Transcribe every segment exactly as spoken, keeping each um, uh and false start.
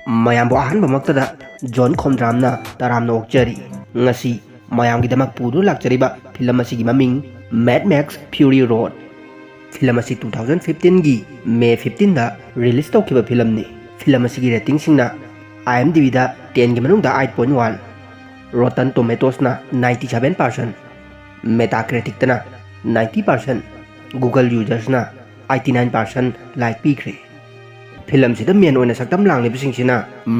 ꯃꯌꯥꯝꯕꯨ ꯑꯍꯥꯟꯕꯃꯛꯇꯗ ꯖꯣꯟ ꯈꯣꯝꯗ꯭ꯔꯥꯝꯅ ꯇꯔꯥꯝꯅ ꯑꯣꯛꯆꯔꯤ꯫ ꯉꯁꯤ ꯃꯌꯥꯝꯒꯤꯗꯃꯛ ꯄꯨꯗꯨꯅ ꯂꯥꯛꯆꯔꯤꯕ ꯐꯤꯂꯝ ꯑꯁꯤꯒꯤ ꯃꯃꯤꯡ Mad Max Fury Road꯫ Film ꯑꯁꯤ two thousand fifteen ꯒꯤ May fifteen ꯗ release ꯇꯧꯈꯤꯕ ꯐꯤꯂꯝꯅꯤ꯫ ꯐꯤꯂꯝ ꯑꯁꯤꯒꯤ ꯔꯦꯇꯤꯡꯁꯤꯡꯅ IMDb ꯗ ten ꯒꯤ ꯃꯅꯨꯡꯗ eight point one, Rotten Tomatoes ꯅ ninety seven percent, Metacritic ꯇꯅ ninety percent, Google users ꯅ eighty nine percent like ꯄꯤꯈ꯭ꯔꯦ꯫ ꯐꯤꯂꯝꯁꯤꯗ main ꯑꯣꯏꯅ ꯁꯛꯇꯝ ꯂꯥꯡꯂꯤꯕꯁꯤꯡꯁꯤꯅ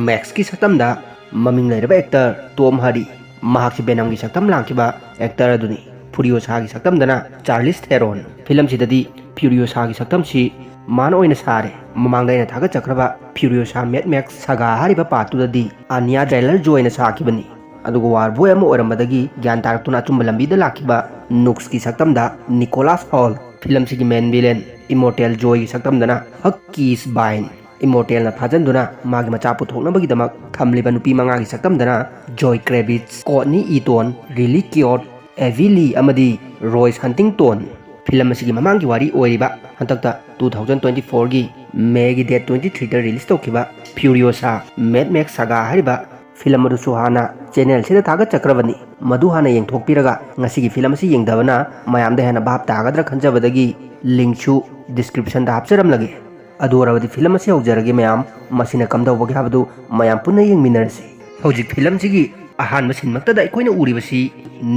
Max ꯀꯤ ꯁꯛꯇꯝꯗ ꯃꯃꯤꯡ ꯂꯩꯔꯕ actor Tom Hardy, ꯃꯍꯥꯛꯁꯤ Venom ꯒꯤ ꯁꯛꯇꯝ ꯂꯥꯡꯈꯤꯕ actor ꯑꯗꯨꯅꯤ꯫ Furiosa ꯒꯤ ꯁꯛꯇꯝꯗꯅ Charlize Theron꯫ ꯐꯤꯂꯝꯁꯤꯗꯗꯤ Furiosa ꯒꯤ ꯁꯛꯇꯝꯁꯤ ꯃꯥꯅ ꯑꯣꯏꯅ ꯁꯥꯔꯦ꯫ ꯃꯃꯥꯡꯗ ꯑꯩꯅ ꯊꯥꯒꯠꯆꯈ꯭ꯔꯕ Furiosa Mad Max Saga ꯍꯥꯏꯔꯤꯕ part two ꯗꯗꯤ Anya Taylor-Joy ꯅ ꯁꯥꯈꯤꯕꯅꯤ꯫ ꯑꯗꯨꯒ war boy ꯑꯃ ꯑꯣꯏꯔꯝꯕꯗꯒꯤ ꯒ꯭ꯌꯥꯟ ꯇꯥꯔꯛꯇꯨꯅ ꯑꯆꯨꯝꯕ ꯂꯝꯕꯤꯗ ꯂꯥꯛꯈꯤꯕ Nooks ꯀꯤ ꯁꯛꯇꯝꯗ Nicholas Hoult꯫ ꯐꯤꯂꯝꯁꯤꯒꯤ main villain Immortal Joy ꯒꯤ ꯁꯛꯇꯝꯗꯅ Huck Keys Bine꯫ Immortal ꯅ ꯐꯥꯖꯤꯟꯗꯨꯅ ꯃꯥꯒꯤ ꯃꯆꯥ ꯄꯨꯊꯣꯛꯅꯕꯒꯤꯗꯃꯛ ꯊꯝꯂꯤꯕ ꯅꯨꯄꯤ ꯃꯉꯥꯒꯤ ꯁꯛꯇꯝꯗꯅ Zoe Kravitz, Courtney Act, Riley Keough, Evie Lee ꯑꯃꯗꯤ Rose Huntington꯫ ꯐꯤꯂꯝ ꯑꯁꯤꯒꯤ ꯃꯃꯥꯡꯒꯤ ꯋꯥꯔꯤ ꯑꯣꯏꯔꯤꯕ ꯍꯟꯗꯛꯇ two thousand twenty-four ꯒꯤ May ꯒꯤ date twenty three ꯗ release ꯇꯧꯈꯤꯕ Furiosa Mad Max Saga ꯍꯥꯏꯔꯤꯕ ꯐꯤꯂꯝ ꯑꯗꯨꯁꯨ ꯍꯥꯟꯅ channel ꯁꯤꯗ ꯊꯥꯒꯠꯆꯈ꯭ꯔꯕꯅꯤ꯫ ꯃꯗꯨ ꯍꯥꯟꯅ ꯌꯦꯡꯊꯣꯛꯄꯤꯔꯒ ꯉꯁꯤꯒꯤ ꯐꯤꯂꯝ ꯑꯁꯤ ꯌꯦꯡꯗꯕꯅ ꯃꯌꯥꯝꯗ ꯍꯦꯟꯅ ꯚꯥꯞ ꯇꯥꯒꯗ꯭ꯔꯥ ꯈꯟꯖꯕꯗꯒꯤ link ꯁꯨ description ꯗ ꯍꯥꯞꯆꯔꯝꯂꯒꯦ꯫ ꯑꯗꯨ ꯑꯣꯏꯔꯕꯗꯤ ꯐꯤꯂꯝ ꯑꯁꯤ ꯍꯧꯖꯔꯒꯦ ꯃꯌꯥꯝ꯫ ꯃꯁꯤꯅ ꯀꯝꯗꯧꯕꯒꯦ ꯍꯥꯏꯕꯗꯨ ꯃꯌꯥꯝ ꯄꯨꯟꯅ ꯌꯦꯡꯃꯤꯟꯅꯔꯁꯤ꯫ ꯍꯧꯖꯤꯛ ꯐꯤꯂꯝꯁꯤꯒꯤ ꯑꯍꯥꯟꯕ scene ꯃꯛꯇꯗ ꯑꯩꯈꯣꯏꯅ ꯎꯔꯤꯕꯁꯤ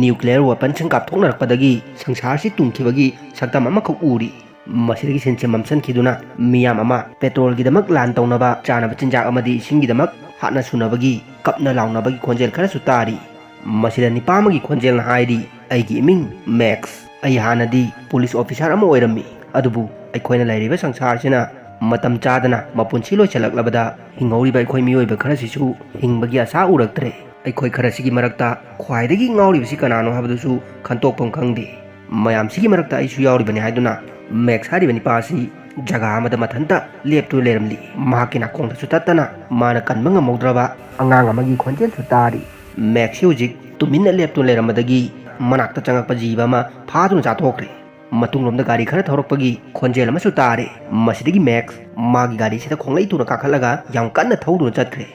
nuclear weapon ꯁꯤꯡ ꯀꯥꯞꯊꯣꯛꯅꯔꯛꯄꯗꯒꯤ ꯁꯪꯁꯥꯔꯁꯤ ꯇꯨꯝꯈꯤꯕꯒꯤ ꯁꯛꯇꯝ ꯑꯃꯈꯛ ꯎꯔꯤ꯫ ꯃꯁꯤꯗꯒꯤ scene ꯁꯦ ꯃꯝꯁꯤꯟꯈꯤꯗꯨꯅ ꯃꯤꯌꯥꯝ ꯑꯃ petrol ꯒꯤꯗꯃꯛ line ꯇꯧꯅꯕ, ꯆꯥꯅꯕ ꯆꯤꯟꯖꯥꯛ ꯑꯃꯗꯤ ꯏꯁꯤꯡꯒꯤꯗꯃꯛ ꯍꯥꯠꯅ ꯁꯨꯅꯕꯒꯤ ꯀꯞꯅ ꯂꯥꯎꯅꯕꯒꯤ ꯈꯣꯟꯖꯦꯜ ꯈꯔꯁꯨ ꯇꯥꯔꯤ꯫ ꯃꯁꯤꯗ ꯅꯤꯄꯥ ꯑꯃꯒꯤ ꯈꯣꯟꯖꯦꯜꯅ ꯍꯥꯏꯔꯤ, "ꯑꯩꯒꯤ ꯏꯃꯤꯡ Max꯫ ꯑꯩ ꯍꯥꯟꯅꯗꯤ police officer ꯑꯃ ꯑꯣꯏꯔꯝꯃꯤ, ꯑꯗꯨꯕꯨ ꯑꯩꯈꯣꯏꯅ ꯂꯩꯔꯤꯕ ꯁꯪꯁꯥꯔꯁꯤꯅ ꯃꯇꯝ ꯆꯥꯗꯅ ꯃꯄꯨꯟꯁꯤ ꯂꯣꯏꯁꯤꯜꯂꯛꯂꯕꯗ ꯍꯤꯡꯍꯧꯔꯤꯕ ꯑꯩꯈꯣꯏ ꯃꯤꯑꯣꯏꯕ ꯈꯔꯁꯤꯁꯨ ꯍꯤꯡꯕꯒꯤ ꯑꯁꯥ ꯎꯔꯛꯇ꯭ꯔꯦ꯫ ꯑꯩꯈꯣꯏ ꯈꯔꯁꯤꯒꯤ ꯃꯔꯛꯇ ꯈ꯭ꯋꯥꯏꯗꯒꯤ ꯉꯥꯎꯔꯤꯕꯁꯤ ꯀꯅꯥꯅꯣ ꯍꯥꯏꯕꯗꯨꯁꯨ ꯈꯟꯇꯣꯛꯐꯝ ꯈꯪꯗꯦ꯫ ꯃꯌꯥꯝꯁꯤꯒꯤ ꯃꯔꯛꯇ ꯑꯩꯁꯨ ꯌꯥꯎꯔꯤꯕꯅꯤ" ꯍꯥꯏꯗꯨꯅ Max ꯍꯥꯏꯔꯤꯕ ꯅꯤꯄꯥ ꯑꯁꯤ ꯖꯒꯥ ꯑꯃꯗ ꯃꯊꯟꯇ ꯂꯦꯞꯇꯨꯅ ꯂꯩꯔꯝꯂꯤ꯫ ꯃꯍꯥꯛꯀꯤ ꯅꯥꯀꯣꯡꯗꯁꯨ ꯇꯠꯇꯅ ꯃꯥꯅ ꯀꯟꯕ ꯉꯝꯍꯧꯗ꯭ꯔꯕ ꯑꯉꯥꯡ ꯑꯃꯒꯤ ꯈꯣꯟꯖꯦꯜꯁꯨ ꯇꯥꯔꯤ꯫ Max ꯁꯤ ꯍꯧꯖꯤꯛ ꯇꯨꯃꯤꯟꯅ ꯂꯦꯞꯇꯨꯅ ꯂꯩꯔꯝꯕꯗꯒꯤ ꯃꯅꯥꯛꯇ ꯆꯪꯉꯛꯄ ꯖꯤꯕ ꯑꯃ ꯐꯥꯗꯨꯅ ꯆꯥꯊꯣꯛꯈ꯭ꯔꯦ꯫ ꯃꯇꯨꯡꯂꯣꯝꯗ ꯒꯥꯔꯤ ꯈꯔ ꯊꯧꯔꯛꯄꯒꯤ ꯈꯣꯟꯖꯦꯜ ꯑꯃꯁꯨ ꯇꯥꯔꯦ꯫ ꯃꯁꯤꯗꯒꯤ ꯃꯦꯛꯁ ꯃꯥꯒꯤ ꯒꯥꯔꯤꯁꯤꯗ ꯈꯣꯡꯂꯩ ꯊꯨꯅ ꯀꯥꯈꯠꯂꯒ ꯌꯥꯝ ꯀꯟꯅ ꯊꯧꯗꯨꯅ ꯆꯠꯈ꯭ꯔꯦ꯫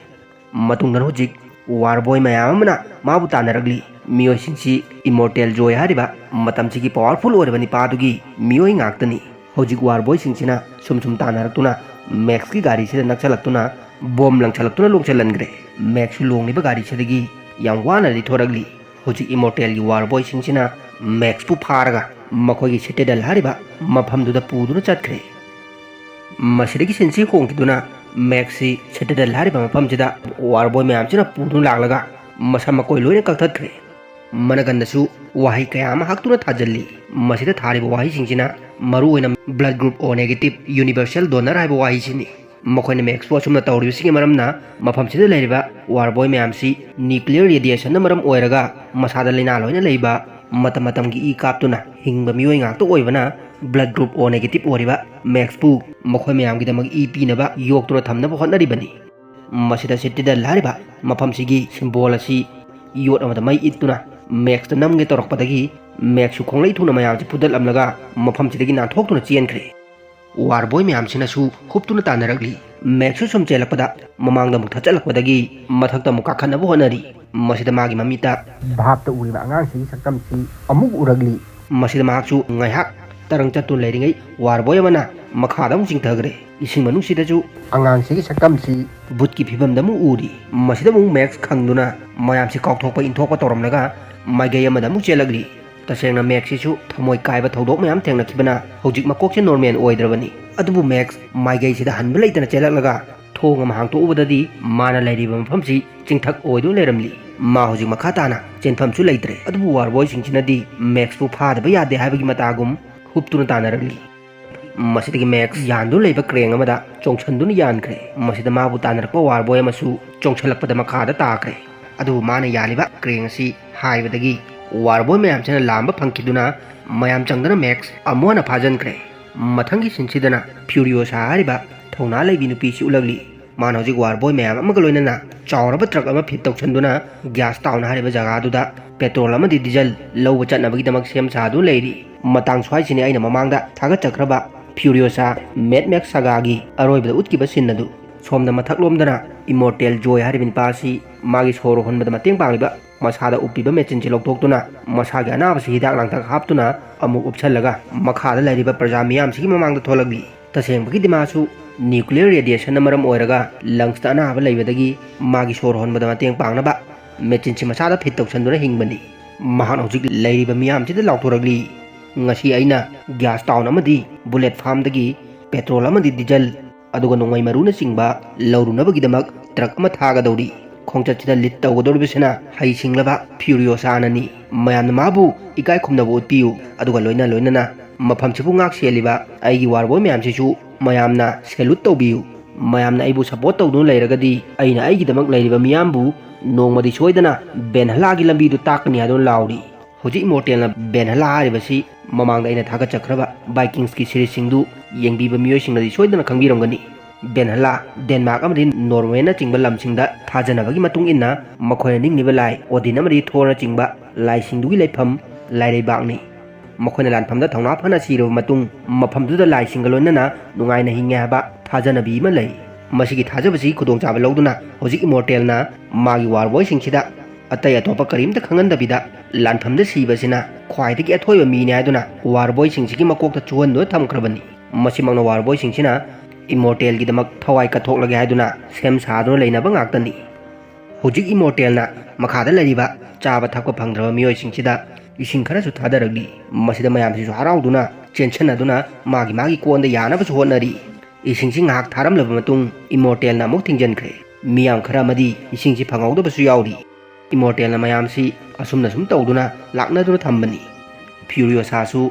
ꯃꯇꯨꯡꯗꯅ ꯍꯧꯖꯤꯛ ꯋꯥꯔ ꯕꯣꯏ ꯃꯌꯥꯝ ꯑꯃꯅ ꯃꯥꯕꯨ ꯇꯥꯟꯅꯔꯛꯂꯤ꯫ ꯃꯤꯑꯣꯏꯁꯤꯡꯁꯤ ꯏꯃꯣꯔꯇꯦꯜ ꯖꯣꯏ ꯍꯥꯏꯔꯤꯕ ꯃꯇꯝꯁꯤꯒꯤ ꯄꯋꯥꯔꯐꯨꯜ ꯑꯣꯏꯔꯕ ꯅꯤꯄꯥꯗꯨꯒꯤ ꯃꯤꯑꯣꯏ ꯉꯥꯛꯇꯅꯤ꯫ ꯍꯧꯖꯤꯛ ꯋꯥꯔ ꯕꯣꯏꯁꯤꯡꯁꯤꯅ ꯁꯨꯝ ꯁꯨꯝ ꯇꯥꯟꯅꯔꯛꯇꯨꯅ ꯃꯦꯛꯁꯀꯤ ꯒꯥꯔꯤꯁꯤꯗ ꯅꯛꯁꯜꯂꯛꯇꯨꯅ ꯕꯣꯝ ꯂꯪꯁꯜꯂꯛꯇꯨꯅ ꯂꯣꯡꯁꯤꯜꯍꯟꯈ꯭ꯔꯦ꯫ ꯃꯦꯛꯁꯁꯨ ꯂꯣꯡꯂꯤꯕ ꯒꯥꯔꯤꯁꯤꯗꯒꯤ ꯌꯥꯝ ꯋꯥꯅꯗꯤ ꯊꯣꯔꯛꯂꯤ꯫ ꯍꯧꯖꯤꯛ ꯏꯃꯣꯔꯇꯦꯜꯒꯤ ꯋꯥꯔ ꯕꯣꯏꯁꯤꯡꯁꯤꯅ ꯃꯦꯛꯁꯄꯨ ꯐꯥꯔꯒ ꯃꯈꯣꯏꯒꯤ ꯁꯤꯇꯦꯗꯦꯜ ꯍꯥꯏꯔꯤꯕ ꯃꯐꯝꯗꯨꯗ ꯄꯨꯗꯨꯅ ꯆꯠꯈ꯭ꯔꯦ꯫ ꯃꯁꯤꯗꯒꯤ ꯁꯤꯟꯁꯤ ꯍꯣꯡꯈꯤꯗꯨꯅ ꯃꯦꯛꯁꯁꯤ ꯁꯤꯇꯦꯗꯦꯜ ꯍꯥꯏꯔꯤꯕ ꯃꯐꯝꯁꯤꯗ ꯋꯥꯔ ꯕꯣꯏ ꯃꯌꯥꯝꯁꯤꯅ ꯄꯨꯗꯨꯅ ꯂꯥꯛꯂꯒ ꯃꯁꯝ ꯃꯀꯣꯏ ꯂꯣꯏꯅ ꯀꯛꯊꯠꯈ꯭ꯔꯦ꯫ ꯃꯅꯒꯟꯗꯁꯨ ꯋꯥꯍꯩ ꯀꯌꯥ ꯑꯃ ꯍꯛꯇꯨꯅ ꯊꯥꯖꯤꯜꯂꯤ꯫ ꯃꯁꯤꯗ ꯊꯥꯔꯤꯕ ꯋꯥꯍꯩꯁꯤꯡꯁꯤꯅ ꯃꯔꯨꯑꯣꯏꯅ blood group O negative, universal donor ꯍꯥꯏꯕ ꯋꯥꯍꯩꯁꯤꯅꯤ꯫ ꯃꯈꯣꯏꯅ ꯃꯦꯛꯁꯄꯨ ꯑꯁꯨꯝꯅ ꯇꯧꯔꯤꯕꯁꯤꯒꯤ ꯃꯔꯝꯅ ꯃꯐꯝꯁꯤꯗ ꯂꯩꯔꯤꯕ ꯋꯥꯔ ꯕꯣꯏ ꯃꯌꯥꯝꯁꯤ ꯅ꯭ꯌꯨꯀ꯭ꯂꯤꯌꯔ ꯔꯦꯗꯤꯌꯦꯁꯟꯅ ꯃꯔꯝ ꯑꯣꯏꯔꯒ ꯃꯁꯥꯗ ꯂꯥꯏꯅꯥ ꯂꯣꯏꯅ ꯂꯩꯕ, ꯃꯇꯝ ꯃꯇꯝꯒꯤ ꯏ ꯀꯥꯞꯇꯨꯅ ꯍꯤꯡꯕ ꯃꯤꯑꯣꯏ ꯉꯥꯛꯇ ꯑꯣꯏꯕꯅ blood group O negative ꯑꯣꯏꯔꯤꯕ ꯃꯦꯛꯁꯄꯨ ꯃꯈꯣꯏ ꯃꯌꯥꯝꯒꯤꯗꯃꯛ ꯏ ꯄꯤꯅꯕ ꯌꯣꯛꯇꯨꯅ ꯊꯝꯅꯕ ꯍꯣꯠꯅꯔꯤꯕꯅꯤ꯫ ꯃꯁꯤꯗ ꯁꯤꯇꯤꯗꯜ ꯍꯥꯏꯔꯤꯕ ꯃꯐꯝꯁꯤꯒꯤ ꯁꯤꯝꯕꯣꯜ ꯑꯁꯤ ꯌꯣꯠ ꯑꯃꯗ ꯃꯩ ꯏꯠꯇꯨꯅ ꯃꯦꯛꯁꯇ ꯅꯝꯒꯦ ꯇꯧꯔꯛꯄꯗꯒꯤ ꯃꯦꯛꯁꯁꯨ ꯈꯣꯡꯂꯩ ꯊꯨꯅ ꯃꯌꯥꯝꯁꯤ ꯐꯨꯗꯠꯂꯝꯂꯒ ꯃꯐꯝꯁꯤꯗꯒꯤ ꯅꯥꯟꯊꯣꯛꯇꯨꯅ ꯆꯦꯟꯈ꯭ꯔꯦ꯫ ꯋꯥꯔ ꯕꯣꯏ ꯃꯌꯥꯝꯁꯤꯅꯁꯨ ꯍꯨꯞꯇꯨꯅ ꯇꯥꯟꯅꯔꯛꯂꯤ꯫ ꯃꯦꯛꯁꯁꯨ ꯁꯨꯝ ꯆꯦꯜꯂꯛꯄꯗ ꯃꯃꯥꯡꯗ ꯑꯃꯨꯛ ꯊꯠꯆꯜꯂꯛꯄꯗꯒꯤ ꯃꯊꯛꯇ ꯑꯃꯨꯛ ꯀꯥꯈꯠꯅꯕ ꯍꯣꯠꯅꯔꯤ꯫ ꯃꯁꯤꯗ ꯃꯥꯒꯤ ꯃꯃꯤꯠꯇ ꯚꯥꯞꯇ ꯎꯔꯤꯕ ꯑꯉꯥꯡꯁꯤꯒꯤ ꯁꯛꯇꯝꯁꯤ ꯑꯃꯨꯛ ꯎꯔꯛꯂꯤ꯫ ꯃꯁꯤꯗ ꯃꯍꯥꯛꯁꯨ ꯉꯥꯏꯍꯥꯛ ꯇꯔꯪ ꯆꯠꯇꯨꯅ ꯂꯩꯔꯤꯉꯩ ꯋꯥꯔ ꯕꯣꯏ ꯑꯃꯅ ꯃꯈꯥꯗ ꯑꯃꯨꯛ ꯆꯤꯡꯊꯈ꯭ꯔꯦ꯫ ꯏꯁꯤꯡ ꯃꯅꯨꯡꯁꯤꯗꯁꯨ ꯑꯉꯥꯡꯁꯤꯒꯤ ꯁꯛꯇꯝꯁꯤ ꯕꯨꯠꯀꯤ ꯐꯤꯕꯝꯗ ꯑꯃꯨꯛ ꯎꯔꯤ꯫ ꯃꯁꯤꯗ ꯑꯃꯨꯛ ꯃꯦꯛꯁ ꯈꯪꯗꯨꯅ ꯃꯌꯥꯝꯁꯤ ꯀꯥꯎꯊꯣꯛꯄ ꯏꯟꯊꯣꯛꯄ ꯇꯧꯔꯝꯂꯒ ꯃꯥꯏꯀꯩ ꯑꯃꯗ ꯑꯃꯨꯛ ꯆꯦꯜꯂꯛꯂꯤ꯫ ꯇꯁꯦꯡꯅ ꯃꯦꯛꯁꯤꯁꯨ ꯊꯃꯣꯏ ꯀꯥꯏꯕ ꯊꯧꯗꯣꯛ ꯃꯌꯥꯝ ꯊꯦꯡꯅꯈꯤꯕꯅ ꯍꯧꯖꯤꯛ ꯃꯀꯣꯛꯁꯦ ꯅꯣꯔꯃꯦꯜ ꯑꯣꯏꯗ꯭ꯔꯕꯅꯤ꯫ ꯑꯗꯨꯕꯨ ꯃꯦꯛꯁ ꯃꯥꯏꯀꯩꯁꯤꯗ ꯍꯟꯕ ꯂꯩꯇꯅ ꯆꯦꯜꯂꯛꯂꯒ ꯊꯣꯡ ꯑꯃ ꯍꯥꯡꯇꯣꯛꯎꯕꯗꯗꯤ ꯃꯥꯅ ꯂꯩꯔꯤꯕ ꯃꯐꯝꯁꯤ ꯆꯤꯡꯊꯛ ꯑꯣꯏꯗꯨꯅ ꯂꯩꯔꯝꯂꯤ꯫ ꯃꯥ ꯍꯧꯖꯤꯛ ꯃꯈꯥ ꯇꯥꯅ ꯆꯦꯟꯐꯝꯁꯨ ꯂꯩꯇ꯭ꯔꯦ꯫ ꯑꯗꯨꯕꯨ ꯋꯥꯔ ꯕꯣꯏꯁꯤꯡꯁꯤꯅꯗꯤ ꯃꯦꯛꯁꯄꯨ ꯐꯥꯗꯕ ꯌꯥꯗꯦ ꯍꯥꯏꯕꯒꯤ ꯃꯇꯥꯒꯨꯝ ꯍꯨꯞꯇꯨꯅ ꯇꯥꯟꯅꯔꯛꯂꯤ꯫ ꯃꯁꯤꯗꯒꯤ ꯃꯦꯛꯁ ꯌꯥꯟꯗꯨꯅ ꯂꯩꯕ ꯀ꯭ꯔꯦꯡ ꯑꯃꯗ ꯆꯣꯡꯁꯟꯗꯨꯅ ꯌꯥꯟꯈ꯭ꯔꯦ꯫ ꯃꯁꯤꯗ ꯃꯥꯕꯨ ꯇꯥꯟꯅꯔꯛꯄ ꯋꯥꯔ ꯕꯣꯏ ꯑꯃꯁꯨ ꯆꯣꯡꯁꯜꯂꯛꯄꯗ ꯃꯈꯥꯗ ꯇꯥꯈ꯭ꯔꯦ꯫ ꯑꯗꯨꯕꯨ ꯃꯥꯅ ꯌꯥꯜꯂꯤꯕ ꯀ꯭ꯔꯦꯡ ꯑꯁꯤ ꯍꯥꯏꯕꯗꯒꯤ ꯋꯥꯔ ꯕꯣꯏ ꯃꯌꯥꯝꯁꯤꯅ ꯂꯥꯝꯕ ꯐꯪꯈꯤꯗꯨꯅ ꯃꯌꯥꯝ ꯆꯪꯗꯅ ꯃꯦꯛꯁ ꯑꯃꯨꯛ ꯍꯟꯅ ꯐꯥꯖꯤꯟꯈ꯭ꯔꯦ꯫ ꯃꯊꯪꯒꯤ ꯁꯤꯟꯁꯤꯗꯅ ꯐ꯭ꯌꯨꯔꯤꯌꯣꯁꯥ ꯍꯥꯏꯔꯤꯕ ꯊꯧꯅꯥ ꯂꯩꯕꯤ ꯅꯨꯄꯤꯁꯤ ꯎꯠꯂꯛꯂꯤ꯫ ꯃꯥꯅ ꯍꯧꯖꯤꯛ ꯋꯥꯔ ꯕꯣꯏ ꯃꯌꯥꯝ ꯑꯃꯒ ꯂꯣꯏꯅꯅ ꯆꯥꯎꯔꯕ ꯇ꯭ꯔꯛ ꯑꯃ ꯐꯤꯠ ꯇꯧꯁꯟꯗꯨꯅ ꯒ꯭ꯌꯥꯁ ꯇꯥꯎꯟ ꯍꯥꯏꯔꯤꯕ ꯖꯒꯥꯗꯨꯗ ꯄꯦꯇ꯭ꯔꯣꯜ ꯑꯃꯗꯤ ꯗꯤꯖꯜ ꯂꯧꯕ ꯆꯠꯅꯕꯒꯤꯗꯃꯛ ꯁꯦꯝ ꯁꯥꯗꯨꯅ ꯂꯩꯔꯤ꯫ ꯃꯇꯥꯡ ꯁ꯭ꯋꯥꯏꯁꯤꯅꯤ ꯑꯩꯅ ꯃꯃꯥꯡꯗ ꯊꯥꯒꯠꯆꯈ꯭ꯔꯕ ꯐ꯭ꯌꯨꯔꯤꯑꯣꯁꯥ ꯃꯦꯗ ꯃꯦꯛꯁ ꯁꯥꯒꯥꯒꯤ ꯑꯔꯣꯏꯕꯗ ꯎꯠꯈꯤꯕ ꯁꯤꯟ ꯑꯗꯨ꯫ ꯁꯣꯝꯗ ꯃꯊꯛꯂꯣꯝꯗꯅ ꯏꯃꯣꯔꯇꯦꯜ ꯖꯣꯏ ꯍꯥꯏꯔꯤꯕ ꯅꯨꯄꯥ ꯑꯁꯤ ꯃꯥꯒꯤ ꯁꯣꯔ ꯍꯣꯟꯕꯗ ꯃꯇꯦꯡ ꯄꯥꯡꯂꯤꯕ ꯃꯁꯥꯗ ꯎꯞꯄꯤꯕ ꯃꯦꯆꯤꯟꯁꯤ ꯂꯧꯊꯣꯛꯇꯨꯅ ꯃꯁꯥꯒꯤ ꯑꯅꯥꯕꯁꯤ ꯍꯤꯗꯥꯛ ꯂꯥꯡꯊꯛ ꯍꯥꯞꯇꯨꯅ ꯑꯃꯨꯛ ꯎꯞꯁꯜꯂꯒ ꯃꯈꯥꯗ ꯂꯩꯔꯤꯕ ꯄ꯭ꯔꯖꯥ ꯃꯤꯌꯥꯝꯁꯤꯒꯤ ꯃꯃꯥꯡꯗ ꯊꯣꯛꯂꯛꯂꯤ꯫ ꯇꯁꯦꯡꯕꯒꯤꯗꯤ ꯃꯥꯁꯨ ꯅ꯭ꯌꯨꯀ꯭ꯂꯤꯌꯔ ꯔꯦꯗꯤꯌꯦꯁꯟꯅ ꯃꯔꯝ ꯑꯣꯏꯔꯒ ꯂꯪꯁꯇ ꯑꯅꯥꯕ ꯂꯩꯕꯗꯒꯤ ꯃꯥꯒꯤ ꯁꯣꯔ ꯍꯣꯟꯕꯗ ꯃꯇꯦꯡ ꯄꯥꯡꯅꯕ ꯃꯦꯆꯤꯟꯁꯤ ꯃꯁꯥꯗ ꯐꯤꯠ ꯇꯧꯁꯟꯗꯨꯅ ꯍꯤꯡꯕꯅꯤ꯫ ꯃꯍꯥꯛꯅ ꯍꯧꯖꯤꯛ ꯂꯩꯔꯤꯕ ꯃꯤꯌꯥꯝꯁꯤꯗ ꯂꯥꯎꯊꯣꯔꯛꯂꯤ, "ꯉꯁꯤ ꯑꯩꯅ ꯒ꯭ꯌꯥꯁ ꯇꯥꯎꯟ ꯑꯃꯗꯤ ꯕꯨꯂꯦꯠ ꯐꯥꯔꯝꯗꯒꯤ ꯄꯦꯇ꯭ꯔꯣꯜ ꯑꯃꯗꯤ ꯗꯤꯖꯜ, ꯑꯗꯨꯒ ꯅꯣꯡꯃꯩ ꯃꯔꯨꯅꯆꯤꯡꯕ ꯂꯧꯔꯨꯅꯕꯒꯤꯗꯃꯛ ꯇ꯭ꯔꯛ ꯑꯃ ꯊꯥꯒꯗꯧꯔꯤ꯫ ꯈꯣꯡꯆꯠꯁꯤꯗ ꯂꯤꯠ ꯇꯧꯒꯗꯧꯔꯤꯕꯁꯤꯅ ꯍꯩꯁꯤꯡꯂꯕ ꯐ꯭ꯌꯨꯔꯤꯑꯣꯁꯥꯅꯅꯤ꯫ ꯃꯌꯥꯝꯅ ꯃꯥꯕꯨ ꯏꯀꯥꯏ ꯈꯨꯝꯅꯕ ꯎꯠꯄꯤꯌꯨ, ꯑꯗꯨꯒ ꯂꯣꯏꯅ ꯂꯣꯏꯅꯅ ꯃꯐꯝꯁꯤꯕꯨ ꯉꯥꯛ ꯁꯦꯜꯂꯤꯕ ꯑꯩꯒꯤ ꯋꯥꯔꯕꯣꯏ ꯃꯌꯥꯝꯁꯤꯁꯨ ꯃꯌꯥꯝꯅ ꯁꯦꯂꯨꯠ ꯇꯧꯕꯤꯌꯨ꯫ ꯃꯌꯥꯝꯅ ꯑꯩꯕꯨ ꯁꯄꯣꯔꯠ ꯇꯧꯗꯨꯅ ꯂꯩꯔꯒꯗꯤ ꯑꯩꯅ ꯑꯩꯒꯤꯗꯃꯛ ꯂꯩꯔꯤꯕ ꯃꯤꯌꯥꯝꯕꯨ ꯅꯣꯡꯃꯗꯤ ꯁꯣꯏꯗꯅ ꯕꯦꯟꯍꯂꯥꯒꯤ ꯂꯝꯕꯤꯗꯨ ꯇꯥꯛꯀꯅꯤ" ꯍꯥꯏꯗꯨꯅ ꯂꯥꯎꯔꯤ꯫ ꯍꯧꯖꯤꯛ ꯏꯃꯣꯔꯇꯦꯜꯅ ꯕꯦꯟꯍꯂꯥ ꯍꯥꯏꯔꯤꯕꯁꯤ ꯃꯃꯥꯡꯗ ꯑꯩꯅ ꯊꯥꯒꯠꯆꯈ꯭ꯔꯕ ꯕꯥꯏꯀꯤꯡꯁꯀꯤ ꯁꯤꯔꯤꯖꯁꯤꯡꯗꯨ ꯌꯦꯡꯕꯤꯕ ꯃꯤꯑꯣꯏꯁꯤꯡꯅꯗꯤ ꯁꯣꯏꯗꯅ ꯈꯪꯕꯤꯔꯝꯒꯅꯤ꯫ ꯕꯦꯟꯍꯂꯥ, ꯗꯦꯟꯃꯥꯔꯛ ꯑꯃꯗꯤ ꯅꯣꯔꯋꯦꯅꯆꯤꯡꯕ ꯂꯝꯁꯤꯡꯗ ꯊꯥꯖꯅꯕꯒꯤ ꯃꯇꯨꯡ ꯏꯟꯅ ꯃꯈꯣꯏꯅ ꯅꯤꯡꯂꯤꯕ ꯂꯥꯏ ꯑꯣꯗꯤꯟ ꯑꯃꯗꯤ ꯊꯣꯔꯅꯆꯤꯡꯕ ꯂꯥꯏꯁꯤꯡꯗꯨꯒꯤ ꯂꯩꯐꯝ ꯂꯥꯏꯔꯩꯕꯥꯛꯅꯤ꯫ ꯃꯈꯣꯏꯅ ꯂꯥꯟꯐꯝꯗ ꯊꯧꯅꯥ ꯐꯅ ꯁꯤꯔꯕ ꯃꯇꯨꯡ ꯃꯐꯝꯗꯨꯗ ꯂꯥꯏꯁꯤꯡꯒ ꯂꯣꯏꯅꯅ ꯅꯨꯡꯉꯥꯏꯅ ꯍꯤꯡꯉꯦ ꯍꯥꯏꯕ ꯊꯥꯖꯅꯕꯤ ꯑꯃ ꯂꯩ꯫ ꯃꯁꯤꯒꯤ ꯊꯥꯖꯕꯁꯤ ꯈꯨꯗꯣꯡꯆꯥꯕ ꯂꯧꯗꯨꯅ ꯍꯧꯖꯤꯛ ꯏꯃꯣꯔꯇꯦꯜꯅ ꯃꯥꯒꯤ ꯋꯥꯔꯕꯣꯏꯁꯤꯡꯁꯤꯗ ꯑꯇꯩ ꯑꯇꯣꯞꯄ ꯀꯔꯤꯝꯇ ꯈꯪꯍꯟꯗꯕꯤꯗ ꯂꯥꯟꯐꯝꯗ ꯁꯤꯕꯁꯤꯅ ꯈ꯭ꯋꯥꯏꯗꯒꯤ ꯑꯊꯣꯏꯕ ꯃꯤꯅꯤ ꯍꯥꯏꯗꯨꯅ ꯋꯥꯔꯕꯣꯏꯁꯤꯡꯁꯤꯒꯤ ꯃꯀꯣꯛꯇ ꯆꯨꯍꯟꯗꯨꯅ ꯊꯝꯈ꯭ꯔꯕꯅꯤ꯫ ꯃꯁꯤꯃꯛꯅ ꯋꯥꯔꯕꯣꯏꯁꯤꯡꯁꯤꯅ ꯏꯃꯣꯔꯇꯦꯜꯒꯤꯗꯃꯛ ꯊꯋꯥꯏ ꯀꯠꯊꯣꯛꯂꯒꯦ ꯍꯥꯏꯗꯨꯅ ꯁꯦꯝ ꯁꯥꯗꯨꯅ ꯂꯩꯅꯕ ꯉꯥꯛꯇꯅꯤ꯫ ꯍꯧꯖꯤꯛ ꯏꯃꯣꯔꯇꯦꯜꯅ ꯃꯈꯥꯗ ꯂꯩꯔꯤꯕ ꯆꯥꯕ ꯊꯛꯄ ꯐꯪꯗ꯭ꯔꯕ ꯃꯤꯑꯣꯏꯁꯤꯡꯁꯤꯗ ꯏꯁꯤꯡ ꯈꯔꯁꯨ ꯊꯥꯗꯔꯛꯂꯤ꯫ ꯃꯁꯤꯗ ꯃꯌꯥꯝꯁꯤꯁꯨ ꯍꯔꯥꯎꯗꯨꯅ ꯆꯦꯟꯁꯟꯅꯗꯨꯅ ꯃꯥꯒꯤ ꯃꯥꯒꯤ ꯀꯣꯟꯗ ꯌꯥꯅꯕꯁꯨ ꯍꯣꯠꯅꯔꯤ꯫ ꯏꯁꯤꯡꯁꯤ ꯉꯥꯏꯍꯥꯛ ꯊꯥꯔꯝꯂꯕ ꯃꯇꯨꯡ ꯏꯃꯣꯔꯇꯦꯜꯅ ꯑꯃꯨꯛ ꯊꯤꯡꯖꯤꯟꯈ꯭ꯔꯦ꯫ ꯃꯤꯌꯥꯝ ꯈꯔ ꯑꯃꯗꯤ ꯏꯁꯤꯡꯁꯤ ꯐꯪꯍꯧꯗꯕꯁꯨ ꯌꯥꯎꯔꯤ꯫ ꯏꯃꯣꯔꯇꯦꯜꯅ ꯃꯌꯥꯝꯁꯤ ꯑꯁꯨꯝꯅ ꯁꯨꯝ ꯇꯧꯗꯨꯅ ꯂꯥꯛꯅꯗꯨꯅ ꯊꯝꯕꯅꯤ꯫ ꯐ꯭ꯌꯨꯔꯤꯑꯣꯁꯥꯁꯨ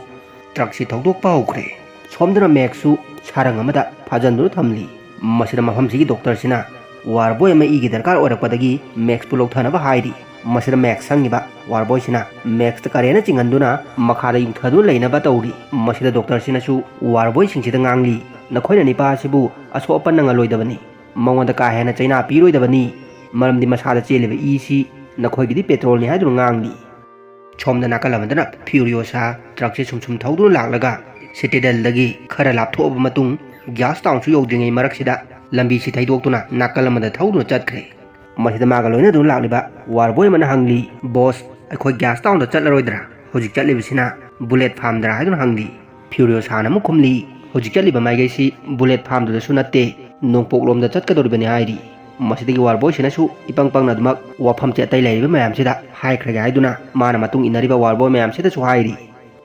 ꯇ꯭ꯔꯛꯁꯤ ꯊꯧꯗꯣꯛꯄ ꯍꯧꯈ꯭ꯔꯦ꯫ ꯁꯣꯝꯗꯅ ꯃꯦꯛꯁꯁꯨ ꯁꯥꯔꯪ ꯑꯃꯗ ꯐꯥꯖꯟꯗꯨꯅ ꯊꯝꯂꯤ꯫ ꯃꯁꯤꯗ ꯃꯐꯝꯁꯤꯒꯤ ꯗꯣꯛꯇꯔꯁꯤꯅ ꯋꯥꯔꯕꯣꯏ ꯑꯃ ꯏꯒꯤ ꯗꯔꯀꯥꯔ ꯑꯣꯏꯔꯛꯄꯗꯒꯤ ꯃꯦꯛꯁꯄꯨ ꯂꯧꯊꯅꯕ ꯍꯥꯏꯔꯤ꯫ ꯃꯁꯤꯗ ꯃꯦꯛꯁ ꯁꯪꯉꯤꯕ ꯋꯥꯔꯕꯣꯏꯁꯤꯅ ꯃꯦꯛꯁꯇ ꯀꯔꯦꯟꯅ ꯆꯤꯡꯍꯟꯗꯨꯅ ꯃꯈꯥꯗ ꯌꯨꯡꯊꯗꯨꯅ ꯂꯩꯅꯕ ꯇꯧꯔꯤ꯫ ꯃꯁꯤꯗ ꯗꯣꯛꯇꯔꯁꯤꯅꯁꯨ ꯋꯥꯔꯕꯣꯏꯁꯤꯡꯁꯤꯗ ꯉꯥꯡꯂꯤ, "ꯅꯈꯣꯏꯅ ꯅꯤꯄꯥ ꯑꯁꯤꯕꯨ ꯑꯁꯣꯛ ꯑꯄꯟ ꯅꯪꯍꯜꯂꯣꯏꯗꯕꯅꯤ꯫ ꯃꯉꯣꯟꯗ ꯀꯥ ꯍꯦꯟꯅ ꯆꯩꯅꯥ ꯄꯤꯔꯣꯏꯗꯕꯅꯤ, ꯃꯔꯝꯗꯤ ꯃꯁꯥꯗ ꯆꯦꯜꯂꯤꯕ ꯏꯁꯤ ꯅꯈꯣꯏꯒꯤꯗꯤ ꯄꯦꯇ꯭ꯔꯣꯜꯅꯤ" ꯍꯥꯏꯗꯨꯅ ꯉꯥꯡꯂꯤ꯫ ꯁꯣꯝꯗ ꯅꯥꯀꯜ ꯑꯃꯗꯅ ꯐ꯭ꯌꯨꯔꯤꯌꯣꯁꯥ ꯇ꯭ꯔꯛꯁꯦ ꯁꯨꯝ ꯁꯨꯝ ꯊꯧꯗꯨꯅ ꯂꯥꯛꯂꯒ ꯁꯤꯇꯦꯗꯦꯜꯗꯒꯤ ꯈꯔ ꯂꯥꯞꯊꯣꯛꯑꯕ ꯃꯇꯨꯡ ꯒ꯭ꯌꯥꯁ ꯇꯥꯎꯟꯁꯨ ꯌꯧꯗ꯭ꯔꯤꯉꯩ ꯃꯔꯛꯁꯤꯗ ꯂꯝꯕꯤꯁꯤ ꯊꯩꯗꯣꯛꯇꯨꯅ ꯅꯥꯀꯜ ꯑꯃꯗ ꯊꯧꯗꯨꯅ ꯆꯠꯈ꯭ꯔꯦ꯫ ꯃꯁꯤꯗ ꯃꯥꯒ ꯂꯣꯏꯅꯗꯨꯅ ꯂꯥꯛꯂꯤꯕ ꯋꯥꯔꯕꯣꯏ ꯑꯃꯅ ꯍꯪꯂꯤ, "ꯕꯣꯁ, ꯑꯩꯈꯣꯏ ꯒ꯭ꯌꯥꯁ ꯇꯥꯎꯟꯗ ꯆꯠꯂꯔꯣꯏꯗ꯭ꯔꯥ? ꯍꯧꯖꯤꯛ ꯆꯠꯂꯤꯕꯁꯤꯅ ꯕꯨꯂꯦꯠ ꯐꯥꯝꯗꯔꯥ?" ꯍꯥꯏꯗꯨꯅ ꯍꯪꯂꯤ꯫ ꯐ꯭ꯌꯨꯔꯤꯌꯣꯁꯥꯅ ꯑꯃꯨꯛ ꯈꯨꯝꯂꯤ, "ꯍꯧꯖꯤꯛ ꯆꯠꯂꯤꯕ ꯃꯥꯏꯀꯩꯁꯤ ꯕꯨꯂꯦꯠ ꯐꯥꯝꯗꯨꯗꯁꯨ ꯅꯠꯇꯦ, ꯅꯣꯡꯄꯣꯛꯂꯣꯝꯗ ꯆꯠꯀꯗꯧꯔꯤꯕꯅꯤ" ꯍꯥꯏꯔꯤ꯫ ꯃꯁꯤꯗꯒꯤ ꯋꯥꯔꯕꯣꯏꯁꯤꯅꯁꯨ ꯏꯄꯪ ꯄꯪꯅ ꯑꯗꯨꯃꯛ ꯋꯥꯐꯝꯁꯦ ꯑꯇꯩ ꯂꯩꯔꯤꯕ ꯃꯌꯥꯝꯁꯤꯗ ꯍꯥꯏꯈ꯭ꯔꯒꯦ ꯍꯥꯏꯗꯨꯅ ꯃꯥꯅ ꯃꯇꯨꯡ ꯏꯟꯅꯔꯤꯕ ꯋꯥꯔꯕꯣꯏ ꯃꯌꯥꯝꯁꯤꯗꯁꯨ ꯍꯥꯏꯔꯤ꯫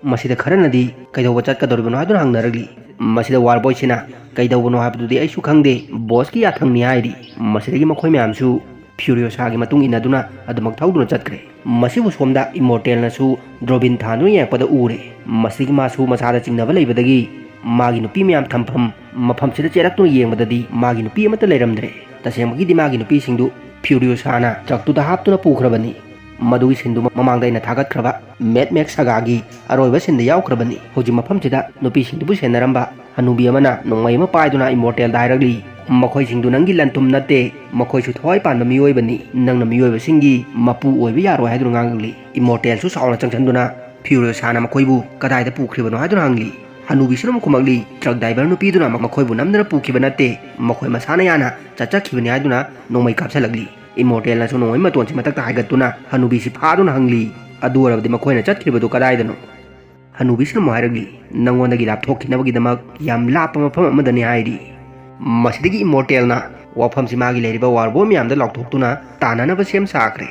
ꯃꯁꯤꯗ ꯈꯔꯅꯗꯤ ꯀꯩꯗꯧꯕ ꯆꯠꯀꯗꯧꯔꯤꯕꯅꯣ ꯍꯥꯏꯗꯨꯅ ꯍꯪꯅꯔꯛꯂꯤ꯫ ꯃꯁꯤꯗ ꯋꯥꯔꯕꯣꯏꯁꯤꯅ, "ꯀꯩꯗꯧꯕꯅꯣ ꯍꯥꯏꯕꯗꯨꯗꯤ ꯑꯩꯁꯨ ꯈꯪꯗꯦ, ꯕꯣꯁꯀꯤ ꯌꯥꯊꯪꯅꯤ" ꯍꯥꯏꯔꯤ꯫ ꯃꯁꯤꯗꯒꯤ ꯃꯈꯣꯏ ꯃꯌꯥꯝꯁꯨ ꯐ꯭ꯌꯨꯔꯤꯌꯣꯁꯥꯒꯤ ꯃꯇꯨꯡ ꯏꯟꯅꯗꯨꯅ ꯑꯗꯨꯃꯛ ꯊꯧꯗꯨꯅ ꯆꯠꯈ꯭ꯔꯦ꯫ ꯃꯁꯤꯕꯨ ꯁꯣꯝꯗ ꯏꯃꯣꯔꯇꯦꯜꯅꯁꯨ ꯗ꯭ꯔꯣꯕꯤꯟ ꯊꯥꯟꯗꯨꯅ ꯌꯦꯡꯉꯛꯄꯗ ꯎꯔꯦ꯫ ꯃꯁꯤꯗꯒꯤ ꯃꯥꯁꯨ ꯃꯁꯥꯗ ꯆꯤꯡꯅꯕ ꯂꯩꯕꯗꯒꯤ ꯃꯥꯒꯤ ꯅꯨꯄꯤ ꯃꯌꯥꯝ ꯊꯝꯐꯝ ꯃꯐꯝꯁꯤꯗ ꯆꯦꯜꯂꯛꯇꯨꯅ ꯌꯦꯡꯕꯗꯗꯤ ꯃꯥꯒꯤ ꯅꯨꯄꯤ ꯑꯃꯠꯇ ꯂꯩꯔꯝꯗ꯭ꯔꯦ꯫ ꯇꯁꯦꯡꯕꯒꯤꯗꯤ ꯃꯥꯒꯤ ꯅꯨꯄꯤꯁꯤꯡꯗꯨ ꯐ꯭ꯌꯨꯔꯤꯌꯣꯁꯥꯅ ꯇ꯭ꯔꯛꯇꯨꯗ ꯍꯥꯞꯇꯨꯅ ꯄꯨꯈ꯭ꯔꯕꯅꯤ꯫ ꯃꯗꯨꯒꯤ ꯁꯤꯟꯗꯨ ꯃꯃꯥꯡꯗ ꯑꯩꯅ ꯊꯥꯒꯠꯈ꯭ꯔꯕ ꯃꯦꯗ ꯃꯦꯛꯁ ꯁꯥꯒꯥꯒꯤ ꯑꯔꯣꯏꯕ ꯁꯤꯟꯗ ꯌꯥꯎꯈ꯭ꯔꯕꯅꯤ꯫ ꯍꯧꯖꯤꯛ ꯃꯐꯝꯁꯤꯗ ꯅꯨꯄꯤꯁꯤꯡꯗꯨꯕꯨ ꯁꯦꯟꯅꯔꯝꯕ ꯍꯅꯨꯕꯤ ꯑꯃꯅ ꯅꯣꯡꯃꯩ ꯑꯃ ꯄꯥꯏꯗꯨꯅ ꯏꯃꯣꯔꯇꯦꯜꯗ ꯍꯥꯏꯔꯛꯂꯤ, "ꯃꯈꯣꯏꯁꯤꯡꯗꯨ ꯅꯪꯒꯤ ꯂꯟ ꯊꯨꯝ ꯅꯠꯇꯦ, ꯃꯈꯣꯏꯁꯨ ꯊꯋꯥꯏ ꯄꯥꯟꯕ ꯃꯤꯑꯣꯏꯕꯅꯤ꯫ ꯅꯪꯅ ꯃꯤꯑꯣꯏꯕꯁꯤꯡꯒꯤ ꯃꯄꯨ ꯑꯣꯏꯕ ꯌꯥꯔꯣꯏ" ꯍꯥꯏꯗꯨꯅ ꯉꯥꯡꯂꯛꯂꯤ꯫ ꯏꯃꯣꯔꯇꯦꯜꯁꯨ ꯆꯥꯎꯅ ꯆꯪꯁꯤꯟꯗꯨꯅ ꯐ꯭ꯌꯨꯔꯤꯌꯣꯁꯥꯅ ꯃꯈꯣꯏꯕꯨ ꯀꯗꯥꯏꯗ ꯄꯨꯈ꯭ꯔꯤꯕꯅꯣ ꯍꯥꯏꯗꯨꯅ ꯍꯪꯂꯤ꯫ ꯍꯅꯨꯕꯤꯁꯤꯅ ꯑꯃꯨꯛ ꯈꯨꯝꯂꯛꯂꯤ, "ꯇ꯭ꯔꯛ ꯗ꯭ꯔꯥꯏꯚꯔ ꯅꯨꯄꯤꯗꯨꯅ ꯃꯈꯣꯏꯕꯨ ꯅꯝꯗꯨꯅ ꯄꯨꯈꯤꯕ ꯅꯠꯇꯦ, ꯃꯈꯣꯏ ꯃꯁꯥꯅ ꯌꯥꯅ ꯆꯠꯆꯈꯤꯕꯅꯤ" ꯍꯥꯏꯗꯨꯅ ꯅꯣꯡꯃꯩ ꯀꯥꯞꯁꯤꯜꯂꯛꯂꯤ꯫ ꯏꯃꯣꯔꯇꯦꯜꯅꯁꯨ ꯅꯣꯡꯃꯩ ꯃꯇꯣꯟꯁꯤ ꯃꯊꯛꯇ ꯍꯥꯏꯒꯠꯇꯨꯅ ꯍꯅꯨꯕꯤꯁꯤ ꯐꯥꯗꯨꯅ ꯍꯪꯂꯤ, "ꯑꯗꯨ ꯑꯣꯏꯔꯕꯗꯤ ꯃꯈꯣꯏꯅ ꯆꯠꯈ꯭ꯔꯤꯕꯗꯨ ꯀꯗꯥꯏꯗꯅꯣ?" ꯍꯅꯨꯕꯤꯁꯤꯅ ꯑꯃꯨꯛ ꯍꯥꯏꯔꯛꯂꯤ, "ꯅꯪꯉꯣꯟꯗꯒꯤ ꯂꯥꯞꯊꯣꯛꯈꯤꯅꯕꯒꯤꯗꯃꯛ ꯌꯥꯝ ꯂꯥꯞꯄ ꯃꯐꯝ ꯑꯃꯗꯅꯤ" ꯍꯥꯏꯔꯤ꯫ ꯃꯁꯤꯗꯒꯤ ꯏꯃꯣꯔꯇꯦꯜꯅ ꯋꯥꯐꯝꯁꯤ ꯃꯥꯒꯤ ꯂꯩꯔꯤꯕ ꯋꯥꯔꯕꯣꯏ ꯃꯌꯥꯝꯗ ꯂꯥꯎꯊꯣꯛꯇꯨꯅ ꯇꯥꯟꯅꯅꯕ ꯁꯦꯝ ꯁꯥꯈ꯭ꯔꯦ꯫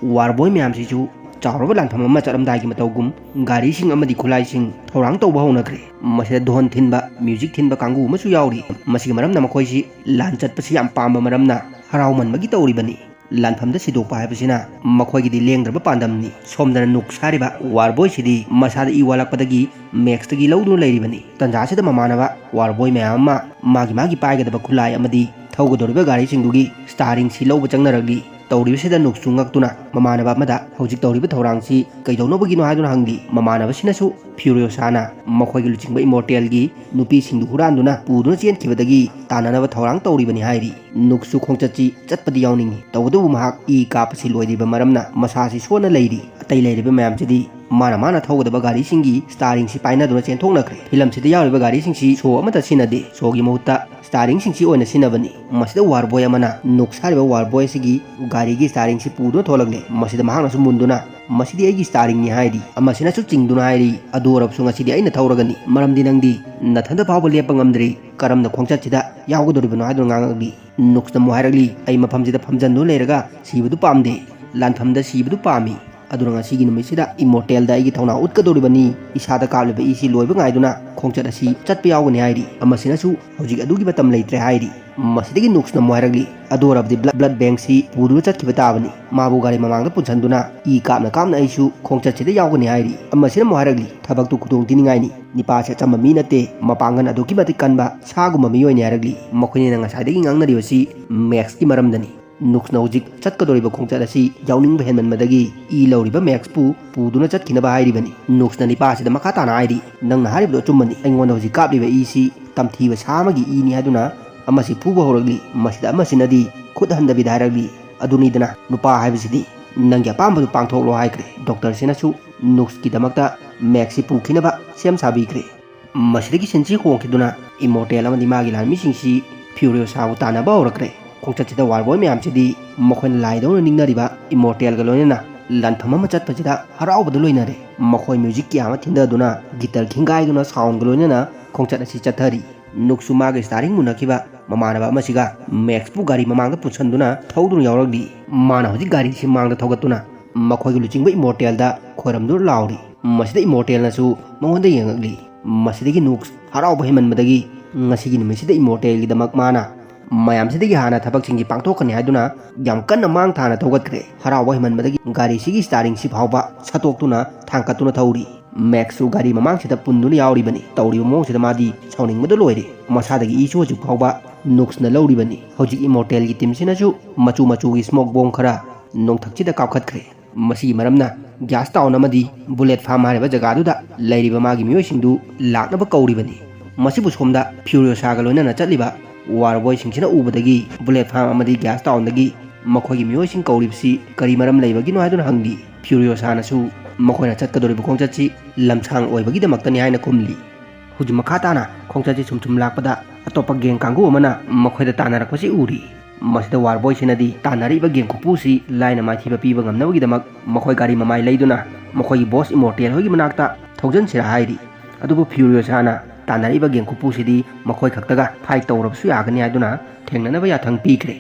ꯋꯥꯔꯕꯣꯏ ꯃꯌꯥꯝꯁꯤꯁꯨ ꯆꯥꯎꯔꯕ ꯂꯥꯟꯐꯝ ꯑꯃ ꯆꯠꯂꯝꯗꯥꯏꯒꯤ ꯃꯇꯧꯒꯨꯝ ꯒꯥꯔꯤꯁꯤꯡ ꯑꯃꯗꯤ ꯈꯨꯠꯂꯥꯏꯁꯤꯡ ꯊꯧꯔꯥꯡ ꯇꯧꯕ ꯍꯧꯅꯈ꯭ꯔꯦ꯫ ꯃꯁꯤꯗ ꯙꯣꯟ ꯊꯤꯟꯕ, ꯃ꯭ꯌꯨꯖꯤꯛ ꯊꯤꯟꯕ ꯀꯥꯡꯕꯨ ꯑꯃꯁꯨ ꯌꯥꯎꯔꯤ꯫ ꯃꯁꯤꯒꯤ ꯃꯔꯝꯅ ꯃꯈꯣꯏꯁꯤ ꯂꯥꯟ ꯆꯠꯄꯁꯤ ꯌꯥꯝ ꯄꯥꯝꯕ ꯃꯔꯝꯅ ꯍꯔꯥꯎꯃꯟꯕꯒꯤ ꯇꯧꯔꯤꯕꯅꯤ꯫ ꯂꯥꯟꯐꯝꯗ ꯁꯤꯗꯣꯛꯄ ꯍꯥꯏꯕꯁꯤꯅ ꯃꯈꯣꯏꯒꯤꯗꯤ ꯂꯦꯡꯗ꯭ꯔꯕ ꯄꯥꯟꯗꯝꯅꯤ꯫ ꯁꯣꯝꯗꯅ ꯅꯨꯛ ꯁꯥꯔꯤꯕ ꯋꯥꯔꯕꯣꯏꯁꯤꯗꯤ ꯃꯁꯥꯗ ꯏ ꯋꯥꯠꯂꯛꯄꯗꯒꯤ ꯃꯦꯛꯁꯇꯒꯤ ꯂꯧꯗꯨꯅ ꯂꯩꯔꯤꯕꯅꯤ꯫ ꯇꯟꯖꯥꯁꯤꯗ ꯃꯃꯥꯟꯅꯕ ꯋꯥꯔꯕꯣꯏ ꯃꯌꯥꯝ ꯑꯃ ꯃꯥꯒꯤ ꯃꯥꯒꯤ ꯄꯥꯏꯒꯗꯕ ꯈꯨꯠꯂꯥꯏ ꯑꯃꯗꯤ ꯊꯧꯒꯗꯧꯔꯤꯕ ꯒꯥꯔꯤꯁꯤꯡꯗꯨꯒꯤ ꯁ꯭ꯇꯥꯔꯤꯡꯁꯤ ꯂꯧꯕ ꯆꯪꯅꯔꯛꯂꯤ꯫ ꯇꯧꯔꯤꯕꯁꯤꯗ ꯅꯨꯛꯁꯨ ꯉꯛꯇꯨꯅ ꯃꯃꯥꯟꯅꯕ ꯑꯃꯗ ꯍꯧꯖꯤꯛ ꯇꯧꯔꯤꯕ ꯊꯧꯔꯥꯡꯁꯤ ꯀꯩꯗꯧꯅꯕꯒꯤꯅꯣ ꯍꯥꯏꯗꯨꯅ ꯍꯪꯂꯤ꯫ ꯃꯃꯥꯟꯅꯕꯁꯤꯅꯁꯨ ꯐ꯭ꯌꯨꯔꯤꯌꯣꯁꯥꯅ ꯃꯈꯣꯏꯒꯤ ꯂꯨꯆꯤꯡꯕ ꯏꯃꯣꯔꯇꯦꯜꯒꯤ ꯅꯨꯄꯤꯁꯤꯡꯗꯨ ꯍꯨꯔꯥꯟꯗꯨꯅ ꯄꯨꯗꯨꯅ ꯆꯦꯟꯈꯤꯕꯗꯒꯤ ꯇꯥꯟꯅꯅꯕ ꯊꯧꯔꯥꯡ ꯇꯧꯔꯤꯕꯅꯤ ꯍꯥꯏꯔꯤ꯫ ꯅꯨꯛꯁꯨ ꯈꯣꯡꯆꯠꯁꯤ ꯆꯠꯄꯗꯤ ꯌꯥꯎꯅꯤꯡꯏ, ꯇꯧꯕꯇꯕꯨ ꯃꯍꯥꯛ ꯏ ꯀꯥꯞꯄꯁꯤ ꯂꯣꯏꯗ꯭ꯔꯤꯕ ꯃꯔꯝꯅ ꯃꯁꯥꯁꯤ ꯁꯣꯟꯅ ꯂꯩꯔꯤ꯫ ꯑꯇꯩ ꯂꯩꯔꯤꯕ ꯃꯌꯥꯝꯁꯤꯗꯤ ꯃꯥꯅ ꯃꯥꯅ ꯊꯧꯒꯗꯕ ꯒꯥꯔꯤꯁꯤꯡꯒꯤ ꯁ꯭ꯇꯥꯔꯤꯡꯁꯤ ꯄꯥꯏꯅꯗꯨꯅ ꯆꯦꯟꯊꯣꯛꯅꯈ꯭ꯔꯦ꯫ ꯐꯤꯂꯝꯁꯤꯗ ꯌꯥꯎꯔꯤꯕ ꯒꯥꯔꯤꯁꯤꯡꯁꯤ ꯁꯣ ꯑꯃꯠꯇ ꯁꯤꯖꯤꯟꯅꯗꯦ꯫ ꯁꯣꯒꯤ ꯃꯍꯨꯠꯇ ꯁ꯭ꯇꯥꯔꯤꯡꯁꯤꯡꯁꯤ ꯑꯣꯏꯅ ꯁꯤꯖꯤꯟꯅꯕꯅꯤ꯫ ꯃꯁꯤꯗ ꯋꯥꯔꯕꯣꯏ ꯑꯃꯅ ꯅꯨꯛꯁ ꯍꯥꯏꯔꯤꯕ ꯋꯥꯔꯕꯣꯏ ꯑꯁꯤꯒꯤ ꯒꯥꯔꯤꯒꯤ ꯁ꯭ꯇꯥꯔꯤꯡꯁꯤ ꯄꯨꯗꯨꯅ ꯊꯣꯛꯂꯛꯂꯦ꯫ ꯃꯁꯤꯗ ꯃꯍꯥꯛꯅꯁꯨ ꯃꯨꯟꯗꯨꯅ, "ꯃꯁꯤꯗꯤ ꯑꯩꯒꯤ ꯁ꯭ꯇꯥꯔꯤꯡꯅꯤ" ꯍꯥꯏꯔꯤ꯫ ꯑꯃꯁꯤꯅꯁꯨ ꯆꯤꯡꯗꯨꯅ ꯍꯥꯏꯔꯤ, "ꯑꯗꯨ ꯑꯣꯏꯔꯕꯁꯨ ꯉꯁꯤꯗꯤ ꯑꯩꯅ ꯊꯧꯔꯒꯅꯤ, ꯃꯔꯝꯗꯤ ꯅꯪꯗꯤ ꯅꯊꯟꯇ ꯐꯥꯎꯕ ꯂꯦꯞꯄ ꯉꯝꯗ꯭ꯔꯤ, ꯀꯔꯝꯅ ꯈꯣꯡꯆꯠꯁꯤꯗ ꯌꯥꯎꯒꯗꯧꯔꯤꯕꯅꯣ?" ꯍꯥꯏꯗꯨꯅ ꯉꯥꯡꯂꯛꯂꯤ꯫ ꯅꯨꯛꯁꯅ ꯑꯃꯨꯛ ꯍꯥꯏꯔꯛꯂꯤ, "ꯑꯩ ꯃꯐꯝꯁꯤꯗ ꯐꯝꯖꯟꯗꯨꯅ ꯂꯩꯔꯒ ꯁꯤꯕꯗꯨ ꯄꯥꯝꯗꯦ, ꯂꯥꯟꯐꯝꯗ ꯁꯤꯕꯗꯨ ꯄꯥꯝꯃꯤ꯫ ꯑꯗꯨꯅ ꯉꯁꯤꯒꯤ ꯅꯨꯃꯤꯠꯁꯤꯗ ꯏꯃꯣꯔꯇꯦꯜꯗ ꯑꯩꯒꯤ ꯊꯧꯅꯥ ꯎꯠꯀꯗꯧꯔꯤꯕꯅꯤ꯫ ꯏꯁꯥꯗ ꯀꯥꯞꯂꯤꯕ ꯏꯁꯤ ꯂꯣꯏꯕ ꯉꯥꯏꯗꯨꯅ ꯈꯣꯡꯆꯠ ꯑꯁꯤ ꯆꯠꯄ ꯌꯥꯎꯒꯅꯤ" ꯍꯥꯏꯔꯤ꯫ ꯑꯃꯁꯤꯅꯁꯨ, "ꯍꯧꯖꯤꯛ ꯑꯗꯨꯒꯤ ꯃꯇꯝ ꯂꯩꯇ꯭ꯔꯦ" ꯍꯥꯏꯔꯤ꯫ ꯃꯁꯤꯗꯒꯤ ꯅꯨꯛꯁꯅ ꯑꯃꯨꯛ ꯍꯥꯏꯔꯛꯂꯤ, "ꯑꯗꯨ ꯑꯣꯏꯔꯕꯗꯤ ꯕ꯭ꯂꯠ, ꯕ꯭ꯂꯠ ꯕꯦꯡꯁꯤ ꯄꯨꯗꯨꯅ ꯆꯠꯈꯤꯕ ꯇꯥꯕꯅꯤ꯫ ꯃꯥꯕꯨ ꯒꯥꯔꯤ ꯃꯃꯥꯡꯗ ꯄꯨꯟꯁꯤꯟꯗꯨꯅ ꯏ ꯀꯥꯞꯅ ꯀꯥꯞꯅ ꯑꯩꯁꯨ ꯈꯣꯡꯆꯠꯁꯤꯗ ꯌꯥꯎꯒꯅꯤ" ꯍꯥꯏꯔꯤ꯫ ꯑꯃꯁꯤꯅ ꯑꯃꯨꯛ ꯍꯥꯏꯔꯛꯂꯤ, "ꯊꯕꯛꯇꯨ ꯈꯨꯗꯣꯡ ꯊꯤꯅꯤꯡꯉꯥꯏꯅꯤ꯫ ꯅꯤꯄꯥꯁꯦ ꯑꯆꯝꯕ ꯃꯤ ꯅꯠꯇꯦ, ꯃꯄꯥꯡꯒꯜ ꯑꯗꯨꯛꯀꯤ ꯃꯇꯤꯛ ꯀꯟꯕ ꯁꯥꯒꯨꯝꯕ ꯃꯤꯑꯣꯏꯅꯤ" ꯍꯥꯏꯔꯛꯂꯤ꯫ ꯃꯈꯣꯏꯅꯤꯅ ꯉꯁꯥꯏꯗꯒꯤ ꯉꯥꯡꯅꯔꯤꯕꯁꯤ ꯃꯦꯛꯁꯀꯤ ꯃꯔꯝꯗꯅꯤ꯫ ꯅꯨꯛꯁꯅ ꯍꯧꯖꯤꯛ ꯆꯠꯀꯗꯧꯔꯤꯕ ꯈꯣꯡꯆꯠ ꯑꯁꯤ ꯌꯥꯎꯅꯤꯡꯕ ꯍꯦꯟꯃꯟꯕꯗꯒꯤ ꯏ ꯂꯧꯔꯤꯕ ꯃꯦꯛꯁꯄꯨ ꯄꯨꯗꯨꯅ ꯆꯠꯈꯤꯅꯕ ꯍꯥꯏꯔꯤꯕꯅꯤ꯫ ꯅꯨꯛꯁꯅ ꯅꯤꯄꯥꯁꯤꯗ ꯃꯈꯥ ꯇꯥꯅ ꯍꯥꯏꯔꯤ, "ꯅꯪꯅ ꯍꯥꯏꯔꯤꯕꯗꯨ ꯑꯆꯨꯝꯕꯅꯤ꯫ ꯑꯩꯉꯣꯟꯗ ꯍꯧꯖꯤꯛ ꯀꯥꯞꯂꯤꯕ ꯏꯁꯤ ꯇꯝꯊꯤꯕ ꯁꯥ ꯑꯃꯒꯤ ꯏꯅꯤ" ꯍꯥꯏꯗꯨꯅ ꯑꯃꯁꯤ ꯐꯨꯕ ꯍꯧꯔꯛꯂꯤ꯫ ꯃꯁꯤꯗ ꯑꯃꯁꯤꯅꯗꯤ ꯈꯨꯠ ꯍꯟꯗꯕꯤꯗ ꯍꯥꯏꯔꯛꯂꯤ, "ꯑꯗꯨꯅꯤꯗꯅ, ꯅꯨꯄꯥ ꯍꯥꯏꯕꯁꯤꯗꯤ ꯅꯪꯒꯤ ꯑꯄꯥꯝꯕꯗꯨ ꯄꯥꯡꯊꯣꯛꯂꯣ" ꯍꯥꯏꯈ꯭ꯔꯦ꯫ ꯗꯣꯛꯇꯔꯁꯤꯅꯁꯨ ꯅꯨꯛꯁꯀꯤꯗꯃꯛꯇ ꯃꯦꯛꯁꯤ ꯄꯨꯈꯤꯅꯕ ꯁꯦꯝ ꯁꯥꯕꯤꯈ꯭ꯔꯦ꯫ ꯃꯁꯤꯗꯒꯤ ꯁꯤꯟꯁꯤ ꯍꯣꯡꯈꯤꯗꯨꯅ ꯏꯃꯣꯔꯇꯦꯜ ꯑꯃꯗꯤ ꯃꯥꯒꯤ ꯂꯥꯟꯃꯤꯁꯤꯡꯁꯤ ꯐ꯭ꯌꯨꯔꯤꯑꯣꯁꯥꯕꯨ ꯇꯥꯟꯅꯕ ꯍꯧꯔꯛꯈ꯭ꯔꯦ꯫ ꯈꯣꯡꯆꯠꯁꯤꯗ ꯋꯥꯔꯕꯣꯏ ꯃꯌꯥꯝꯁꯤꯗꯤ ꯃꯈꯣꯏꯅ ꯂꯥꯏꯗꯧꯅ ꯅꯤꯡꯅꯔꯤꯕ ꯏꯃꯣꯔꯇꯦꯜꯒ ꯂꯣꯏꯅꯅ ꯂꯥꯟꯐꯝ ꯑꯃ ꯆꯠꯄꯁꯤꯗ ꯍꯔꯥꯎꯕꯗ ꯂꯣꯏꯅꯔꯦ꯫ ꯃꯈꯣꯏ ꯃ꯭ꯌꯨꯖꯤꯛ ꯀꯌꯥ ꯑꯃ ꯊꯤꯟꯊꯗꯨꯅ ꯒꯤꯇꯔ ꯈꯤꯡꯒꯥꯏꯗꯨꯅ ꯁꯥꯎꯟꯒ ꯂꯣꯏꯅꯅ ꯈꯣꯡꯆꯠ ꯑꯁꯤ ꯆꯠꯊꯔꯤ꯫ ꯅꯨꯛꯁꯨ ꯃꯥꯒꯤ ꯁ꯭ꯇꯥꯔꯤꯡ ꯃꯨꯟꯅꯈꯤꯕ ꯃꯃꯥꯟꯅꯕ ꯑꯃꯁꯤꯒ ꯃꯦꯛꯁꯄꯨ ꯒꯥꯔꯤ ꯃꯃꯥꯡꯗ ꯄꯨꯁꯟꯗꯨꯅ ꯊꯧꯗꯨꯅ ꯌꯥꯎꯔꯛꯂꯤ꯫ ꯃꯥꯅ ꯍꯧꯖꯤꯛ ꯒꯥꯔꯤꯁꯤ ꯃꯥꯡꯗ ꯊꯧꯒꯠꯇꯨꯅ ꯃꯈꯣꯏꯒꯤ ꯂꯨꯆꯤꯡꯕ ꯏꯃꯣꯔꯇꯦꯜꯗ ꯈꯣꯏꯔꯝꯗꯨꯅ ꯂꯥꯎꯔꯤ꯫ ꯃꯁꯤꯗ ꯏꯃꯣꯔꯇꯦꯜꯅꯁꯨ ꯃꯉꯣꯟꯗ ꯌꯦꯡꯉꯛꯂꯤ꯫ ꯃꯁꯤꯗꯒꯤ ꯅꯨꯛꯁ ꯍꯔꯥꯎꯕ ꯍꯦꯟꯃꯟꯕꯗꯒꯤ ꯉꯁꯤꯒꯤ ꯅꯨꯃꯤꯠꯁꯤꯗ ꯏꯃꯣꯔꯇꯦꯜꯒꯤꯗꯃꯛ ꯃꯥꯅ ꯃꯌꯥꯝꯁꯤꯗꯒꯤ ꯍꯥꯟꯅ ꯊꯕꯛꯁꯤꯡꯁꯤ ꯄꯥꯡꯊꯣꯛꯀꯅꯤ ꯍꯥꯏꯗꯨꯅ ꯌꯥꯝ ꯀꯟꯅ ꯃꯥꯡ ꯊꯥꯅ ꯊꯧꯒꯠꯈ꯭ꯔꯦ꯫ ꯍꯔꯥꯎꯕ ꯍꯦꯟꯃꯟꯕꯗꯒꯤ ꯒꯥꯔꯤꯁꯤꯒꯤ ꯁ꯭ꯇꯥꯔꯤꯡꯁꯤ ꯐꯥꯎꯕ ꯁꯠꯇꯣꯛꯇꯨꯅ ꯊꯥꯡꯀꯠꯇꯨꯅ ꯊꯧꯔꯤ꯫ ꯃꯦꯛꯁꯁꯨ ꯒꯥꯔꯤ ꯃꯃꯥꯡꯁꯤꯗ ꯄꯨꯟꯗꯨꯅ ꯌꯥꯎꯔꯤꯕꯅꯤ꯫ ꯇꯧꯔꯤꯕ ꯃꯑꯣꯡꯁꯤꯗ ꯃꯥꯗꯤ ꯁꯥꯎꯅꯤꯡꯕꯗ ꯂꯣꯏꯔꯦ꯫ ꯃꯁꯥꯗꯒꯤ ꯏꯁꯨ ꯍꯧꯖꯤꯛ ꯐꯥꯎꯕ ꯅꯨꯛꯁꯅ ꯂꯧꯔꯤꯕꯅꯤ꯫ ꯍꯧꯖꯤꯛ ꯏꯃꯣꯔꯇꯦꯜꯒꯤ ꯇꯤꯝꯁꯤꯅꯁꯨ ꯃꯆꯨ ꯃꯆꯨꯒꯤ ꯁ꯭ꯃꯣꯛ ꯕꯣꯝ ꯈꯔ ꯅꯣꯡꯊꯛꯁꯤꯗ ꯀꯥꯞꯈꯠꯈ꯭ꯔꯦ꯫ ꯃꯁꯤꯒꯤ ꯃꯔꯝꯅ ꯒ꯭ꯌꯥꯁ ꯇꯥꯎꯟ ꯑꯃꯗꯤ ꯕꯨꯂꯦꯠ ꯐꯥꯔꯝ ꯍꯥꯏꯔꯤꯕ ꯖꯒꯥꯗꯨꯗ ꯂꯩꯔꯤꯕ ꯃꯥꯒꯤ ꯃꯤꯑꯣꯏꯁꯤꯡꯗꯨ ꯂꯥꯛꯅꯕ ꯀꯧꯔꯤꯕꯅꯤ꯫ ꯃꯁꯤꯕꯨ ꯁꯣꯝꯗ ꯐ꯭ꯌꯨꯔꯤꯑꯣꯁꯥꯒ ꯂꯣꯏꯅꯅ ꯆꯠꯂꯤꯕ ꯋꯥꯔꯕꯣꯏꯁꯤꯡꯁꯤꯅ ꯎꯕꯗꯒꯤ ꯕꯨꯂꯦꯠ ꯐꯥꯔꯝ ꯑꯃꯗꯤ ꯒ꯭ꯌꯥꯁ ꯇꯥꯎꯟꯗꯒꯤ ꯃꯈꯣꯏꯒꯤ ꯃꯤꯑꯣꯏꯁꯤꯡ ꯀꯧꯔꯤꯕꯁꯤ ꯀꯔꯤ ꯃꯔꯝ ꯂꯩꯕꯒꯤꯅꯣ ꯍꯥꯏꯗꯨꯅ ꯍꯪꯂꯤ꯫ ꯐ꯭ꯌꯨꯔꯤꯑꯣꯁꯥꯅꯁꯨ ꯃꯈꯣꯏꯅ ꯆꯠꯀꯗꯧꯔꯤꯕ ꯈꯣꯡꯆꯠꯁꯤ ꯂꯝꯁꯥꯡ ꯑꯣꯏꯕꯒꯤꯗꯃꯛꯇꯅꯤ ꯍꯥꯏꯅ ꯈꯨꯝꯂꯤ꯫ ꯍꯧꯖꯤꯛ ꯃꯈꯥ ꯇꯥꯅ ꯈꯣꯡꯆꯠꯁꯤ ꯁꯨꯝ ꯁꯨꯝ ꯂꯥꯛꯄꯗ ꯑꯇꯣꯞꯄ ꯒꯦꯡ ꯀꯥꯡꯕꯨ ꯑꯃꯅ ꯃꯈꯣꯏꯗ ꯇꯥꯟꯅꯔꯛꯄꯁꯤ ꯎꯔꯤ꯫ ꯃꯁꯤꯗ ꯋꯥꯔꯕꯣꯏꯁꯤꯅꯗꯤ ꯇꯥꯟꯅꯔꯛꯏꯕ ꯒꯦꯡ ꯈꯨꯄꯨꯁꯤ ꯂꯥꯏꯅ ꯃꯥꯏꯊꯤꯕ ꯄꯤꯕ ꯉꯝꯅꯕꯒꯤꯗꯃꯛ ꯃꯈꯣꯏ ꯒꯥꯔꯤ ꯃꯃꯥꯏ ꯂꯩꯗꯨꯅ ꯃꯈꯣꯏꯒꯤ ꯕꯣꯁ ꯏꯃꯣꯔꯇꯦꯜ ꯍꯣꯏꯒꯤ ꯃꯅꯥꯛꯇ ꯊꯧꯖꯤꯟꯁꯤꯔꯥ ꯍꯥꯏꯔꯤ꯫ ꯑꯗꯨꯕꯨ ꯐ꯭ꯌꯨꯔꯤꯑꯣꯁꯥꯅ ꯇꯥꯟꯅꯔꯛꯏꯕ ꯒꯦꯡ ꯈꯨꯄꯨꯁꯤꯗꯤ ꯃꯈꯣꯏ ꯈꯛꯇꯒ ꯐꯥꯏꯠ ꯇꯧꯔꯕꯁꯨ ꯌꯥꯒꯅꯤ ꯍꯥꯏꯗꯨꯅ ꯊꯦꯡꯅꯅꯕ ꯌꯥꯊꯪ ꯄꯤꯈ꯭ꯔꯦ꯫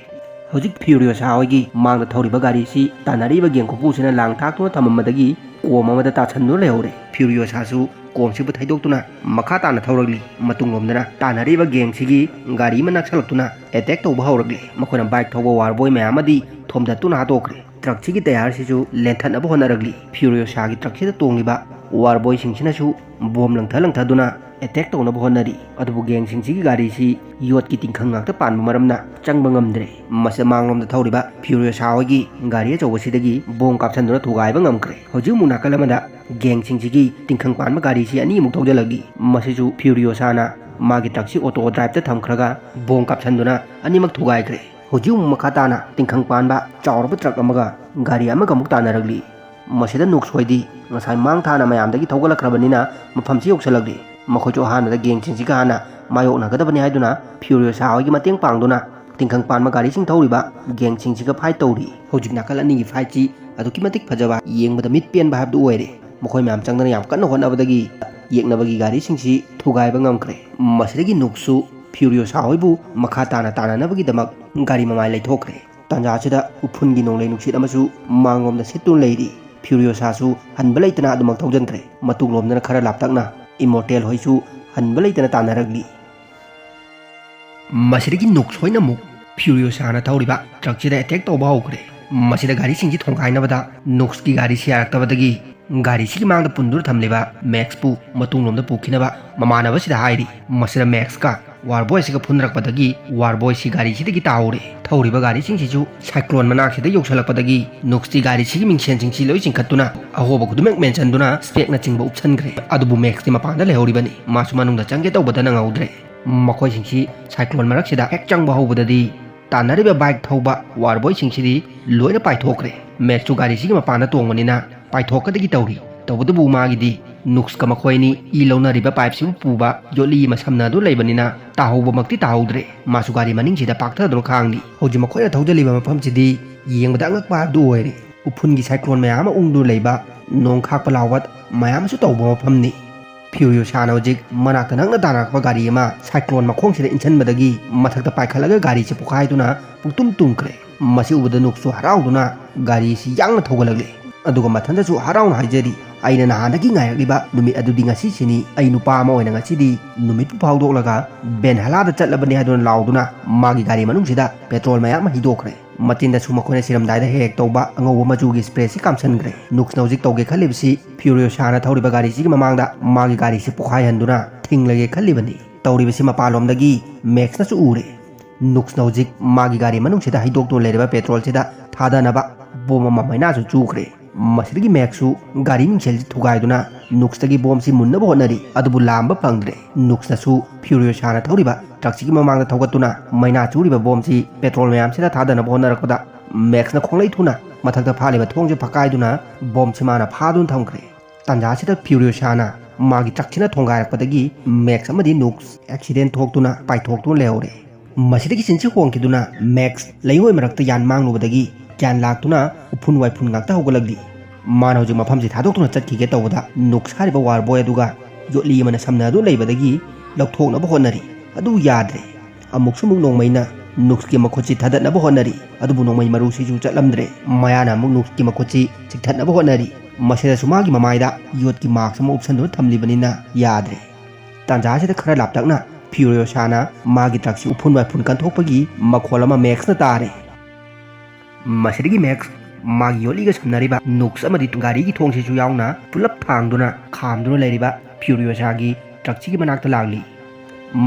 ꯍꯧꯖꯤꯛ ꯐ꯭ꯌꯨꯔꯤꯑꯣꯁꯥ ꯍꯣꯏꯒꯤ ꯃꯥꯡꯗ ꯊꯧꯔꯤꯕ ꯒꯥꯔꯤꯁꯤ ꯇꯥꯟꯅꯔꯤꯕ ꯒꯦꯡ ꯈꯨꯄꯨꯁꯤꯅ ꯂꯥꯡ ꯊꯥꯛꯇꯨꯅ ꯊꯝꯃꯝꯕꯗꯒꯤ ꯀꯣꯝ ꯑꯃꯗ ꯇꯥꯁꯟꯗꯨꯅ ꯂꯩꯍꯧꯔꯦ꯫ ꯐ꯭ꯌꯨꯔꯤꯑꯣꯁꯥꯁꯨ ꯀꯣꯝꯁꯤꯕꯨ ꯊꯩꯗꯣꯛꯇꯨꯅ ꯃꯈꯥ ꯇꯥꯅ ꯊꯧꯔꯛꯂꯤ꯫ ꯃꯇꯨꯡꯂꯣꯝꯗꯅ ꯇꯥꯟꯅꯔꯤꯕ ꯒꯦꯡꯁꯤꯒꯤ ꯒꯥꯔꯤ ꯑꯃ ꯅꯛꯁꯜꯂꯛꯇꯨꯅ ꯑꯦꯇꯦꯛ ꯇꯧꯕ ꯍꯧꯔꯛꯂꯤ꯫ ꯃꯈꯣꯏꯅ ꯕꯥꯏꯛ ꯊꯧꯕ ꯋꯥꯔꯕꯣꯏ ꯃꯌꯥꯝ ꯑꯃꯗꯤ ꯊꯣꯝꯗꯠꯇꯨꯅ ꯍꯥꯠꯇꯣꯛꯈ꯭ꯔꯦ꯫ ꯇ꯭ꯔꯛꯁꯤꯒꯤ ꯇꯌꯥꯔꯁꯤꯁꯨ ꯂꯦꯟꯊꯠꯅꯕ ꯍꯣꯠꯅꯔꯛꯂꯤ꯫ ꯐ꯭ꯌꯨꯔꯤꯑꯣꯁꯥꯒꯤ ꯇ꯭ꯔꯛꯁꯤꯗ ꯇꯣꯡꯂꯤꯕ ꯋꯥꯔꯕꯣꯏꯁꯤꯡꯁꯤꯅꯁꯨ ꯕꯣꯝ ꯂꯪꯊ ꯂꯪꯊꯗꯨꯅ ꯑꯦꯇꯦꯛ ꯇꯧꯅꯕ ꯍꯣꯠꯅꯔꯤ꯫ ꯑꯗꯨꯕꯨ ꯒꯦꯡꯁꯤꯡꯁꯤꯒꯤ ꯒꯥꯔꯤꯁꯤ ꯌꯣꯠꯀꯤ ꯇꯤꯡꯈꯪ ꯉꯥꯛꯇ ꯄꯥꯟꯕ ꯃꯔꯝꯅ ꯆꯪꯕ ꯉꯝꯗ꯭ꯔꯦ꯫ ꯃꯁꯤꯗ ꯃꯥꯡꯂꯣꯝꯗ ꯊꯧꯔꯤꯕ ꯐ꯭ꯌꯨꯔꯤꯑꯣꯁꯥ ꯍꯣꯏꯒꯤ ꯒꯥꯔꯤ ꯑꯆꯧꯕꯁꯤꯗꯒꯤ ꯕꯣꯝ ꯀꯥꯞꯁꯟꯗꯨꯅ ꯊꯨꯒꯥꯏꯕ ꯉꯝꯈ꯭ꯔꯦ꯫ ꯍꯧꯖꯤꯛ ꯑꯃꯨꯛ ꯅꯥꯀꯜ ꯑꯃꯗ ꯒꯦꯡꯁꯤꯡꯁꯤꯒꯤ ꯇꯤꯡꯈꯪ ꯄꯥꯟꯕ ꯒꯥꯔꯤꯁꯤ ꯑꯅꯤꯃꯨꯛ ꯊꯧꯖꯤꯜꯂꯛꯂꯤ꯫ ꯃꯁꯤꯁꯨ ꯐ꯭ꯌꯨꯔꯤꯑꯣꯁꯥꯅ ꯃꯥꯒꯤ ꯇ꯭ꯔꯛꯁꯤ ꯑꯣꯇꯣ ꯗ꯭ꯔꯥꯏꯚꯇ ꯊꯝꯈ꯭ꯔꯒ ꯕꯣꯝ ꯀꯥꯞꯁꯟꯗꯨꯅ ꯑꯅꯤꯃꯛ ꯊꯨꯒꯥꯏꯈ꯭ꯔꯦ꯫ ꯍꯧꯖꯤꯛ ꯑꯃꯨꯛ ꯃꯈꯥ ꯇꯥꯅ ꯇꯤꯡꯈꯪ ꯄꯥꯟꯕ ꯆꯥꯎꯔꯕ ꯇ꯭ꯔꯛ ꯑꯃꯒ ꯒꯥꯔꯤ ꯑꯃꯒ ꯑꯃꯨꯛ ꯇꯥꯟꯅꯔꯛꯂꯤ꯫ ꯃꯁꯤꯗ ꯅꯨꯛꯁ ꯍꯣꯏꯗꯤ ꯉꯁꯥꯏ ꯃꯥꯡ ꯊꯥꯅ ꯃꯌꯥꯝꯗꯒꯤ ꯊꯧꯒꯠꯂꯛꯈ꯭ꯔꯕꯅꯤꯅ ꯃꯐꯝꯁꯤ ꯌꯧꯁꯤꯜꯂꯛꯂꯤ꯫ ꯃꯈꯣꯏꯁꯨ ꯑꯍꯥꯟꯕꯗ ꯒꯦꯡꯁꯤꯡꯁꯤꯒ ꯍꯥꯟꯅ ꯃꯥꯌꯣꯛꯅꯒꯗꯕꯅꯤ ꯍꯥꯏꯗꯨꯅ ꯐ꯭ꯌꯨꯔꯤꯑꯣꯁꯥ ꯍꯣꯏꯒꯤ ꯃꯇꯦꯡ ꯄꯥꯡꯗꯨꯅ ꯇꯤꯡꯈꯪ ꯄꯥꯟꯕ ꯒꯥꯔꯤꯁꯤꯡ ꯊꯧꯔꯤꯕ ꯒꯦꯡꯁꯤꯡꯁꯤꯒ ꯐꯥꯏꯠ ꯇꯧꯔꯤ꯫ ꯍꯧꯖꯤꯛ ꯅꯥꯀꯜ ꯑꯅꯤꯒꯤ ꯐꯥꯏꯠꯁꯤ ꯑꯗꯨꯛꯀꯤ ꯃꯇꯤꯛ ꯐꯖꯕ, ꯌꯦꯡꯕꯗ ꯃꯤꯠ ꯄꯦꯟꯕ ꯍꯥꯏꯕꯗꯨ ꯑꯣꯏꯔꯦ꯫ ꯃꯈꯣꯏ ꯃꯌꯥꯝ ꯆꯪꯗꯅ ꯌꯥꯝ ꯀꯟꯅ ꯍꯣꯠꯅꯕꯗꯒꯤ ꯌꯦꯛꯅꯕꯒꯤ ꯒꯥꯔꯤꯁꯤꯡꯁꯤ ꯊꯨꯒꯥꯏꯕ ꯉꯝꯈ꯭ꯔꯦ꯫ ꯃꯁꯤꯗꯒꯤ ꯅꯨꯛꯁꯨ ꯐ꯭ꯌꯨꯔꯤꯑꯣꯁꯥ ꯍꯣꯏꯕꯨ ꯃꯈꯥ ꯇꯥꯅ ꯇꯥꯟꯅꯅꯕꯒꯤꯗꯃꯛ ꯒꯥꯔꯤ ꯃꯃꯥꯏ ꯂꯩꯊꯣꯛꯈ꯭ꯔꯦ꯫ ꯇꯥꯟꯖꯥꯁꯤꯗ ꯎꯐꯨꯟꯒꯤ ꯅꯣꯡꯂꯩ ꯅꯨꯡꯁꯤꯠ ꯑꯃꯁꯨ ꯃꯥꯡꯂꯣꯝꯗ ꯁꯤꯠꯇꯨꯅ ꯂꯩꯔꯤ꯫ ꯐ꯭ꯌꯨꯔꯤꯑꯣꯁꯥꯁꯨ ꯍꯟꯕ ꯂꯩꯇꯅ ꯑꯗꯨꯃꯛ ꯊꯧꯖꯤꯟꯈ꯭ꯔꯦ꯫ ꯃꯇꯨꯡꯂꯣꯝꯗꯅ ꯈꯔ ꯂꯥꯞꯇꯛꯅ ꯏꯃꯣꯔꯇꯦꯜ ꯍꯣꯏꯁꯨ ꯍꯟꯕ ꯂꯩꯇꯅ ꯇꯥꯟꯅꯔꯛꯂꯤ꯫ ꯃꯁꯤꯗꯒꯤ ꯅꯨꯛꯁ ꯍꯣꯏꯅ ꯑꯃꯨꯛ ꯐ꯭ꯌꯨꯔꯤꯑꯣꯁꯥꯅ ꯊꯧꯔꯤꯕ ꯇ꯭ꯔꯛꯁꯤꯗ ꯑꯦꯇꯦꯛ ꯇꯧꯕ ꯍꯧꯈ꯭ꯔꯦ꯫ ꯃꯁꯤꯗ ꯒꯥꯔꯤꯁꯤꯡꯁꯤ ꯊꯣꯡꯒꯥꯏꯅꯕꯗ ꯅꯨꯛꯁꯀꯤ ꯒꯥꯔꯤꯁꯤ ꯌꯥꯔꯛꯇꯕꯗꯒꯤ ꯒꯥꯔꯤꯁꯤꯒꯤ ꯃꯥꯡꯗ ꯄꯨꯟꯗꯨꯅ ꯊꯝꯂꯤꯕ ꯃꯦꯛꯁꯄꯨ ꯃꯇꯨꯡꯂꯣꯝꯗ ꯄꯨꯈꯤꯅꯕ ꯃꯃꯥꯟꯅꯕꯁꯤꯗ ꯍꯥꯏꯔꯤ꯫ ꯃꯁꯤꯗ ꯃꯦꯛꯁꯀ ꯋꯥꯔꯕꯣꯏꯁꯤꯒ ꯐꯨꯅꯔꯛꯄꯗꯒꯤ ꯋꯥꯔꯕꯣꯏꯁꯤ ꯒꯥꯔꯤꯁꯤꯗꯒꯤ ꯇꯥꯍꯧꯔꯦ꯫ ꯊꯧꯔꯤꯕ ꯒꯥꯔꯤꯁꯤꯡꯁꯤꯁꯨ ꯁꯥꯏꯀ꯭ꯂꯣꯟ ꯃꯅꯥꯛꯁꯤꯗ ꯌꯧꯁꯤꯜꯂꯛꯄꯗꯒꯤ ꯅꯨꯛꯁꯇꯤ ꯒꯥꯔꯤꯁꯤꯒꯤ ꯃꯤꯡꯁꯦꯟꯁꯤꯡꯁꯤ ꯂꯣꯏ ꯆꯤꯡꯈꯠꯇꯨꯅ ꯑꯍꯣꯕ ꯈꯨꯗꯤꯡꯃꯛ ꯃꯦꯟꯁꯤꯟꯗꯨꯅ ꯁ꯭ꯄꯦꯛꯅꯆꯤꯡꯕ ꯎꯞꯁꯟꯈ꯭ꯔꯦ꯫ ꯑꯗꯨꯕꯨ ꯃꯦꯛꯁꯇꯤ ꯃꯄꯥꯟꯗ ꯂꯩꯍꯧꯔꯤꯕꯅꯤ꯫ ꯃꯥꯁꯨ ꯃꯅꯨꯡꯗ ꯆꯪꯒꯦ ꯇꯧꯕꯗ ꯅꯪꯍꯧꯗ꯭ꯔꯦ꯫ ꯃꯈꯣꯏꯁꯤꯡꯁꯤ ꯁꯥꯏꯀ꯭ꯂꯣꯟ ꯃꯔꯛꯁꯤꯗ ꯍꯦꯛ ꯆꯪꯕ ꯍꯧꯕꯗꯗꯤ ꯇꯥꯟꯅꯔꯤꯕ ꯕꯥꯏꯛ ꯊꯧꯕ ꯋꯥꯔꯕꯣꯏꯁꯤꯡꯁꯤꯗꯤ ꯂꯣꯏꯅ ꯄꯥꯏꯊꯣꯛꯈ꯭ꯔꯦ꯫ ꯃꯦꯛꯁꯁꯨ ꯒꯥꯔꯤꯁꯤꯒꯤ ꯃꯄꯥꯟꯗ ꯇꯣꯡꯕꯅꯤꯅ ꯄꯥꯏꯊꯣꯛꯀꯗꯒꯤ ꯇꯧꯔꯤ꯫ ꯇꯧꯕꯇꯕꯨ ꯃꯥꯒꯤꯗꯤ ꯅꯨꯛꯁꯀ ꯃꯈꯣꯏ ꯑꯅꯤ ꯏ ꯂꯧꯅꯔꯤꯕ ꯄꯥꯏꯞꯁꯤꯕꯨ ꯄꯨꯕ ꯌꯣꯠꯂꯤ ꯑꯃ ꯁꯝꯅꯗꯨꯅ ꯂꯩꯕꯅꯤꯅ ꯇꯥꯍꯧꯕꯃꯛꯇꯤ ꯇꯥꯍꯧꯗ꯭ꯔꯦ꯫ ꯃꯥꯁꯨ ꯒꯥꯔꯤ ꯃꯅꯤꯡꯁꯤꯗ ꯄꯥꯛꯊꯗꯨꯅ ꯈꯥꯡꯂꯤ꯫ ꯍꯧꯖꯤꯛ ꯃꯈꯣꯏꯅ ꯊꯧꯖꯤꯜꯂꯤꯕ ꯃꯐꯝꯁꯤꯗꯤ ꯌꯦꯡꯕꯗ ꯑꯉꯛꯄ ꯑꯗꯨ ꯑꯣꯏꯔꯦ꯫ ꯎꯐꯨꯟꯒꯤ ꯁꯥꯏꯀ꯭ꯂꯣꯟ ꯃꯌꯥꯝ ꯑꯃ ꯎꯪꯗꯨꯅ ꯂꯩꯕ, ꯅꯣꯡ ꯈꯥꯛꯄ ꯂꯥꯎꯕ ꯃꯌꯥꯝ ꯑꯃꯁꯨ ꯇꯧꯕ ꯃꯐꯝꯅꯤ꯫ ꯐ꯭ꯌꯨꯔꯤꯌꯣꯁꯥꯅ ꯍꯧꯖꯤꯛ ꯃꯅꯥꯛꯇ ꯅꯛꯅ ꯇꯥꯅꯔꯛꯄ ꯒꯥꯔꯤ ꯑꯃ ꯁꯥꯏꯀ꯭ꯂꯣꯟ ꯃꯈꯣꯡꯁꯤꯗ ꯏꯟꯁꯤꯟꯕꯗꯒꯤ ꯃꯊꯛꯇ ꯄꯥꯏꯈꯠꯂꯒ ꯒꯥꯔꯤꯁꯤ ꯄꯣꯈꯥꯏꯗꯨꯅ ꯄꯨꯡꯇꯨꯝ ꯇꯨꯝꯈ꯭ꯔꯦ꯫ ꯃꯁꯤ ꯎꯕꯗ ꯅꯨꯛꯁꯨ ꯍꯔꯥꯎꯗꯨꯅ ꯒꯥꯔꯤꯁꯤ ꯌꯥꯡꯅ ꯊꯧꯒꯠꯂꯛꯂꯦ꯫ ꯑꯗꯨꯒ ꯃꯊꯟꯇꯁꯨ ꯍꯔꯥꯎꯅ ꯍꯥꯏꯖꯔꯤ, "ꯑꯩꯅ ꯅꯍꯥꯟꯗꯒꯤ ꯉꯥꯏꯔꯛꯂꯤꯕ ꯅꯨꯃꯤꯠ ꯑꯗꯨꯗꯤ ꯉꯁꯤꯁꯤꯅꯤ꯫ ꯑꯩ ꯅꯨꯄꯥ ꯑꯃ ꯑꯣꯏꯅ ꯉꯁꯤꯗꯤ ꯅꯨꯃꯤꯠꯄꯨ ꯐꯥꯎꯗꯣꯛꯂꯒ ꯕꯦꯟꯍꯂꯥꯗ ꯆꯠꯂꯕꯅꯤ" ꯍꯥꯏꯗꯨꯅ ꯂꯥꯎꯗꯨꯅ ꯃꯥꯒꯤ ꯒꯥꯔꯤ ꯃꯅꯨꯡꯁꯤꯗ ꯄꯦꯇ꯭ꯔꯣꯜ ꯃꯌꯥꯝ ꯑꯃ ꯍꯩꯗꯣꯛꯈ꯭ꯔꯦ꯫ ꯃꯆꯤꯟꯗꯁꯨ ꯃꯈꯣꯏꯅ ꯁꯤꯔꯝꯗꯥꯏꯗ ꯍꯦꯛ ꯍꯦꯛ ꯇꯧꯕ ꯑꯉꯧꯕ ꯃꯆꯨꯒꯤ ꯁ꯭ꯄ꯭ꯔꯦꯁꯤ ꯀꯥꯝꯁꯟꯈ꯭ꯔꯦ꯫ ꯅꯨꯛꯁꯅ ꯍꯧꯖꯤꯛ ꯇꯧꯒꯦ ꯈꯜꯂꯤꯕꯁꯤ ꯐ꯭ꯌꯨꯔꯤꯌꯣꯁꯥꯅ ꯊꯧꯔꯤꯕ ꯒꯥꯔꯤꯁꯤꯒꯤ ꯃꯃꯥꯡꯗ ꯃꯥꯒꯤ ꯒꯥꯔꯤꯁꯤ ꯄꯣꯈꯥꯏꯍꯟꯗꯨꯅ ꯊꯤꯡꯂꯒꯦ ꯈꯜꯂꯤꯕꯅꯤ꯫ ꯇꯧꯔꯤꯕꯁꯤ ꯃꯄꯥꯟꯂꯣꯝꯗꯒꯤ ꯃꯦꯛꯁꯅꯁꯨ ꯎꯔꯦ꯫ ꯅꯨꯛꯁꯅ ꯍꯧꯖꯤꯛ ꯃꯥꯒꯤ ꯒꯥꯔꯤ ꯃꯅꯨꯡꯁꯤꯗ ꯍꯩꯗꯣꯛꯇꯨꯅ ꯂꯩꯔꯤꯕ ꯄꯦꯇ꯭ꯔꯣꯜꯁꯤꯗ ꯊꯥꯗꯅꯕ ꯕꯣꯝ ꯑꯃ ꯃꯩꯅꯥꯁꯨ ꯆꯨꯈ꯭ꯔꯦ꯫ ꯃꯁꯤꯗꯒꯤ ꯃꯦꯛꯁꯁꯨ ꯒꯥꯔꯤ ꯃꯤꯡꯁꯦꯜꯁꯤ ꯊꯨꯒꯥꯏꯗꯨꯅ ꯅꯨꯛꯁꯇꯒꯤ ꯕꯣꯝꯁꯤ ꯃꯨꯟꯅꯕ ꯍꯣꯠꯅꯔꯤ, ꯑꯗꯨꯕꯨ ꯂꯥꯝꯕ ꯐꯪꯗ꯭ꯔꯦ꯫ ꯅꯨꯛꯁꯅꯁꯨ ꯐ꯭ꯌꯨꯔꯤꯌꯣꯁꯥꯅ ꯊꯧꯔꯤꯕ ꯇ꯭ꯔꯛꯁꯤꯒꯤ ꯃꯃꯥꯡꯗ ꯊꯧꯒꯠꯇꯨꯅ ꯃꯩꯅꯥ ꯆꯨꯔꯤꯕ ꯕꯣꯝꯁꯤ ꯄꯦꯇ꯭ꯔꯣꯜ ꯃꯌꯥꯝꯁꯤꯗ ꯊꯥꯗꯅꯕ ꯍꯣꯠꯅꯔꯛꯄꯗ ꯃꯦꯛꯁꯅ ꯈꯣꯡꯂꯩ ꯊꯨꯅ ꯃꯊꯛꯇ ꯐꯥꯜꯂꯤꯕ ꯊꯣꯡꯁꯦ ꯐꯛꯀꯥꯏꯗꯨꯅ ꯕꯣꯝꯁꯤ ꯃꯥꯅ ꯐꯥꯗꯨꯅ ꯊꯝꯈ꯭ꯔꯦ꯫ ꯇꯥꯟꯖꯥꯁꯤꯗ ꯐ꯭ꯌꯨꯔꯤꯌꯣꯁꯥꯅ ꯃꯥꯒꯤ ꯇ꯭ꯔꯛꯁꯤꯅ ꯊꯣꯡꯒꯥꯏꯔꯛꯄꯗꯒꯤ ꯃꯦꯛꯁ ꯑꯃꯗꯤ ꯅꯨꯛꯁ ꯑꯦꯛꯁꯤꯗꯦꯟ ꯊꯣꯛꯇꯨꯅ ꯄꯥꯏꯊꯣꯛꯇꯨꯅ ꯂꯩꯍꯧꯔꯦ꯫ ꯃꯁꯤꯗꯒꯤ ꯁꯤꯟꯁꯤ ꯍꯣꯡꯈꯤꯗꯨꯅ ꯃꯦꯛꯁ ꯂꯩꯉꯣꯏ ꯃꯔꯛꯇ ꯌꯥꯟ ꯃꯥꯡꯂꯨꯕꯗꯒꯤ ꯒ꯭ꯌꯥꯟ ꯂꯥꯛꯇꯨꯅ ꯎꯐꯨꯟ ꯋꯥꯏꯐꯨꯟ ꯉꯥꯛꯇ ꯍꯧꯒꯠꯂꯛꯂꯤ꯫ ꯃꯥꯅ ꯍꯧꯖꯤꯛ ꯃꯐꯝꯁꯤ ꯊꯥꯗꯣꯛꯇꯨꯅ ꯆꯠꯈꯤꯒꯦ ꯇꯧꯕꯗ ꯅꯨꯛꯁ ꯍꯥꯏꯔꯤꯕ ꯋꯥꯔꯕꯣꯏ ꯑꯗꯨꯒ ꯌꯣꯠꯂꯤ ꯑꯃꯅ ꯁꯝꯅꯗꯨꯅ ꯂꯩꯕꯗꯒꯤ ꯂꯧꯊꯣꯛꯅꯕ ꯍꯣꯠꯅꯔꯤ꯫ ꯑꯗꯨ ꯌꯥꯗ꯭ꯔꯦ꯫ ꯑꯃꯨꯛꯁꯨ ꯑꯃꯨꯛ ꯅꯣꯡꯃꯩꯅ ꯅꯨꯛꯁꯀꯤ ꯃꯈꯨꯠꯁꯤ ꯊꯥꯗꯠꯅꯕ ꯍꯣꯠꯅꯔꯤ꯫ ꯑꯗꯨꯕꯨ ꯅꯣꯡꯃꯩ ꯃꯔꯨꯁꯤꯁꯨ ꯆꯠꯂꯝꯗ꯭ꯔꯦ꯫ ꯃꯌꯥꯅ ꯑꯃꯨꯛ ꯅꯨꯛꯁꯀꯤ ꯃꯈꯨꯠꯁꯤ ꯆꯤꯛꯊꯠꯅꯕ ꯍꯣꯠꯅꯔꯤ꯫ ꯃꯁꯤꯗꯁꯨ ꯃꯥꯒꯤ ꯃꯃꯥꯏꯗ ꯌꯣꯠꯀꯤ ꯃꯥꯛꯁ ꯑꯃ ꯎꯞꯁꯟꯗꯨꯅ ꯊꯝꯂꯤꯕꯅꯤꯅ ꯌꯥꯗ꯭ꯔꯦ꯫ ꯇꯥꯟꯖꯥꯁꯤꯗ ꯈꯔ ꯂꯥꯞꯇꯛꯅ ꯐ꯭ꯌꯨꯔꯤꯌꯣꯁꯥꯅ ꯃꯥꯒꯤ ꯇ꯭ꯔꯛꯁꯤ ꯎꯐꯨꯟ ꯋꯥꯏꯐꯨꯟ ꯀꯟꯊꯣꯛꯄꯒꯤ ꯃꯈꯣꯜ ꯑꯃ ꯃꯦꯛꯁꯅ ꯇꯥꯔꯦ꯫ ꯃꯁꯤꯗꯒꯤ ꯃꯦꯛꯁ ꯃꯥꯒꯤ ꯌꯣꯠꯂꯤꯒ ꯁꯝꯅꯔꯤꯕ ꯅꯨꯛꯁ ꯑꯃꯗꯤ ꯒꯥꯔꯤꯒꯤ ꯊꯣꯡꯁꯤꯁꯨ ꯌꯥꯎꯅ ꯄꯨꯂꯞ ꯊꯥꯡꯗꯨꯅ ꯈꯥꯝꯗꯨꯅ ꯂꯩꯔꯤꯕ ꯐ꯭ꯌꯨꯔꯤꯌꯣꯁꯥꯒꯤ ꯇ꯭ꯔꯛꯁꯤꯒꯤ ꯃꯅꯥꯛꯇ ꯂꯥꯛꯂꯤ꯫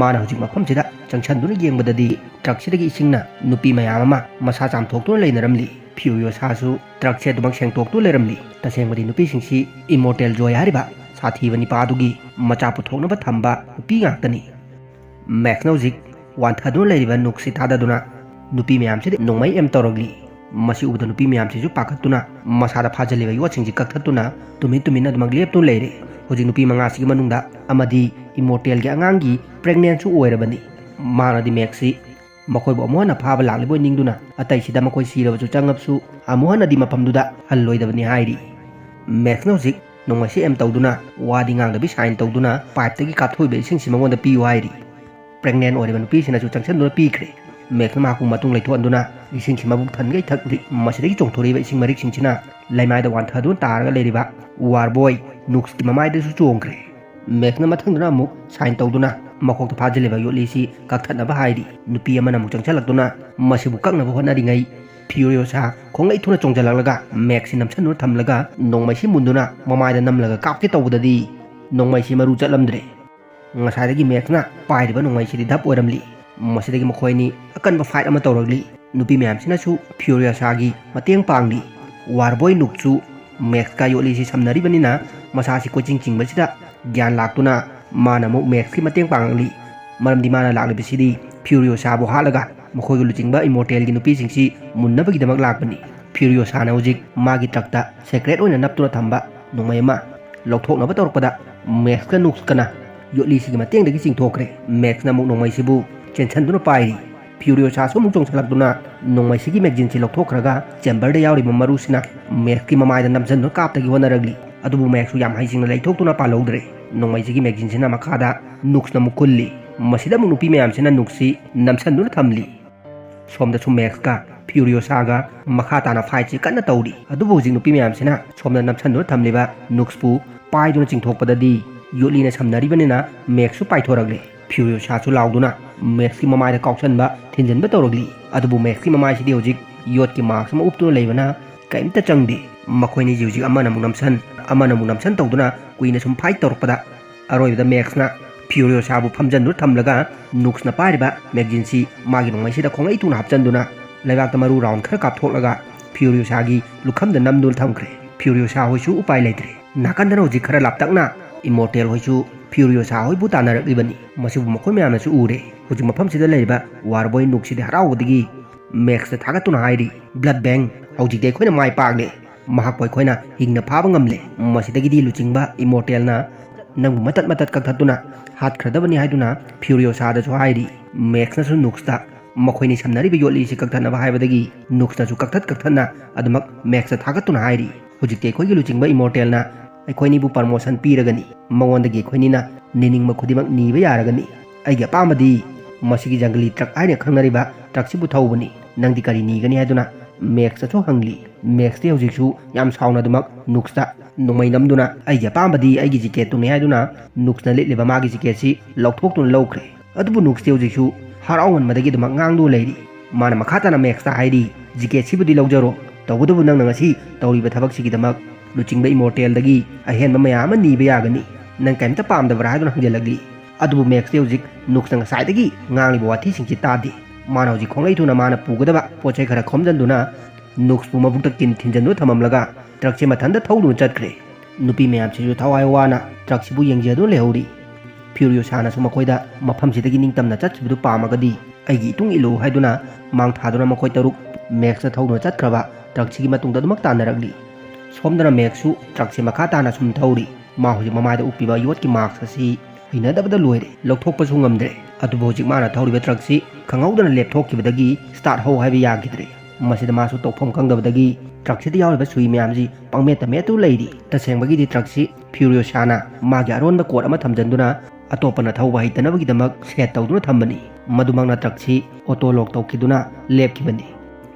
ꯃꯥꯅ ꯍꯧꯖꯤꯛ ꯃꯐꯝꯁꯤꯗ ꯆꯪꯁꯟꯗꯨꯅ ꯌꯦꯡꯕꯗꯗꯤ ꯇ꯭ꯔꯛꯁꯤꯗꯒꯤ ꯏꯁꯤꯡꯅ ꯅꯨꯄꯤ ꯃꯌꯥꯝ ꯑꯃ ꯃꯁꯥ ꯆꯥꯝꯊꯣꯛꯇꯨꯅ ꯂꯩꯅꯔꯝꯂꯤ꯫ ꯐ꯭ꯌꯨꯔꯤꯌꯣꯁꯥꯁꯨ ꯇ꯭ꯔꯛꯁꯦ ꯑꯗꯨꯃꯛ ꯁꯦꯡꯗꯣꯛꯇꯨꯅ ꯂꯩꯔꯝꯂꯤ꯫ ꯇꯁꯦꯡꯕꯗꯤ ꯅꯨꯄꯤꯁꯤꯡꯁꯤ ꯏꯃꯣꯔꯇꯦꯜ ꯖꯣꯏ ꯍꯥꯏꯔꯤꯕ ꯁꯥꯊꯤꯕ ꯅꯤꯄꯥ ꯑꯗꯨꯒꯤ ꯃꯆꯥ ꯄꯨꯊꯣꯛꯅꯕ ꯊꯝꯕ ꯅꯨꯄꯤ ꯉꯥꯛꯇꯅꯤ꯫ ꯃꯦꯛꯁꯅ ꯍꯧꯖꯤꯛ ꯋꯥꯟꯊꯗꯨꯅ ꯂꯩꯔꯤꯕ ꯅꯨꯛꯁꯤ ꯊꯥꯗꯗꯨꯅ ꯅꯨꯄꯤ ꯃꯌꯥꯝꯁꯤꯗ ꯅꯣꯡꯃꯩ ꯑꯦꯝ ꯇꯧꯔꯛꯂꯤ꯫ ꯃꯁꯤ ꯎꯕꯗ ꯅꯨꯄꯤ ꯃꯌꯥꯝꯁꯤꯁꯨ ꯄꯥꯈꯠꯇꯨꯅ ꯃꯁꯥꯗ ꯐꯥꯖꯤꯜꯂꯤꯕ ꯌꯣꯠꯁꯤꯡꯁꯤ ꯀꯛꯊꯠꯇꯨꯅ ꯇꯨꯃꯤꯟ ꯇꯨꯃꯤꯟꯅ ꯑꯗꯨꯃꯛ ꯂꯦꯞꯇꯨꯅ ꯂꯩꯔꯦ꯫ ꯍꯧꯖꯤꯛ ꯅꯨꯄꯤ ꯃꯉꯥꯁꯤꯒꯤ ꯃꯅꯨꯡꯗ ꯑꯃꯗꯤ ꯏꯃꯣꯔꯇꯦꯜꯒꯤ ꯑꯉꯥꯡꯒꯤ ꯄ꯭ꯔꯦꯒꯅꯦꯟꯁꯨ ꯑꯣꯏꯔꯕꯅꯤ꯫ ꯃꯥꯅꯗꯤ ꯃꯦꯛꯁꯁꯤ ꯃꯈꯣꯏꯕꯨ ꯑꯃꯨꯛ ꯍꯟꯅ ꯐꯥꯕ ꯂꯥꯛꯂꯤꯕꯣꯏ ꯅꯤꯡꯗꯨꯅ ꯑꯇꯩꯁꯤꯗ ꯃꯈꯣꯏ ꯁꯤꯔꯕꯁꯨ ꯆꯪꯉꯕꯁꯨ ꯑꯃꯨꯛ ꯍꯟꯅꯗꯤ ꯃꯐꯝꯗꯨꯗ ꯍꯜꯂꯣꯏꯗꯕꯅꯤ ꯍꯥꯏꯔꯤ꯫ ꯃꯦꯛꯁꯅ ꯍꯧꯖꯤꯛ ꯅꯣꯡꯃꯩꯁꯤ ꯑꯦꯝ ꯇꯧꯗꯨꯅ ꯋꯥꯗꯤ ꯉꯥꯡꯗꯕꯤ ꯁꯥꯏꯟ ꯇꯧꯗꯨꯅ ꯄꯥꯏꯞꯇꯒꯤ ꯀꯥꯞꯊꯣꯛꯏꯕ ꯏꯁꯤꯡꯁꯤ ꯃꯉꯣꯟꯗ ꯄꯤꯌꯨ ꯍꯥꯏꯔꯤ꯫ ꯄ꯭ꯔꯦꯒꯅꯦꯟ ꯑꯣꯏꯔꯤꯕ ꯅꯨꯄꯤꯁꯤꯅꯁꯨ ꯆꯪꯁꯤꯟꯗꯨꯅ ꯄꯤꯈ꯭ꯔꯦ꯫ ꯃꯦꯛꯁꯅ ꯃꯍꯥꯛꯄꯨ ꯃꯇꯨꯡ ꯂꯩꯊꯣꯛꯍꯟꯗꯨꯅ ꯏꯁꯤꯡꯁꯤ ꯃꯕꯨꯛ ꯊꯟꯒꯩ ꯊꯛꯂꯤ꯫ ꯃꯁꯤꯗꯒꯤ ꯆꯣꯡꯊꯣꯔꯛꯏꯕ ꯏꯁꯤꯡ ꯃꯔꯤꯛꯁꯤꯡꯁꯤꯅ ꯂꯩꯃꯥꯏꯗ ꯋꯥꯟꯊꯗꯨꯅ ꯇꯥꯔꯒ ꯂꯩꯔꯤꯕ ꯋꯥꯔꯕꯣꯏ ꯅꯨꯛꯁꯀꯤ ꯃꯃꯥꯏꯗꯁꯨ ꯆꯣꯡꯈ꯭ꯔꯦ꯫ ꯃꯦꯛꯁꯅ ꯃꯊꯪꯗꯨꯅ ꯑꯃꯨꯛ ꯁꯥꯏꯟ ꯇꯧꯗꯨꯅ ꯃꯈꯣꯛꯇ ꯐꯥꯖꯤꯜꯂꯤꯕ ꯌꯣꯠꯂꯤꯁꯤ ꯀꯛꯊꯠꯅꯕ ꯍꯥꯏꯔꯤ꯫ ꯅꯨꯄꯤ ꯑꯃꯅ ꯑꯃꯨꯛ ꯆꯪꯁꯤꯜꯂꯛꯇꯨꯅ ꯃꯁꯤꯕꯨ ꯀꯛꯅꯕ ꯍꯣꯠꯅꯔꯤꯉꯩ ꯐ꯭ꯌꯨꯔꯤꯌꯣꯁꯥ ꯈꯣꯡꯂꯩ ꯊꯨꯅ ꯆꯣꯡꯁꯤꯜꯂꯛꯂꯒ ꯃꯦꯛꯁꯤ ꯅꯝꯁꯤꯟꯗꯨꯅ ꯊꯝꯂꯒ ꯅꯣꯡꯃꯩꯁꯤ ꯃꯨꯟꯗꯨꯅ ꯃꯃꯥꯏꯗ ꯅꯝꯂꯒ ꯀꯥꯞꯀꯦ ꯇꯧꯕꯗꯗꯤ ꯅꯣꯡꯃꯩꯁꯤ ꯃꯔꯨ ꯆꯠꯂꯝꯗ꯭ꯔꯦ꯫ ꯉꯁꯥꯏꯗꯒꯤ ꯃꯦꯛꯁꯅ ꯄꯥꯏꯔꯤꯕ ꯅꯣꯡꯃꯩꯁꯤꯗꯤ ꯙꯞ ꯑꯣꯏꯔꯝꯂꯤ꯫ ꯃꯁꯤꯗꯒꯤ ꯃꯈꯣꯏ ꯑꯅꯤ ꯑꯀꯟꯕ ꯐꯥꯏꯠ ꯑꯃ ꯇꯧꯔꯛꯂꯤ꯫ ꯅꯨꯄꯤ ꯃꯌꯥꯝꯁꯤꯅꯁꯨ ꯐ꯭ꯌꯨꯔꯤꯌꯣꯁꯥꯒꯤ ꯃꯇꯦꯡ ꯄꯥꯡꯂꯤ꯫ ꯋꯥꯔꯕꯣꯏ ꯅꯨꯛꯁꯨ ꯃꯦꯛꯁꯀ ꯌꯣꯠꯂꯤꯁꯤ ꯁꯝꯅꯔꯤꯕꯅꯤꯅ ꯃꯁꯥꯁꯤ ꯀꯣꯏꯆꯤꯡ ꯆꯤꯡꯕꯁꯤꯗ ꯒ꯭ꯌꯥꯟ ꯂꯥꯛꯇꯨꯅ ꯃꯥꯅ ꯑꯃꯨꯛ ꯃꯦꯛꯁꯀꯤ ꯃꯇꯦꯡ ꯄꯥꯡꯂꯛꯂꯤ꯫ ꯃꯔꯝꯗꯤ ꯃꯥꯅ ꯂꯥꯛꯂꯤꯕꯁꯤꯗꯤ ꯐ꯭ꯌꯨꯔꯤꯌꯣꯁꯥꯕꯨ ꯍꯥꯠꯂꯒ ꯃꯈꯣꯏꯒ ꯂꯨꯆꯤꯡꯕ ꯏꯃꯣꯔꯇꯦꯜꯒꯤ ꯅꯨꯄꯤꯁꯤꯡꯁꯤ ꯃꯨꯟꯅꯕꯒꯤꯗꯃꯛ ꯂꯥꯛꯄꯅꯤ꯫ ꯐ꯭ꯌꯨꯔꯤꯌꯣꯁꯥꯅ ꯍꯧꯖꯤꯛ ꯃꯥꯒꯤ ꯇ꯭ꯔꯛꯇ ꯁꯦꯀ꯭ꯔꯦꯠ ꯑꯣꯏꯅ ꯅꯞꯇꯨꯅ ꯊꯝꯕ ꯅꯣꯡꯃꯩ ꯑꯃ ꯂꯧꯊꯣꯛꯅꯕ ꯇꯧꯔꯛꯄꯗ ꯃꯦꯛꯁꯀ ꯅꯨꯛꯁꯀꯅ ꯌꯣꯠꯂꯤꯁꯤꯒꯤ ꯃꯇꯦꯡꯗꯒꯤ ꯆꯤꯡꯊꯣꯛꯈ꯭ꯔꯦ꯫ ꯃꯦꯛꯁꯅ ꯑꯃꯨꯛ ꯅꯣꯡꯃꯩꯁꯤꯕꯨ ꯆꯦꯟꯁꯤꯟꯗꯨꯅ ꯄꯥꯏꯔꯤ꯫ ꯐ꯭ꯌꯨꯔꯤꯌꯣꯁꯥꯁꯨ ꯑꯃꯨꯛ ꯆꯣꯡꯁꯤꯜꯂꯛꯇꯨꯅ ꯅꯣꯡꯃꯩꯁꯤꯒꯤ ꯃꯦꯒꯖꯤꯟꯁꯤ ꯂꯧꯊꯣꯛꯈ꯭ꯔꯒ ꯆꯦꯝꯕꯔꯗ ꯌꯥꯎꯔꯤꯕ ꯃꯔꯨꯁꯤꯅ ꯃꯦꯛꯁꯀꯤ ꯃꯃꯥꯏꯗ ꯅꯝꯁꯤꯟꯗꯨꯅ ꯀꯥꯞꯇꯒꯤ ꯍꯣꯠꯅꯔꯛꯂꯤ꯫ ꯑꯗꯨꯕꯨ ꯃꯦꯛꯁꯁꯨ ꯌꯥꯝ ꯍꯩꯁꯤꯡꯅ ꯂꯩꯊꯣꯛꯇꯨꯅ ꯄꯥꯜꯍꯧꯗ꯭ꯔꯦ꯫ ꯅꯣꯡꯃꯩꯁꯤꯒꯤ ꯃꯦꯒꯖꯤꯟꯁꯤꯅ ꯃꯈꯥꯗ ꯅꯨꯛꯁꯅ ꯑꯃꯨꯛ ꯀꯨꯜꯂꯤ꯫ ꯃꯁꯤꯗ ꯑꯃꯨꯛ ꯅꯨꯄꯤ ꯃꯌꯥꯝꯁꯤꯅ ꯅꯨꯛꯁꯤ ꯅꯝꯁꯤꯟꯗꯨꯅ ꯊꯝꯂꯤ꯫ ꯁꯣꯝꯗꯁꯨ ꯃꯦꯛꯁꯀ ꯐ꯭ꯌꯨꯔꯤꯌꯣꯁꯥꯒ ꯃꯈꯥ ꯇꯥꯅ ꯐꯥꯏꯠꯁꯤ ꯀꯟꯅ ꯇꯧꯔꯤ꯫ ꯑꯗꯨꯕꯨ ꯍꯧꯖꯤꯛ ꯅꯨꯄꯤ ꯃꯌꯥꯝꯁꯤꯅ ꯁꯣꯝꯗ ꯅꯝꯁꯤꯟꯗꯨꯅ ꯊꯝꯂꯤꯕ ꯅꯨꯛꯁꯄꯨ ꯄꯥꯏꯗꯨꯅ ꯆꯤꯡꯊꯣꯛꯄꯗꯗꯤ ꯌꯣꯠꯂꯤꯅ ꯁꯝꯅꯔꯤꯕꯅꯤꯅ ꯃꯦꯛꯁꯁꯨ ꯄꯥꯏꯊꯣꯔꯛꯂꯦ꯫ ꯐ꯭ꯌꯨꯔꯤꯌꯣꯁꯥꯁꯨ ꯂꯥꯎꯗꯨꯅ ꯃꯦꯛꯁꯀꯤ ꯃꯃꯥꯏꯗ ꯀꯥꯎꯁꯟꯕ ꯊꯤꯟꯖꯤꯟꯕ ꯇꯧꯔꯛꯂꯤ꯫ ꯑꯗꯨꯕꯨ ꯃꯦꯛꯁꯀꯤ ꯃꯃꯥꯏꯁꯤꯗꯤ ꯍꯧꯖꯤꯛ ꯌꯣꯠꯀꯤ ꯃꯥꯛꯁ ꯑꯃ ꯎꯞꯇꯨꯅ ꯂꯩꯕꯅ ꯀꯔꯤꯝꯇ ꯆꯪꯗꯦ꯫ ꯃꯈꯣꯏꯅꯤꯁꯤ ꯍꯧꯖꯤꯛ ꯑꯃꯅ ꯑꯃꯨꯛ ꯅꯝꯁꯟ ꯑꯃꯅ ꯑꯃꯨꯛ ꯅꯝꯁꯟ ꯇꯧꯗꯨꯅ ꯀꯨꯏꯅ ꯁꯨꯝ ꯐꯥꯏꯠ ꯇꯧꯔꯛꯄꯗ ꯑꯔꯣꯏꯕꯗ ꯃꯦꯛꯁꯅ ꯐ꯭ꯌꯨꯔꯤꯌꯣꯁꯥꯕꯨ ꯐꯝꯖꯟꯗꯨꯅ ꯊꯝꯂꯒ ꯅꯨꯛꯁꯅ ꯄꯥꯏꯔꯤꯕ ꯃꯦꯒꯖꯤꯟꯁꯤ ꯃꯥꯒꯤ ꯅꯣꯡꯃꯩꯁꯤꯗ ꯈꯣꯡꯂꯩ ꯊꯨꯅ ꯍꯥꯞꯆꯟꯗꯨꯅ ꯂꯩꯕꯥꯛꯇ ꯃꯔꯨ ꯔꯥꯎꯟ ꯈꯔ ꯀꯥꯞꯊꯣꯛꯂꯒ ꯐ꯭ꯌꯨꯔꯤꯌꯣꯁꯥꯒꯤ ꯂꯨꯈꯝꯗ ꯅꯝꯗꯨꯅ ꯊꯝꯈ꯭ꯔꯦ꯫ ꯐ꯭ꯌꯨꯔꯤꯌꯣꯁꯥ ꯍꯣꯏꯁꯨ ꯎꯄꯥꯏ ꯂꯩꯇ꯭ꯔꯦ꯫ ꯅꯥꯀꯟꯗꯅ ꯍꯧꯖꯤꯛ ꯈꯔ ꯂꯥꯞꯇꯛꯅ Immortal ꯍꯣꯏꯁꯨ Furiosa ꯍꯣꯏꯕꯨ ꯇꯥꯟꯅꯔꯛꯂꯤꯕꯅꯤ꯫ ꯃꯁꯤꯕꯨ ꯃꯈꯣꯏ ꯃꯌꯥꯝꯅꯁꯨ ꯎꯔꯦ꯫ ꯍꯧꯖꯤꯛ ꯃꯐꯝꯁꯤꯗ ꯂꯩꯔꯤꯕ War Boy Nuke ꯁꯤꯗꯤ ꯍꯔꯥꯎꯕꯗꯒꯤ Max ꯇ ꯊꯥꯒꯠꯇꯨꯅ ꯍꯥꯏꯔꯤ, "Blood Bank, ꯍꯧꯖꯤꯛꯇꯤ ꯑꯩꯈꯣꯏꯅ ꯃꯥꯏ ꯄꯥꯛꯂꯦ꯫ ꯃꯍꯥꯛꯄꯨ ꯑꯩꯈꯣꯏꯅ ꯍꯤꯡꯅ ꯐꯥꯕ ꯉꯝꯂꯦ꯫" ꯃꯁꯤꯗꯒꯤꯗꯤ ꯂꯨꯆꯤꯡꯕ Immortal ꯅ ꯅꯪꯕꯨ ꯃꯇꯠ ꯃꯇꯠ ꯀꯛꯊꯠꯇꯨꯅ ꯍꯥꯠꯈ꯭ꯔꯗꯕꯅꯤ ꯍꯥꯏꯗꯨꯅ Furiosa ꯗꯁꯨ ꯍꯥꯏꯔꯤ꯫ Max ꯅꯁꯨ Nuke ꯇ ꯃꯈꯣꯏꯅꯤ ꯁꯝꯅꯔꯤꯕ ꯌꯣꯠꯂꯤ ꯑꯁꯤ ꯀꯛꯊꯠꯅꯕ ꯍꯥꯏꯕꯗꯒꯤ Nuke ꯅꯁꯨ ꯀꯛꯊꯠ ꯀꯛꯊꯠꯅ ꯑꯗꯨꯃꯛ Max ꯇ ꯊꯥꯒꯠꯇꯨꯅ ꯍꯥꯏꯔꯤ, "ꯍꯧꯖꯤꯛꯇꯤ ꯑꯩꯈꯣꯏꯒꯤ ꯂꯨꯆꯤꯡꯕ Immortal ꯅ ꯑꯩꯈꯣꯏꯅꯤꯕꯨ promotion ꯄꯤꯔꯒꯅꯤ꯫ ꯃꯉꯣꯟꯗꯒꯤ ꯑꯩꯈꯣꯏꯅꯤꯅ ꯅꯤꯅꯤꯡꯕ ꯈꯨꯗꯤꯡꯃꯛ ꯅꯤꯕ ꯌꯥꯔꯒꯅꯤ꯫ ꯑꯩꯒꯤ ꯑꯄꯥꯝꯕꯗꯤ ꯃꯁꯤꯒꯤ ꯖꯪꯒꯂꯤ ꯇ꯭ꯔꯛ ꯍꯥꯏꯅ ꯈꯪꯅꯔꯤꯕ ꯇ꯭ꯔꯛꯁꯤꯕꯨ ꯊꯧꯕꯅꯤ꯫ ꯅꯪꯗꯤ ꯀꯔꯤ ꯅꯤꯒꯅꯤ?" ꯍꯥꯏꯗꯨꯅ Max ꯇꯁꯨ ꯍꯪꯂꯤ꯫ Max ꯇꯤ ꯍꯧꯖꯤꯛꯁꯨ ꯌꯥꯝ ꯁꯥꯎꯅ ꯑꯗꯨꯃꯛ Nuke ꯇ ꯅꯣꯡꯃꯩ ꯅꯝꯗꯨꯅ, "ꯑꯩꯒꯤ ꯑꯄꯥꯝꯕꯗꯤ ꯑꯩꯒꯤ jacket ꯇꯨꯅꯤ" ꯍꯥꯏꯗꯨꯅ Nuke ꯅ ꯂꯤꯠꯂꯤꯕ ꯃꯥꯒꯤ jacket ꯁꯤ ꯂꯧꯊꯣꯛꯇꯨꯅ ꯂꯧꯈ꯭ꯔꯦ꯫ ꯑꯗꯨꯕꯨ Nuke ꯇꯤ ꯍꯧꯖꯤꯛꯁꯨ ꯍꯔꯥꯎꯃꯟꯕꯗꯒꯤ ꯑꯗꯨꯃꯛ ꯉꯥꯡꯗꯨꯅ ꯂꯩꯔꯤ꯫ ꯃꯥꯅ ꯃꯈꯥ ꯇꯥꯅ Max ꯇ ꯍꯥꯏꯔꯤ, "Jacket ꯁꯤꯕꯨꯗꯤ ꯂꯧꯖꯔꯣ, ꯇꯧꯕꯇꯕꯨ ꯅꯪꯅ ꯉꯁꯤ ꯇꯧꯔꯤꯕ ꯊꯕꯛꯁꯤꯒꯤꯗꯃꯛ ꯂꯨꯆꯤꯡꯕ Immortal ꯗꯒꯤ ꯑꯍꯦꯟꯕ ꯃꯌꯥꯝ ꯑꯃ ꯅꯤꯕ ꯌꯥꯒꯅꯤ꯫ ꯅꯪ ꯀꯔꯤꯝꯇ ꯄꯥꯝꯗꯕ꯭ꯔꯥ?" ꯍꯥꯏꯗꯨꯅ ꯍꯪꯖꯤꯜꯂꯛꯂꯤ꯫ ꯑꯗꯨꯕꯨ Max ꯇꯤ ꯍꯧꯖꯤꯛ Nuke ꯅ ꯉꯁꯥꯏꯗꯒꯤ ꯉꯥꯡꯂꯤꯕ ꯋꯥꯊꯤꯁꯤꯡꯁꯤ ꯇꯥꯗꯦ꯫ ꯃꯥꯅ ꯍꯧꯖꯤꯛ ꯈꯣꯡꯂꯩ ꯊꯨꯅ ꯃꯥꯅ ꯄꯨꯒꯗꯕ ꯄꯣꯠ ꯆꯩ ꯈꯔ ꯈꯣꯝꯖꯤꯟꯗꯨꯅ Nuke ꯄꯨ ꯃꯕꯨꯛꯇ ꯀꯤꯟ ꯊꯤꯟꯖꯤꯟꯗꯨꯅ ꯊꯝꯃꯝꯂꯒ ꯇ꯭ꯔꯛꯁꯦ ꯃꯊꯟꯇ ꯊꯧꯗꯨꯅ ꯆꯠꯈ꯭ꯔꯦ꯫ ꯅꯨꯄꯤ ꯃꯌꯥꯝꯁꯤꯁꯨ ꯊꯋꯥꯏ ꯋꯥꯅ ꯇ꯭ꯔꯛꯁꯤꯕꯨ ꯌꯦꯡꯖꯗꯨꯅ ꯂꯩꯍꯧꯔꯤ꯫ Furiosa ꯅꯁꯨ ꯃꯈꯣꯏꯗ ꯃꯐꯝꯁꯤꯗꯒꯤ ꯅꯤꯡꯇꯝꯅ ꯆꯠꯈꯤꯕꯗꯨ ꯄꯥꯝꯃꯒꯗꯤ ꯑꯩꯒꯤ ꯏꯇꯨꯡ ꯏꯜꯂꯨ ꯍꯥꯏꯗꯨꯅ ꯃꯥꯡ ꯊꯥꯗꯨꯅ ꯃꯈꯣꯏ ꯇꯔꯨꯛ Max ꯇ ꯊꯧꯗꯨꯅ ꯆꯠꯈ꯭ꯔꯕ ꯇ꯭ꯔꯛꯁꯤꯒꯤ ꯃꯇꯨꯡꯗ ꯑꯗꯨꯃꯛ ꯇꯥꯟꯅꯔꯛꯂꯤ꯫ ꯁꯣꯝꯗꯅ Max ꯁꯨ ꯇ꯭ꯔꯛꯁꯦ ꯃꯈꯥ ꯇꯥꯅ ꯁꯨꯝ ꯊꯧꯔꯤ꯫ ꯃꯥ ꯍꯧꯖꯤꯛ ꯃꯃꯥꯏꯗ ꯎꯞꯄꯤꯕ ꯌꯣꯠꯀꯤ mask ꯑꯁꯤ ꯍꯩꯅꯗꯕꯗ ꯂꯣꯏꯔꯦ, ꯂꯧꯊꯣꯛꯄꯁꯨ ꯉꯝꯗ꯭ꯔꯦ꯫ ꯑꯗꯨꯕꯨ ꯍꯧꯖꯤꯛ ꯃꯥꯅ ꯊꯧꯔꯤꯕ ꯇ꯭ꯔꯛꯁꯤ ꯈꯪꯍꯧꯗꯅ ꯂꯦꯞꯊꯣꯛꯈꯤꯕꯗꯒꯤ start ꯍꯧ ꯍꯥꯏꯕ ꯌꯥꯈꯤꯗ꯭ꯔꯦ꯫ ꯃꯁꯤꯗ ꯃꯥꯁꯨ ꯇꯧꯐꯝ ꯈꯪꯗꯕꯗꯒꯤ ꯇ꯭ꯔꯛꯁꯤꯗ ꯌꯥꯎꯔꯤꯕ ꯁꯨꯏ ꯃꯌꯥꯝꯁꯤ ꯄꯪꯃꯦꯠꯇ ꯃꯦꯠꯇꯨ ꯂꯩꯔꯤ꯫ ꯇꯁꯦꯡꯕꯒꯤꯗꯤ ꯇ꯭ꯔꯛꯁꯤ Furiosa ꯅ ꯃꯥꯒꯤ ꯑꯔꯣꯟꯕ code ꯑꯃ ꯊꯝꯖꯤꯟꯗꯨꯅ ꯑꯇꯣꯞꯄꯅ ꯊꯧꯕ ꯍꯩꯇꯅꯕꯒꯤꯗꯃꯛ set ꯇꯧꯗꯨꯅ ꯊꯝꯕꯅꯤ꯫ ꯃꯗꯨꯃꯛꯅ ꯇ꯭ꯔꯛꯁꯤ auto lock ꯇꯧꯈꯤꯗꯨꯅ ꯂꯦꯞꯈꯤꯕꯅꯤ꯫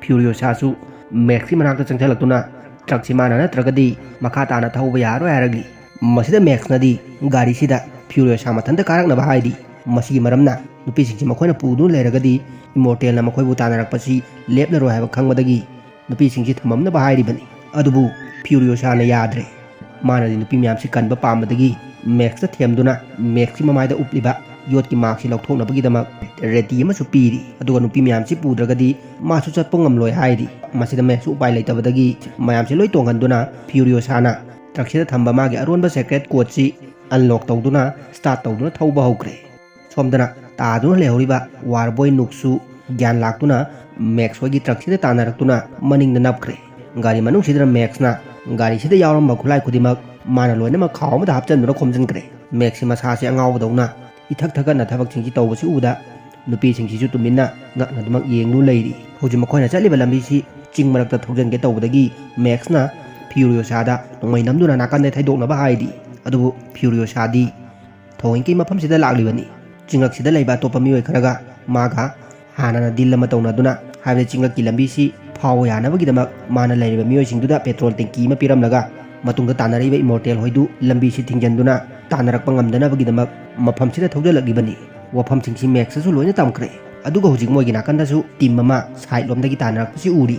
Furiosa ꯁꯨ Max ꯀꯤ ꯃꯅꯥꯛꯇ ꯆꯪꯁꯤꯜꯂꯛꯇꯨꯅ ꯇ꯭ꯔꯛꯁꯤ ꯃꯥꯅ ꯅꯠꯇ꯭ꯔꯒꯗꯤ ꯃꯈꯥ ꯇꯥꯅ ꯊꯧꯕ ꯌꯥꯔꯣꯏ ꯍꯥꯏꯔꯛꯂꯤ꯫ ꯃꯁꯤꯗ Max ꯅꯗꯤ ꯒꯥꯔꯤꯁꯤꯗ Furiosa ꯃꯊꯟꯇ ꯀꯥꯔꯛꯅꯕ ꯍꯥꯏꯔꯤ꯫ ꯃꯁꯤꯒꯤ ꯃꯔꯝꯅ ꯅꯨꯄꯤꯁꯤꯡꯁꯤ ꯃꯈꯣꯏꯅ ꯄꯨꯗꯨꯅ ꯂꯩꯔꯒꯗꯤ Immortal ꯅ ꯃꯈꯣꯏꯕꯨ ꯇꯥꯟꯅꯔꯛꯄꯁꯤ ꯂꯦꯞꯂꯔꯣꯏ ꯍꯥꯏꯕ ꯈꯪꯕꯗꯒꯤ ꯅꯨꯄꯤꯁꯤꯡꯁꯤ ꯊꯝꯃꯝꯅꯕ ꯍꯥꯏꯔꯤꯕꯅꯤ꯫ ꯑꯗꯨꯕꯨ Furiosa ꯅ ꯌꯥꯗ꯭ꯔꯦ꯫ ꯃꯥꯅꯗꯤ ꯅꯨꯄꯤ ꯃꯌꯥꯝꯁꯤ ꯀꯟꯕ ꯄꯥꯝꯕꯗꯒꯤ Max ꯇ ꯊꯦꯝꯗꯨꯅ Max ꯀꯤ ꯃꯃꯥꯏꯗ ꯎꯞꯂꯤꯕ ꯌꯣꯠꯀꯤ mask ꯁꯤ ꯂꯧꯊꯣꯛꯅꯕꯒꯤꯗꯃꯛ ready ꯑꯃꯁꯨ ꯄꯤꯔꯤ꯫ ꯑꯗꯨꯒ ꯅꯨꯄꯤ ꯃꯌꯥꯝꯁꯤ ꯄꯨꯗ꯭ꯔꯒꯗꯤ ꯃꯥꯁꯨ ꯆꯠꯄ ꯉꯝꯂꯣꯏ ꯍꯥꯏꯔꯤ꯫ ꯃꯁꯤꯗ Max ꯁꯨ ꯎꯄꯥꯏ ꯂꯩꯇꯕꯗꯒꯤ ꯃꯌꯥꯝꯁꯤ ꯂꯣꯏ ꯇꯣꯡꯍꯟꯗꯨꯅ Furiosa ꯅ ꯇ꯭ꯔꯛꯁꯤꯗ ꯊꯝꯕ ꯃꯥꯒꯤ ꯑꯔꯣꯟꯕ secret code ꯁꯤ ꯑꯟꯂꯣꯛ ꯇꯧꯗꯨꯅ ꯁ꯭ꯇꯥꯔꯠ ꯇꯧꯗꯨꯅ ꯊꯧꯕ ꯍꯧꯈ꯭ꯔꯦ꯫ ꯁꯣꯝꯗꯅ ꯇꯥꯗꯨꯅ ꯂꯩꯍꯧꯔꯤꯕ ꯋꯥꯔꯕꯣꯏ ꯅꯨꯛꯁꯨ ꯒ꯭ꯌꯥꯟ ꯂꯥꯛꯇꯨꯅ ꯃꯦꯛꯁ ꯍꯣꯏꯒꯤ ꯇ꯭ꯔꯛꯁꯤꯗ ꯇꯥꯟꯅꯔꯛꯇꯨꯅ ꯃꯅꯤꯡꯗ ꯅꯞꯈ꯭ꯔꯦ꯫ ꯒꯥꯔꯤ ꯃꯅꯨꯡꯁꯤꯗꯅ ꯃꯦꯛꯁꯅ ꯒꯥꯔꯤꯁꯤꯗ ꯌꯥꯎꯔꯝꯕ ꯈꯨꯠꯂꯥꯏ ꯈꯨꯗꯤꯡꯃꯛ ꯃꯥꯅ ꯂꯣꯏꯅꯃꯛ ꯈꯥꯎ ꯑꯃꯗ ꯍꯥꯞꯆꯤꯟꯗꯨꯅ ꯈꯣꯝꯖꯤꯟꯈ꯭ꯔꯦ꯫ ꯃꯦꯛꯁꯤ ꯃꯁꯥꯁꯦ ꯑꯉꯥꯎꯕꯗꯧꯅ ꯏꯊꯛ ꯊꯛꯀꯠꯅ ꯊꯕꯛꯁꯤꯡꯁꯤ ꯇꯧꯕꯁꯤ ꯎꯕꯗ ꯅꯨꯄꯤꯁꯤꯡꯁꯤꯁꯨ ꯇꯨꯃꯤꯟꯅ ꯉꯛꯅꯗꯨꯃꯛ ꯌꯦꯡꯗꯨꯅ ꯂꯩꯔꯤ꯫ ꯍꯧꯖꯤꯛ ꯃꯈꯣꯏꯅ ꯆꯠꯂꯤꯕ ꯂꯝꯕꯤꯁꯤ ꯆꯤꯡ ꯃꯔꯛꯇ ꯊꯧꯖꯤꯟꯒꯦ ꯇꯧꯕꯗꯒꯤ ꯃꯦꯛꯁꯅ ꯐ꯭ꯌꯨꯔꯤꯌꯣꯁꯥꯗ ꯅꯣꯡꯃꯩ ꯅꯝꯗꯨꯅ ꯅꯥꯀꯟꯗ ꯊꯩꯗꯣꯛꯅꯕ ꯍꯥꯏꯔꯤ꯫ ꯑꯗꯨꯕꯨ ꯐ꯭ꯌꯨꯔꯤꯌꯣꯁꯥꯗꯤ ꯊꯑꯣꯏꯀꯤ ꯃꯐꯝꯁꯤꯗ ꯂꯥꯛꯂꯤꯕꯅꯤ꯫ ꯆꯤꯡꯂꯛꯁꯤꯗ ꯂꯩꯕ ꯑꯇꯣꯞꯄ ꯃꯤꯑꯣꯏ ꯈꯔꯒ ꯃꯥꯒ ꯍꯥꯟꯅꯅ ꯗꯤꯜ ꯑꯃ ꯇꯧꯅꯗꯨꯅ, ꯍꯥꯏꯕꯗꯤ ꯆꯤꯡꯂꯛꯀꯤ ꯂꯝꯕꯤꯁꯤ ꯐꯥꯎꯕ ꯌꯥꯅꯕꯒꯤꯗꯃꯛ ꯃꯥꯅ ꯂꯩꯔꯤꯕ ꯃꯤꯑꯣꯏꯁꯤꯡꯗꯨꯗ ꯄꯦꯇ꯭ꯔꯣꯜ ꯇꯦꯡꯀꯤ ꯑꯃ ꯄꯤꯔꯝꯂꯒ, ꯃꯇꯨꯡꯗ ꯇꯥꯟꯅꯔꯛꯏꯕ ꯏꯃꯣꯔꯇꯦꯜ ꯍꯣꯏꯗꯨ ꯂꯝꯕꯤꯁꯤ ꯊꯤꯡꯖꯤꯟꯗꯨꯅ ꯇꯥꯟꯅꯔꯛꯄ ꯉꯝꯗꯅꯕꯒꯤꯗꯃꯛ ꯃꯐꯝꯁꯤꯗ ꯊꯧꯖꯤꯜꯂꯛꯂꯤꯕꯅꯤ꯫ ꯋꯥꯐꯝꯁꯤꯡꯁꯤ ꯃꯦꯛꯁꯇꯁꯨ ꯂꯣꯏꯅ ꯇꯝꯈ꯭ꯔꯦ꯫ ꯑꯗꯨꯒ ꯍꯧꯖꯤꯛ ꯃꯣꯏꯒꯤ ꯅꯥꯀꯟꯗꯁꯨ ꯇꯤꯝ ꯑꯃ ꯁꯥꯏꯠ ꯂꯣꯝꯗꯒꯤ ꯇꯥꯟꯅꯔꯛꯄꯁꯤ ꯎꯔꯤ꯫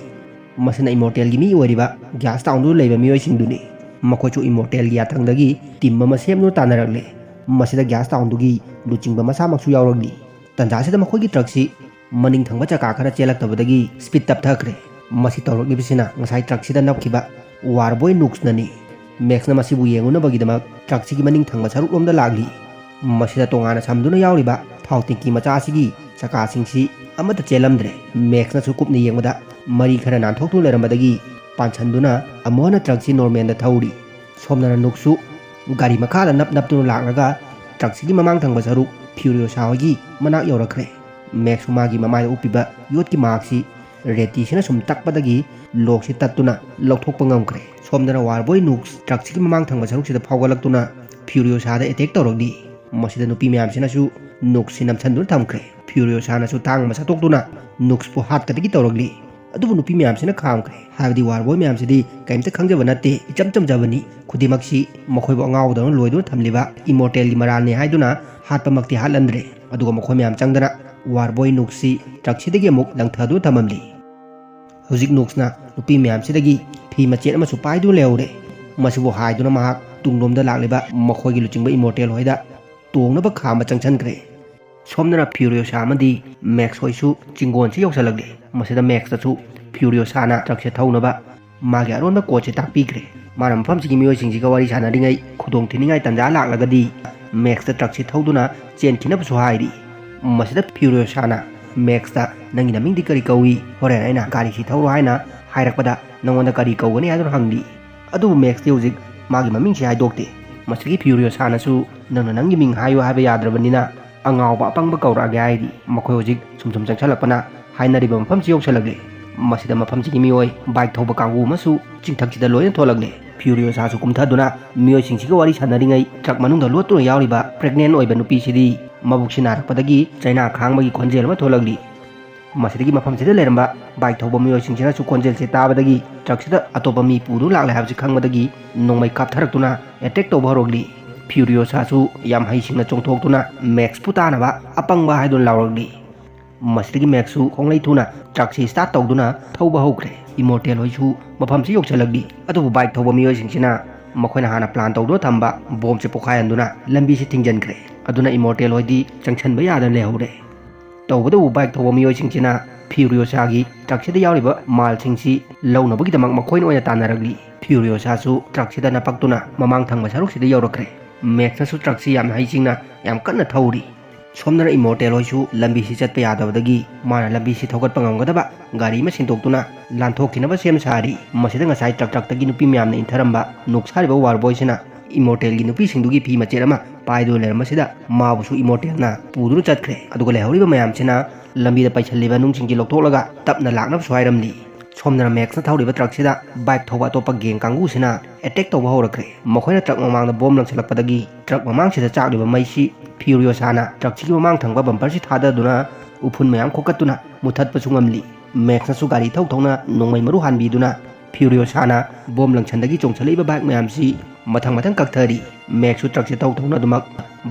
ꯃꯁꯤꯅ ꯏꯃꯣꯔꯇꯦꯜꯒꯤ ꯃꯤ ꯑꯣꯏꯔꯤꯕ ꯒ꯭ꯌꯥꯁ ꯇꯥꯎꯟꯗꯨꯗ ꯂꯩꯕ ꯃꯤꯑꯣꯏꯁꯤꯡꯗꯨꯅꯤ꯫ ꯃꯈꯣꯏꯁꯨ ꯏꯃꯣꯔꯇꯦꯜꯒꯤ ꯌꯥꯊꯪꯗꯒꯤ ꯇꯤꯝ ꯑꯃ ꯁꯦꯝꯗꯨꯅ ꯇꯥꯟꯅꯔꯛꯂꯦ꯫ ꯃꯁꯤꯗ ꯒ꯭ꯌꯥꯁ ꯇꯥꯎꯟꯗꯨꯒꯤ ꯂꯨꯆꯤꯡꯕ ꯃꯁꯥꯃꯛꯁꯨ ꯌꯥꯎꯔꯛꯂꯤ꯫ ꯇꯟꯖꯥꯁꯤꯗ ꯃꯈꯣꯏꯒꯤ ꯇ꯭ꯔꯛꯁꯤ ꯃꯅꯤꯡ ꯊꯪꯕ ꯆꯀꯥ ꯈꯔ ꯆꯦꯜꯂꯛꯇꯕꯗꯒꯤ ꯁ꯭ꯄꯤꯗ ꯇꯞꯊꯈ꯭ꯔꯦ꯫ ꯃꯁꯤ ꯇꯧꯔꯛꯂꯤꯕꯁꯤꯅ ꯉꯁꯥꯏ ꯇ꯭ꯔꯛꯁꯤꯗ ꯅꯞꯈꯤꯕ ꯋꯥꯔꯕꯣꯏ ꯅꯨꯛꯁꯅꯅꯤ꯫ ꯃꯦꯛꯁꯅ ꯃꯁꯤꯕꯨ ꯌꯦꯡꯉꯨꯅꯕꯒꯤꯗꯃꯛ ꯇ꯭ꯔꯛꯁꯤꯒꯤ ꯃꯅꯤꯡ ꯊꯪꯕ ꯁꯔꯨꯛꯂꯣꯝꯗ ꯂꯥꯛꯂꯤ꯫ ꯃꯁꯤꯗ ꯇꯣꯉꯥꯟꯅ ꯁꯝꯗꯨꯅ ꯌꯥꯎꯔꯤꯕ ꯊꯥꯎ ꯇꯦꯡꯀꯤ ꯃꯆꯥ ꯑꯁꯤꯒꯤ ꯆꯀꯥꯁꯤꯡꯁꯤ ꯑꯃꯠꯇ ꯆꯦꯜꯂꯝꯗ꯭ꯔꯦ꯫ ꯃꯦꯛꯁꯅꯁꯨ ꯀꯨꯞꯅ ꯌꯦꯡꯕꯗ ꯃꯔꯤ ꯈꯔ ꯅꯥꯟꯊꯣꯛꯇꯨꯅ ꯂꯩꯔꯝꯕꯗꯒꯤ ꯄꯥꯟꯁꯟꯗꯨꯅ ꯑꯃꯨꯛ ꯍꯟꯅ ꯇ꯭ꯔꯛꯁꯤ ꯅꯣꯔꯃꯦꯜꯗ ꯊꯧꯔꯤ꯫ ꯁꯣꯝꯗꯅ ꯅꯨꯛꯁꯨ ꯒꯥꯔꯤ ꯃꯈꯥꯗ ꯅꯞ ꯅꯞꯇꯨꯅ ꯂꯥꯛꯂꯒ ꯇ꯭ꯔꯛꯁꯤꯒꯤ ꯃꯃꯥꯡ ꯊꯪꯕ ꯁꯔꯨꯛ ꯐ꯭ꯌꯨꯔꯤꯌꯣꯁꯥ ꯍꯣꯏꯒꯤ ꯃꯅꯥꯛ ꯌꯧꯔꯛꯈ꯭ꯔꯦ꯫ ꯃꯦꯛꯁꯁꯨ ꯃꯥꯒꯤ ꯃꯃꯥꯏꯗ ꯎꯞꯄꯤꯕ ꯌꯣꯠꯀꯤ ꯃꯥꯛꯁꯤ ꯔꯦꯇꯤꯁꯤꯅ ꯁꯨꯝ ꯇꯛꯄꯗꯒꯤ ꯂꯣꯛꯁꯤ ꯇꯠꯇꯨꯅ ꯂꯧꯊꯣꯛꯄ ꯉꯝꯈ꯭ꯔꯦ꯫ ꯁꯣꯝꯗꯅ ꯋꯥꯔꯕꯣꯏ ꯅꯨꯛꯁ ꯇ꯭ꯔꯛꯁꯤꯒꯤ ꯃꯃꯥꯡ ꯊꯪꯕ ꯁꯔꯨꯛꯁꯤꯗ ꯐꯥꯎꯒꯠꯂꯛꯇꯨꯅ ꯐ꯭ꯌꯨꯔꯤꯌꯣꯁꯥꯗ ꯑꯦꯇꯦꯛ ꯇꯧꯔꯛꯂꯤ꯫ ꯃꯁꯤꯗ ꯅꯨꯄꯤ ꯃꯌꯥꯝꯁꯤꯅꯁꯨ ꯅꯨꯛꯁꯤ ꯅꯝꯁꯤꯟꯗꯨꯅ ꯊꯝꯈ꯭ꯔꯦ꯫ ꯐ꯭ꯌꯨꯔꯤꯌꯣꯁꯥꯅꯁꯨ ꯊꯥꯡ ꯑꯃ ꯁꯠꯇꯣꯛꯇꯨꯅ ꯅꯨꯛꯁꯄꯨ ꯍꯥꯠꯀꯗꯒꯤ ꯇꯧꯔꯛꯂꯤ꯫ ꯑꯗꯨꯕꯨ ꯅꯨꯄꯤ ꯃꯌꯥꯝꯁꯤꯅ ꯈꯥꯝꯈ꯭ꯔꯦ꯫ ꯍꯥꯏꯕꯗꯤ ꯋꯥꯔꯕꯣꯏ ꯃꯌꯥꯝꯁꯤꯗꯤ ꯀꯔꯤꯝꯇ ꯈꯪꯖꯕ ꯅꯠꯇꯦ, ꯏꯆꯝ ꯆꯝꯖꯕꯅꯤ꯫ ꯈꯨꯗꯤꯡꯃꯛꯁꯤ ꯃꯈꯣꯏꯕꯨ ꯑꯉꯥꯎꯕꯗꯧꯅ ꯂꯣꯏꯗꯨꯅ ꯊꯝꯂꯤꯕ ꯏꯃꯣꯔꯇꯦꯜꯒꯤ ꯃꯔꯥꯜꯅꯤ ꯍꯥꯏꯗꯨꯅ ꯍꯥꯠꯄꯃꯛꯇꯤ ꯍꯥꯠꯍꯟꯗ꯭ꯔꯦ꯫ ꯑꯗꯨꯒ ꯃꯈꯣꯏ ꯃꯌꯥꯝ ꯆꯪꯗꯅ ꯋꯥꯔꯕꯣꯏ ꯅꯨꯛꯁꯤ ꯇ꯭ꯔꯛꯁꯤꯗꯒꯤ ꯑꯃꯨꯛ ꯂꯪꯊꯗꯨꯅ ꯊꯝꯃꯝꯂꯤ꯫ ꯍꯧꯖꯤꯛ ꯅꯨꯛꯁꯅ ꯅꯨꯄꯤ ꯃꯌꯥꯝꯁꯤꯗꯒꯤ ꯐꯤ ꯃꯆꯦꯠ ꯑꯃꯁꯨ ꯄꯥꯏꯗꯨꯅ ꯂꯩꯍꯧꯔꯦ꯫ ꯃꯁꯤꯕꯨ ꯍꯥꯏꯗꯨꯅ ꯃꯍꯥꯛ ꯇꯨꯡꯂꯣꯝꯗ ꯂꯥꯛꯂꯤꯕ ꯃꯈꯣꯏꯒꯤ ꯂꯨꯆꯤꯡꯕ ꯏꯃꯣꯔꯇꯦꯜ ꯍꯣꯏꯗ ꯇꯣꯡꯅꯕ ꯈꯥꯝꯕ ꯆꯪꯁꯤꯟꯈ꯭ꯔꯦ꯫ ꯁꯣꯝꯗꯅ ꯐ꯭ꯌꯨꯔꯤꯌꯣꯁꯥ ꯑꯃꯗꯤ ꯃꯦꯛꯁ ꯍꯣꯏꯁꯨ ꯆꯤꯡꯒꯣꯟꯁꯤ ꯌꯧꯁꯤꯜꯂꯛꯂꯦ꯫ ꯃꯁꯤꯗ ꯃꯦꯛꯁꯇꯁꯨ ꯐ꯭ꯌꯨꯔꯤꯌꯣꯁꯥꯅ ꯇ꯭ꯔꯛꯁꯦ ꯊꯧꯅꯕ ꯃꯥꯒꯤ ꯑꯔꯣꯟꯕ ꯀꯣꯠꯁꯦ ꯇꯥꯛꯄꯤꯈ꯭ꯔꯦ꯫ ꯃꯥꯅ ꯃꯐꯝꯁꯤꯒꯤ ꯃꯤꯑꯣꯏꯁꯤꯡꯁꯤꯒ ꯋꯥꯔꯤ ꯁꯥꯟꯅꯔꯤꯉꯩ ꯈꯨꯗꯣꯡ ꯊꯤꯅꯤꯡꯉꯥꯏ ꯇꯥꯟꯖꯥ ꯂꯥꯛꯂꯒꯗꯤ ꯃꯦꯛꯁꯇ ꯇ꯭ꯔꯛꯁꯤ ꯊꯧꯗꯨꯅ ꯆꯦꯟꯈꯤꯅꯕꯁꯨ ꯍꯥꯏꯔꯤ꯫ ꯃꯁꯤꯗ ꯐ꯭ꯌꯨꯔꯤꯑꯣꯁꯥꯅ ꯃꯦꯛꯁꯇ "ꯅꯪꯒꯤ ꯅꯃꯤꯡꯗꯤ ꯀꯔꯤ ꯀꯧꯏ? ꯍꯣꯔꯦꯟ ꯑꯩꯅ ꯒꯥꯔꯤꯁꯤ ꯊꯧꯔꯣ ꯍꯥꯏꯅ ꯍꯥꯏꯔꯛꯄꯗ ꯅꯪꯉꯣꯟꯗ ꯀꯔꯤ ꯀꯧꯒꯅꯤ?" ꯍꯥꯏꯗꯨꯅ ꯍꯪꯂꯤ꯫ ꯑꯗꯨꯕꯨ ꯃꯦꯛꯁꯇꯤ ꯍꯧꯖꯤꯛ ꯃꯥꯒꯤ ꯃꯃꯤꯡꯁꯤ ꯍꯥꯏꯗꯣꯛꯇꯦ꯫ ꯃꯁꯤꯗꯒꯤ ꯐ꯭ꯌꯨꯔꯤꯑꯣꯁꯥꯅꯁꯨ "ꯅꯪꯅ ꯅꯪꯒꯤ ꯃꯤꯡ ꯍꯥꯏꯌꯨ ꯍꯥꯏꯕ ꯌꯥꯗ꯭ꯔꯕꯅꯤꯅ ꯑꯉꯥꯎꯕ ꯑꯄꯪꯕ ꯀꯧꯔꯛꯑꯒꯦ" ꯍꯥꯏꯔꯤ꯫ ꯃꯈꯣꯏ ꯍꯧꯖꯤꯛ ꯁꯨꯝ ꯁꯨꯝ ꯆꯪꯁꯜꯂꯛꯄꯅ ꯍꯥꯏꯅꯔꯤꯕ ꯃꯐꯝꯁꯤ ꯌꯧꯁꯜꯂꯛꯂꯦ꯫ ꯃꯁꯤꯗ ꯃꯐꯝꯁꯤꯒꯤ ꯃꯤꯑꯣꯏ ꯕꯥꯏꯛ ꯊꯧꯕ ꯀꯥꯡꯕꯨ ꯑꯃꯁꯨ ꯆꯤꯡꯊꯛꯁꯤꯗ ꯂꯣꯏꯅ ꯊꯣꯛꯂꯛꯂꯦ꯫ ꯐ꯭ꯌꯨꯔꯤꯑꯣꯁꯥꯁꯨ ꯀꯨꯝꯊꯗꯨꯅ ꯃꯤꯑꯣꯏꯁꯤꯡꯁꯤꯒ ꯋꯥꯔꯤ ꯁꯥꯟꯅꯔꯤꯉꯩ ꯇ꯭ꯔꯛ ꯃꯅꯨꯡꯗ ꯂꯣꯠꯇꯨꯅ ꯌꯥꯎꯔꯤꯕ ꯄ꯭ꯔꯦꯒꯅꯦꯟ ꯑꯣꯏꯕ ꯅꯨꯄꯤꯁꯤꯗꯤ ꯃꯕꯨꯛꯁꯤ ꯅꯥꯔꯛꯄꯗꯒꯤ ꯆꯩꯅꯥ ꯈꯥꯡꯕꯒꯤ ꯈꯣꯟꯖꯦꯜ ꯑꯃ ꯊꯣꯛꯂꯛꯂꯤ꯫ ꯃꯁꯤꯗꯒꯤ ꯃꯐꯝꯁꯤꯗ ꯂꯩꯔꯝꯕ ꯕꯥꯏꯛ ꯊꯧꯕ ꯃꯤꯑꯣꯏꯁꯤꯡꯁꯤꯅꯁꯨ ꯈꯣꯟꯖꯦꯜꯁꯤ ꯇꯥꯕꯗꯒꯤ ꯇ꯭ꯔꯛꯁꯤꯗ ꯑꯇꯣꯞꯄ ꯃꯤ ꯄꯨꯗꯨꯅ ꯂꯥꯛꯂꯦ ꯍꯥꯏꯕꯁꯤ ꯈꯪꯕꯗꯒꯤ ꯅꯣꯡꯃꯩ ꯀꯥꯞꯊꯔꯛꯇꯨꯅ ꯑꯦꯇꯦꯛ ꯇꯧꯕ ꯍꯧꯔꯛꯂꯤ꯫ ꯐ꯭ꯌꯨꯔꯤꯑꯣꯁꯥꯁꯨ ꯌꯥꯝ ꯍꯩꯁꯤꯡꯅ ꯆꯣꯡꯊꯣꯛꯇꯨꯅ ꯃꯦꯛꯁꯄꯨ ꯇꯥꯅꯕ "ꯑꯄꯪꯕ" ꯍꯥꯏꯗꯨꯅ ꯂꯥꯎꯔꯛꯂꯤ꯫ ꯃꯁꯤꯗꯒꯤ ꯃꯦꯛꯁꯁꯨ ꯈꯣꯡꯂꯩ ꯊꯨꯅ ꯇ꯭ꯔꯛꯁꯤ ꯁ꯭ꯇꯥꯔꯠ ꯇꯧꯗꯨꯅ ꯊꯧꯕ ꯍꯧꯈ꯭ꯔꯦ꯫ ꯏꯃꯣꯔꯇꯦꯜ ꯍꯣꯏꯁꯨ ꯃꯐꯝꯁꯤ ꯌꯧꯁꯤꯜꯂꯛꯂꯤ꯫ ꯑꯗꯨꯕꯨ ꯕꯥꯏꯛ ꯊꯧꯕ ꯃꯤꯑꯣꯏꯁꯤꯡꯁꯤꯅ ꯃꯈꯣꯏꯅ ꯍꯥꯟꯅ ꯄ꯭ꯂꯥꯟ ꯇꯧꯗꯨꯅ ꯊꯝꯕ ꯕꯣꯝꯁꯦ ꯄꯣꯈꯥꯏꯍꯟꯗꯨꯅ ꯂꯝꯕꯤꯁꯤ ꯊꯤꯡꯖꯤꯟꯈ꯭ꯔꯦ꯫ ꯑꯗꯨꯅ ꯏꯃꯣꯔꯇꯦꯜ ꯍꯣꯏꯗꯤ ꯆꯪꯁꯤꯟꯕ ꯌꯥꯗꯅ ꯂꯩꯍꯧꯔꯦ꯫ ꯇꯧꯕꯇꯕꯨ ꯕꯥꯏꯛ ꯊꯧꯕ ꯃꯤꯑꯣꯏꯁꯤꯡꯁꯤꯅ ꯐ꯭ꯌꯨꯔꯤꯑꯣꯁꯥꯒꯤ ꯇ꯭ꯔꯛꯁꯤꯗ ꯌꯥꯎꯔꯤꯕ ꯃꯥꯜꯁꯤꯡꯁꯤ ꯂꯧꯅꯕꯒꯤꯗꯃꯛ ꯃꯈꯣꯏꯅ ꯑꯣꯏꯅ ꯇꯥꯟꯅꯔꯛꯂꯤ꯫ ꯐ꯭ꯌꯨꯔꯤꯑꯣꯁꯥꯁꯨ ꯇ꯭ꯔꯛꯁꯤꯗ ꯅꯄꯛꯇꯨꯅ ꯃꯃꯥꯡ ꯊꯪꯕ ꯁꯔꯨꯛꯁꯤꯗ ꯌꯧꯔꯛꯈ꯭ꯔꯦ꯫ ꯃꯦꯛꯁꯅꯁꯨ ꯇ꯭ꯔꯛꯁꯤ ꯌꯥꯝꯅ ꯍꯩꯁꯤꯡꯅ ꯌꯥꯝ ꯀꯟꯅ ꯊꯧꯔꯤ꯫ ꯁꯣꯝꯗꯅ ꯏꯃꯣꯔꯇꯦꯜ ꯍꯣꯏꯁꯨ ꯂꯝꯕꯤꯁꯤ ꯆꯠꯄ ꯌꯥꯗꯕꯗꯒꯤ ꯃꯥꯅ ꯂꯝꯕꯤꯁꯤ ꯊꯧꯒꯠꯄ ꯉꯝꯒꯗꯕ ꯒꯥꯔꯤ ꯑꯃ ꯁꯤꯟꯗꯣꯛꯇꯨꯅ ꯂꯥꯟꯊꯣꯛꯈꯤꯅꯕ ꯁꯦꯝ ꯁꯥꯔꯤ꯫ ꯃꯁꯤꯗ ꯉꯁꯥꯏ ꯇ꯭ꯔꯛ ꯇ꯭ꯔꯛꯇꯒꯤ ꯅꯨꯄꯤ ꯃꯌꯥꯝꯅ ꯏꯟꯊꯔꯝꯕ ꯅꯣꯛꯁꯥꯔꯤꯕ ꯋꯥꯔꯕꯣꯏꯁꯤꯅ ꯏꯃꯣꯔꯇꯦꯜꯒꯤ ꯅꯨꯄꯤꯁꯤꯡꯗꯨꯒꯤ ꯐꯤ ꯃꯆꯦꯠ ꯑꯃ ꯄꯥꯏꯗꯨꯅ ꯂꯩꯔꯝꯕꯁꯤꯗ ꯃꯥꯕꯨꯁꯨ ꯏꯃꯣꯔꯇꯦꯜꯅ ꯄꯨꯗꯨꯅ ꯆꯠꯈ꯭ꯔꯦ꯫ ꯑꯗꯨꯒ ꯂꯩꯍꯧꯔꯤꯕ ꯃꯌꯥꯝꯁꯤꯅ ꯂꯝꯕꯤꯗ ꯄꯩꯁꯜꯂꯤꯕ ꯅꯨꯡꯁꯤꯡꯁꯤ ꯂꯧꯊꯣꯛꯂꯒ ꯇꯞꯅ ꯂꯥꯛꯅꯕꯁꯨ ꯍꯥꯏꯔꯝꯂꯤ꯫ ꯁꯣꯝꯗꯅ ꯃꯦꯛꯁꯅ ꯊꯧꯔꯤꯕ ꯇ꯭ꯔꯛꯁꯤꯗ ꯕꯥꯏꯛ ꯊꯧꯕ ꯑꯇꯣꯞꯄ ꯒꯦꯡ ꯀꯥꯡꯕꯨꯁꯤꯅ ꯑꯦꯇꯦꯛ ꯇꯧꯕ ꯍꯧꯔꯛꯈ꯭ꯔꯦ꯫ ꯃꯈꯣꯏꯅ ꯇ꯭ꯔꯛ ꯃꯃꯥꯡꯗ ꯕꯣꯝ ꯂꯪꯁꯤꯜꯂꯛꯄꯗꯒꯤ ꯇ꯭ꯔꯛ ꯃꯃꯥꯡꯁꯤꯗ ꯆꯥꯛꯂꯤꯕ ꯃꯩꯁꯤ ꯐ꯭ꯌꯨꯔꯤꯑꯣꯁꯥꯅ ꯇ꯭ꯔꯛꯁꯤꯒꯤ ꯃꯃꯥꯡ ꯊꯪꯕ ꯕꯝꯄꯔꯁꯤ ꯊꯥꯗꯗꯨꯅ ꯎꯐꯨꯟ ꯃꯌꯥꯝ ꯈꯣꯀꯠꯇꯨꯅ ꯃꯨꯊꯠꯄꯁꯨ ꯉꯝꯂꯤ꯫ ꯃꯦꯛꯁꯅꯁꯨ ꯒꯥꯔꯤ ꯊꯧ ꯊꯧꯅ ꯅꯣꯡꯃꯩ ꯃꯔꯨ ꯍꯥꯟꯕꯤꯗꯨꯅ ꯐ꯭ꯌꯨꯔꯤꯑꯣꯁꯥꯅ ꯕꯣꯝ ꯂꯪꯁꯟꯗꯒꯤ ꯆꯣꯡꯁꯤꯜꯂꯛꯏꯕ ꯕꯥꯏꯛ ꯃꯌꯥꯝꯁꯤ ꯃꯊꯪ ꯃꯊꯪ ꯀꯛꯊꯔꯤ꯫ ꯃꯦꯛꯁꯁꯨ ꯇ꯭ꯔꯛꯁꯦ ꯊꯧ ꯊꯧꯅ ꯑꯗꯨꯃꯛ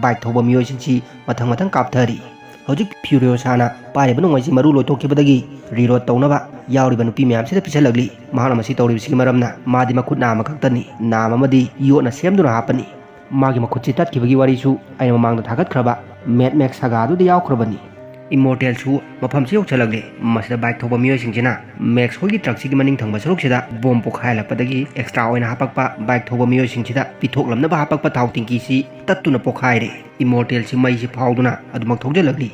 ꯕꯥꯏꯛ ꯊꯧꯕ ꯃꯤꯑꯣꯏꯁꯤꯡꯁꯤ ꯃꯊꯪ ꯃꯊꯪ ꯀꯥꯞꯊꯔꯤ꯫ ꯍꯧꯖꯤꯛ ꯐ꯭ꯌꯨꯔꯤꯑꯣꯁꯥꯅ ꯄꯥꯏꯔꯤꯕ ꯅꯣꯡꯃꯩꯁꯤ ꯃꯔꯨ ꯂꯣꯏꯊꯣꯛꯈꯤꯕꯗꯒꯤ ꯔꯤꯂꯣꯗ ꯇꯧꯅꯕ ꯌꯥꯎꯔꯤꯕ ꯅꯨꯄꯤ ꯃꯌꯥꯝꯁꯤꯗ ꯄꯤꯁꯜꯂꯛꯂꯤ꯫ ꯃꯍꯥꯛꯅ ꯃꯁꯤ ꯇꯧꯔꯤꯕꯁꯤꯒꯤ ꯃꯔꯝꯅ ꯃꯥꯗꯤ ꯃꯈꯨꯠ ꯅꯥꯝꯃ ꯈꯛꯇꯅꯤ, ꯅꯥꯝ ꯑꯃꯗꯤ ꯌꯣꯠꯅ ꯁꯦꯝꯗꯨꯅ ꯍꯥꯞꯄꯅꯤ꯫ ꯃꯥꯒꯤ ꯃꯈꯨꯠꯁꯤ ꯇꯠꯈꯤꯕꯒꯤ ꯋꯥꯔꯤꯁꯨ ꯑꯩꯅ ꯃꯃꯥꯡꯗ ꯊꯥꯒꯠꯈ꯭ꯔꯕ ꯃꯦꯠ ꯃꯦꯛꯁ ꯁꯥꯒꯥꯗꯨꯗ ꯌꯥꯎꯈ꯭ꯔꯕꯅꯤ꯫ ꯏꯃꯣꯔꯇꯦꯜꯁꯨ ꯃꯐꯝꯁꯤ ꯌꯧꯁꯜꯂꯛꯂꯦ꯫ ꯃꯁꯤꯗ ꯕꯥꯏꯛ ꯊꯧꯕ ꯃꯤꯑꯣꯏꯁꯤꯡꯁꯤꯅ ꯃꯦꯛꯁ ꯍꯣꯏꯒꯤ ꯇ꯭ꯔꯛꯁꯤꯒꯤ ꯃꯅꯤꯡ ꯊꯪꯕ ꯁꯔꯨꯛꯁꯤꯗ ꯕꯣꯝ ꯄꯣꯈꯥꯏꯍꯜꯂꯛꯄꯗꯒꯤ ꯑꯦꯛꯁꯇ꯭ꯔꯥ ꯑꯣꯏꯅ ꯍꯥꯄꯛꯄ ꯕꯥꯏꯛ ꯊꯧꯕ ꯃꯤꯑꯣꯏꯁꯤꯡꯁꯤꯗ ꯄꯤꯊꯣꯛꯂꯝꯅꯕ ꯍꯥꯄꯛꯄ ꯊꯥꯎ ꯇꯦꯡꯀꯤꯁꯤ ꯇꯠꯇꯨꯅ ꯄꯣꯈꯥꯏꯔꯦ꯫ ꯏꯃꯣꯔꯇꯦꯜꯁꯤ ꯃꯩꯁꯤ ꯐꯥꯎꯗꯨꯅ ꯑꯗꯨꯃꯛ ꯊꯧꯖꯜꯂꯛꯂꯤ꯫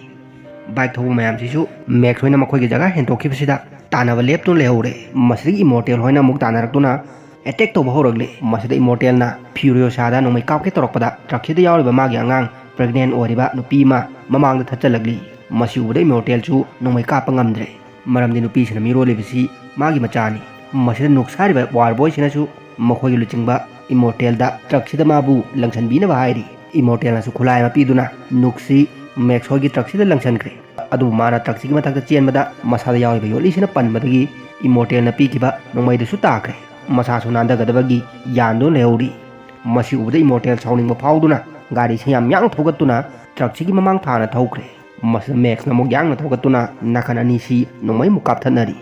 ꯕꯥꯏꯛ ꯊꯧꯕ ꯃꯌꯥꯝꯁꯤꯁꯨ ꯃꯦꯛꯁ ꯍꯣꯏꯅ ꯃꯈꯣꯏꯒꯤ ꯖꯒꯥ ꯍꯦꯟꯗꯣꯛꯈꯤꯕꯁꯤꯗ ꯇꯥꯟꯅꯕ ꯂꯦꯞꯇꯨꯅ ꯂꯩꯍꯧꯔꯦ꯫ ꯃꯁꯤꯗꯒꯤ ꯏꯃꯣꯔꯇꯦꯜ ꯍꯣꯏꯅ ꯑꯃꯨꯛ ꯇꯥꯟꯅꯔꯛꯇꯨꯅ ꯑꯦꯇꯦꯛ ꯇꯧꯕ ꯍꯧꯔꯛꯂꯦ꯫ ꯃꯁꯤꯗ ꯏꯃꯣꯔꯇꯦꯜꯅ ꯐ꯭ꯌꯨꯔꯤꯑꯣꯁꯥꯗ ꯅꯣꯡꯃꯩ ꯀꯥꯞꯀꯦ ꯇꯧꯔꯛꯄꯗ ꯇ꯭ꯔꯛꯁꯤꯗ ꯌꯥꯎꯔꯤꯕ ꯃꯥꯒꯤ ꯑꯉꯥꯡ ꯄ꯭ꯔꯦꯒꯅꯦꯟ ꯑꯣꯏꯔꯤꯕ ꯅꯨꯄꯤ ꯑꯃ ꯃꯃꯥꯡꯗ ꯊꯠꯆꯜꯂꯛꯂꯤ꯫ ꯃꯁꯤ ꯎꯕꯗ ꯏꯃꯣꯔꯇꯦꯜꯁꯨ ꯅꯣꯡꯃꯩ ꯀꯥꯞꯄ ꯉꯝꯗ꯭ꯔꯦ, ꯃꯔꯝꯗꯤ ꯅꯨꯄꯤꯁꯤꯅ ꯃꯤꯔꯣꯜꯂꯤꯕꯁꯤ ꯃꯥꯒꯤ ꯃꯆꯥꯅꯤ꯫ ꯃꯁꯤꯗ ꯅꯨꯛꯁ ꯍꯥꯏꯔꯤꯕ ꯋꯥꯔ ꯕꯣꯏꯁꯤꯅꯁꯨ ꯃꯈꯣꯏꯒꯤ ꯂꯨꯆꯤꯡꯕ ꯏꯃꯣꯔꯇꯦꯜꯗ ꯇ꯭ꯔꯛꯁꯤꯗ ꯃꯥꯕꯨ ꯂꯪꯁꯟꯕꯤꯅꯕ ꯍꯥꯏꯔꯤ꯫ ꯏꯃꯣꯔꯇꯦꯜꯅꯁꯨ ꯈꯨꯠꯂꯥꯏ ꯑꯃ ꯄꯤꯗꯨꯅ ꯅꯨꯛꯁꯤ ꯃꯦꯛꯁ ꯍꯣꯏꯒꯤ ꯇ꯭ꯔꯛꯁꯤꯗ ꯂꯪꯁꯟꯈ꯭ꯔꯦ꯫ ꯑꯗꯨꯕꯨ ꯃꯥꯅ ꯇ꯭ꯔꯛꯁꯤꯒꯤ ꯃꯊꯛꯇ ꯆꯦꯟꯕꯗ ꯃꯁꯥꯗ ꯌꯥꯎꯔꯤꯕ ꯌꯣꯠꯂꯤꯁꯤꯅ ꯄꯟꯕꯗꯒꯤ ꯏꯃꯣꯔꯇꯦꯜꯅ ꯄꯤꯈꯤꯕ ꯅꯣꯡꯃꯩꯗꯨꯁꯨ ꯇꯥꯈ꯭ꯔꯦ꯫ ꯃꯁꯥꯁꯨ ꯅꯥꯟꯊꯒꯗꯕꯒꯤ ꯌꯥꯟꯗꯨꯅ ꯂꯩꯍꯧꯔꯤ꯫ ꯃꯁꯤ ꯎꯕꯗ ꯏꯃꯣꯔꯇꯦꯜ ꯁꯥꯎꯅꯤꯡꯕ ꯐꯥꯎꯗꯨꯅ ꯒꯥꯔꯤꯁꯤ ꯌꯥꯝ ꯌꯥꯡꯅ ꯊꯧꯒꯠꯇꯨꯅ ꯇ꯭ꯔꯛꯁꯤꯒꯤ ꯃꯃꯥꯡ ꯊꯥꯅ ꯊꯧꯈ꯭ꯔꯦ꯫ ꯃꯁꯤꯗ ꯃꯦꯛꯁꯅ ꯑꯃꯨꯛ ꯌꯥꯡꯅ ꯊꯧꯒꯠꯇꯨꯅ ꯅꯥꯀꯟ ꯑꯅꯤꯁꯤ ꯅꯣꯡꯃꯩ ꯑꯃꯨꯛ ꯀꯥꯞꯊꯠꯅꯔꯤ꯫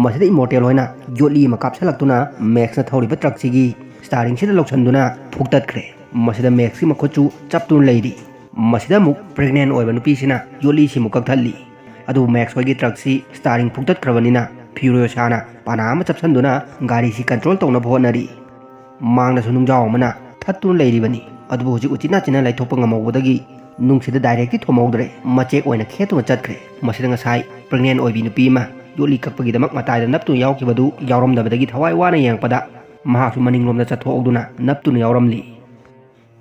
ꯃꯁꯤꯗ ꯏꯃꯣꯔꯇꯦꯜ ꯍꯣꯏꯅ ꯌꯣꯠꯂꯤ ꯑꯃ ꯀꯥꯞꯁꯤꯜꯂꯛꯇꯨꯅ ꯃꯦꯛꯁꯅ ꯊꯧꯔꯤꯕ ꯇ꯭ꯔꯛꯁꯤꯒꯤ ꯁ꯭ꯇꯥꯔꯤꯡꯁꯤꯗ ꯂꯧꯁꯤꯟꯗꯨꯅ ꯐꯨꯛꯇꯠꯈ꯭ꯔꯦ꯫ ꯃꯁꯤꯗ ꯃꯦꯛꯁꯀꯤ ꯃꯈꯨꯠꯁꯨ ꯆꯞꯇꯨꯅ ꯂꯩꯔꯤ꯫ ꯃꯁꯤꯗ ꯑꯃꯨꯛ ꯄ꯭ꯔꯦꯒꯅꯦꯟ ꯑꯣꯏꯕ ꯅꯨꯄꯤꯁꯤꯅ ꯌꯣꯠꯂꯤꯁꯤꯃꯨꯛ ꯀꯛꯊꯠꯂꯤ꯫ ꯑꯗꯨꯕꯨ ꯃꯦꯛꯁ ꯍꯣꯏꯒꯤ ꯇ꯭ꯔꯛꯁꯤ ꯁ꯭ꯇꯥꯔꯤꯡ ꯐꯨꯛꯇꯠꯈ꯭ꯔꯕꯅꯤꯅ ꯐ꯭ꯌꯨꯔꯤꯑꯣꯁꯥꯅ ꯄꯅꯥ ꯑꯃ ꯆꯞꯁꯤꯟꯗꯨꯅ ꯒꯥꯔꯤꯁꯤ ꯀꯟꯇ꯭ꯔꯣꯜ ꯇꯧꯅꯕ ꯍꯣꯠꯅꯔꯤ꯫ ꯃꯥꯡꯗꯁꯨ ꯅꯨꯡꯖꯥꯎ ꯑꯃꯅ ꯊꯠꯇꯨꯅ ꯂꯩꯔꯤꯕꯅꯤ꯫ ꯑꯗꯨꯕꯨ ꯍꯧꯖꯤꯛ ꯎꯆꯤꯟ ꯅꯥꯆꯤꯟꯅ ꯂꯩꯊꯣꯛꯄ ꯉꯝꯍꯧꯕꯗꯒꯤ ꯅꯨꯡꯁꯤꯗ ꯗꯥꯏꯔꯦꯛꯇꯤ ꯊꯣꯝꯍꯧꯗ꯭ꯔꯦ, ꯃꯆꯦꯛ ꯑꯣꯏꯅ ꯈꯦꯠꯇꯨꯅ ꯆꯠꯈ꯭ꯔꯦ꯫ ꯃꯁꯤꯗ ꯉꯁꯥꯏ ꯄ꯭ꯔꯦꯒꯅꯦꯟ ꯑꯣꯏꯕꯤ ꯅꯨꯄꯤ ꯑꯃ ꯌꯣꯠꯂꯤ ꯀꯛꯄꯒꯤꯗꯃꯛ ꯃꯇꯥꯏꯗ ꯅꯞꯇꯨꯅ ꯌꯥꯎꯈꯤꯕꯗꯨ ꯌꯥꯎꯔꯝꯗꯕꯗꯒꯤ ꯊꯋꯥꯏ ꯋꯥꯅ ꯌꯦꯡꯉꯛꯄꯗ ꯃꯍꯥꯛꯁꯨ ꯃꯅꯤꯡꯂꯣꯝꯗ ꯆꯠꯊꯣꯛꯍꯧꯗꯨꯅ ꯅꯞꯇꯨꯅ ꯌꯥꯎꯔꯝꯂꯤ꯫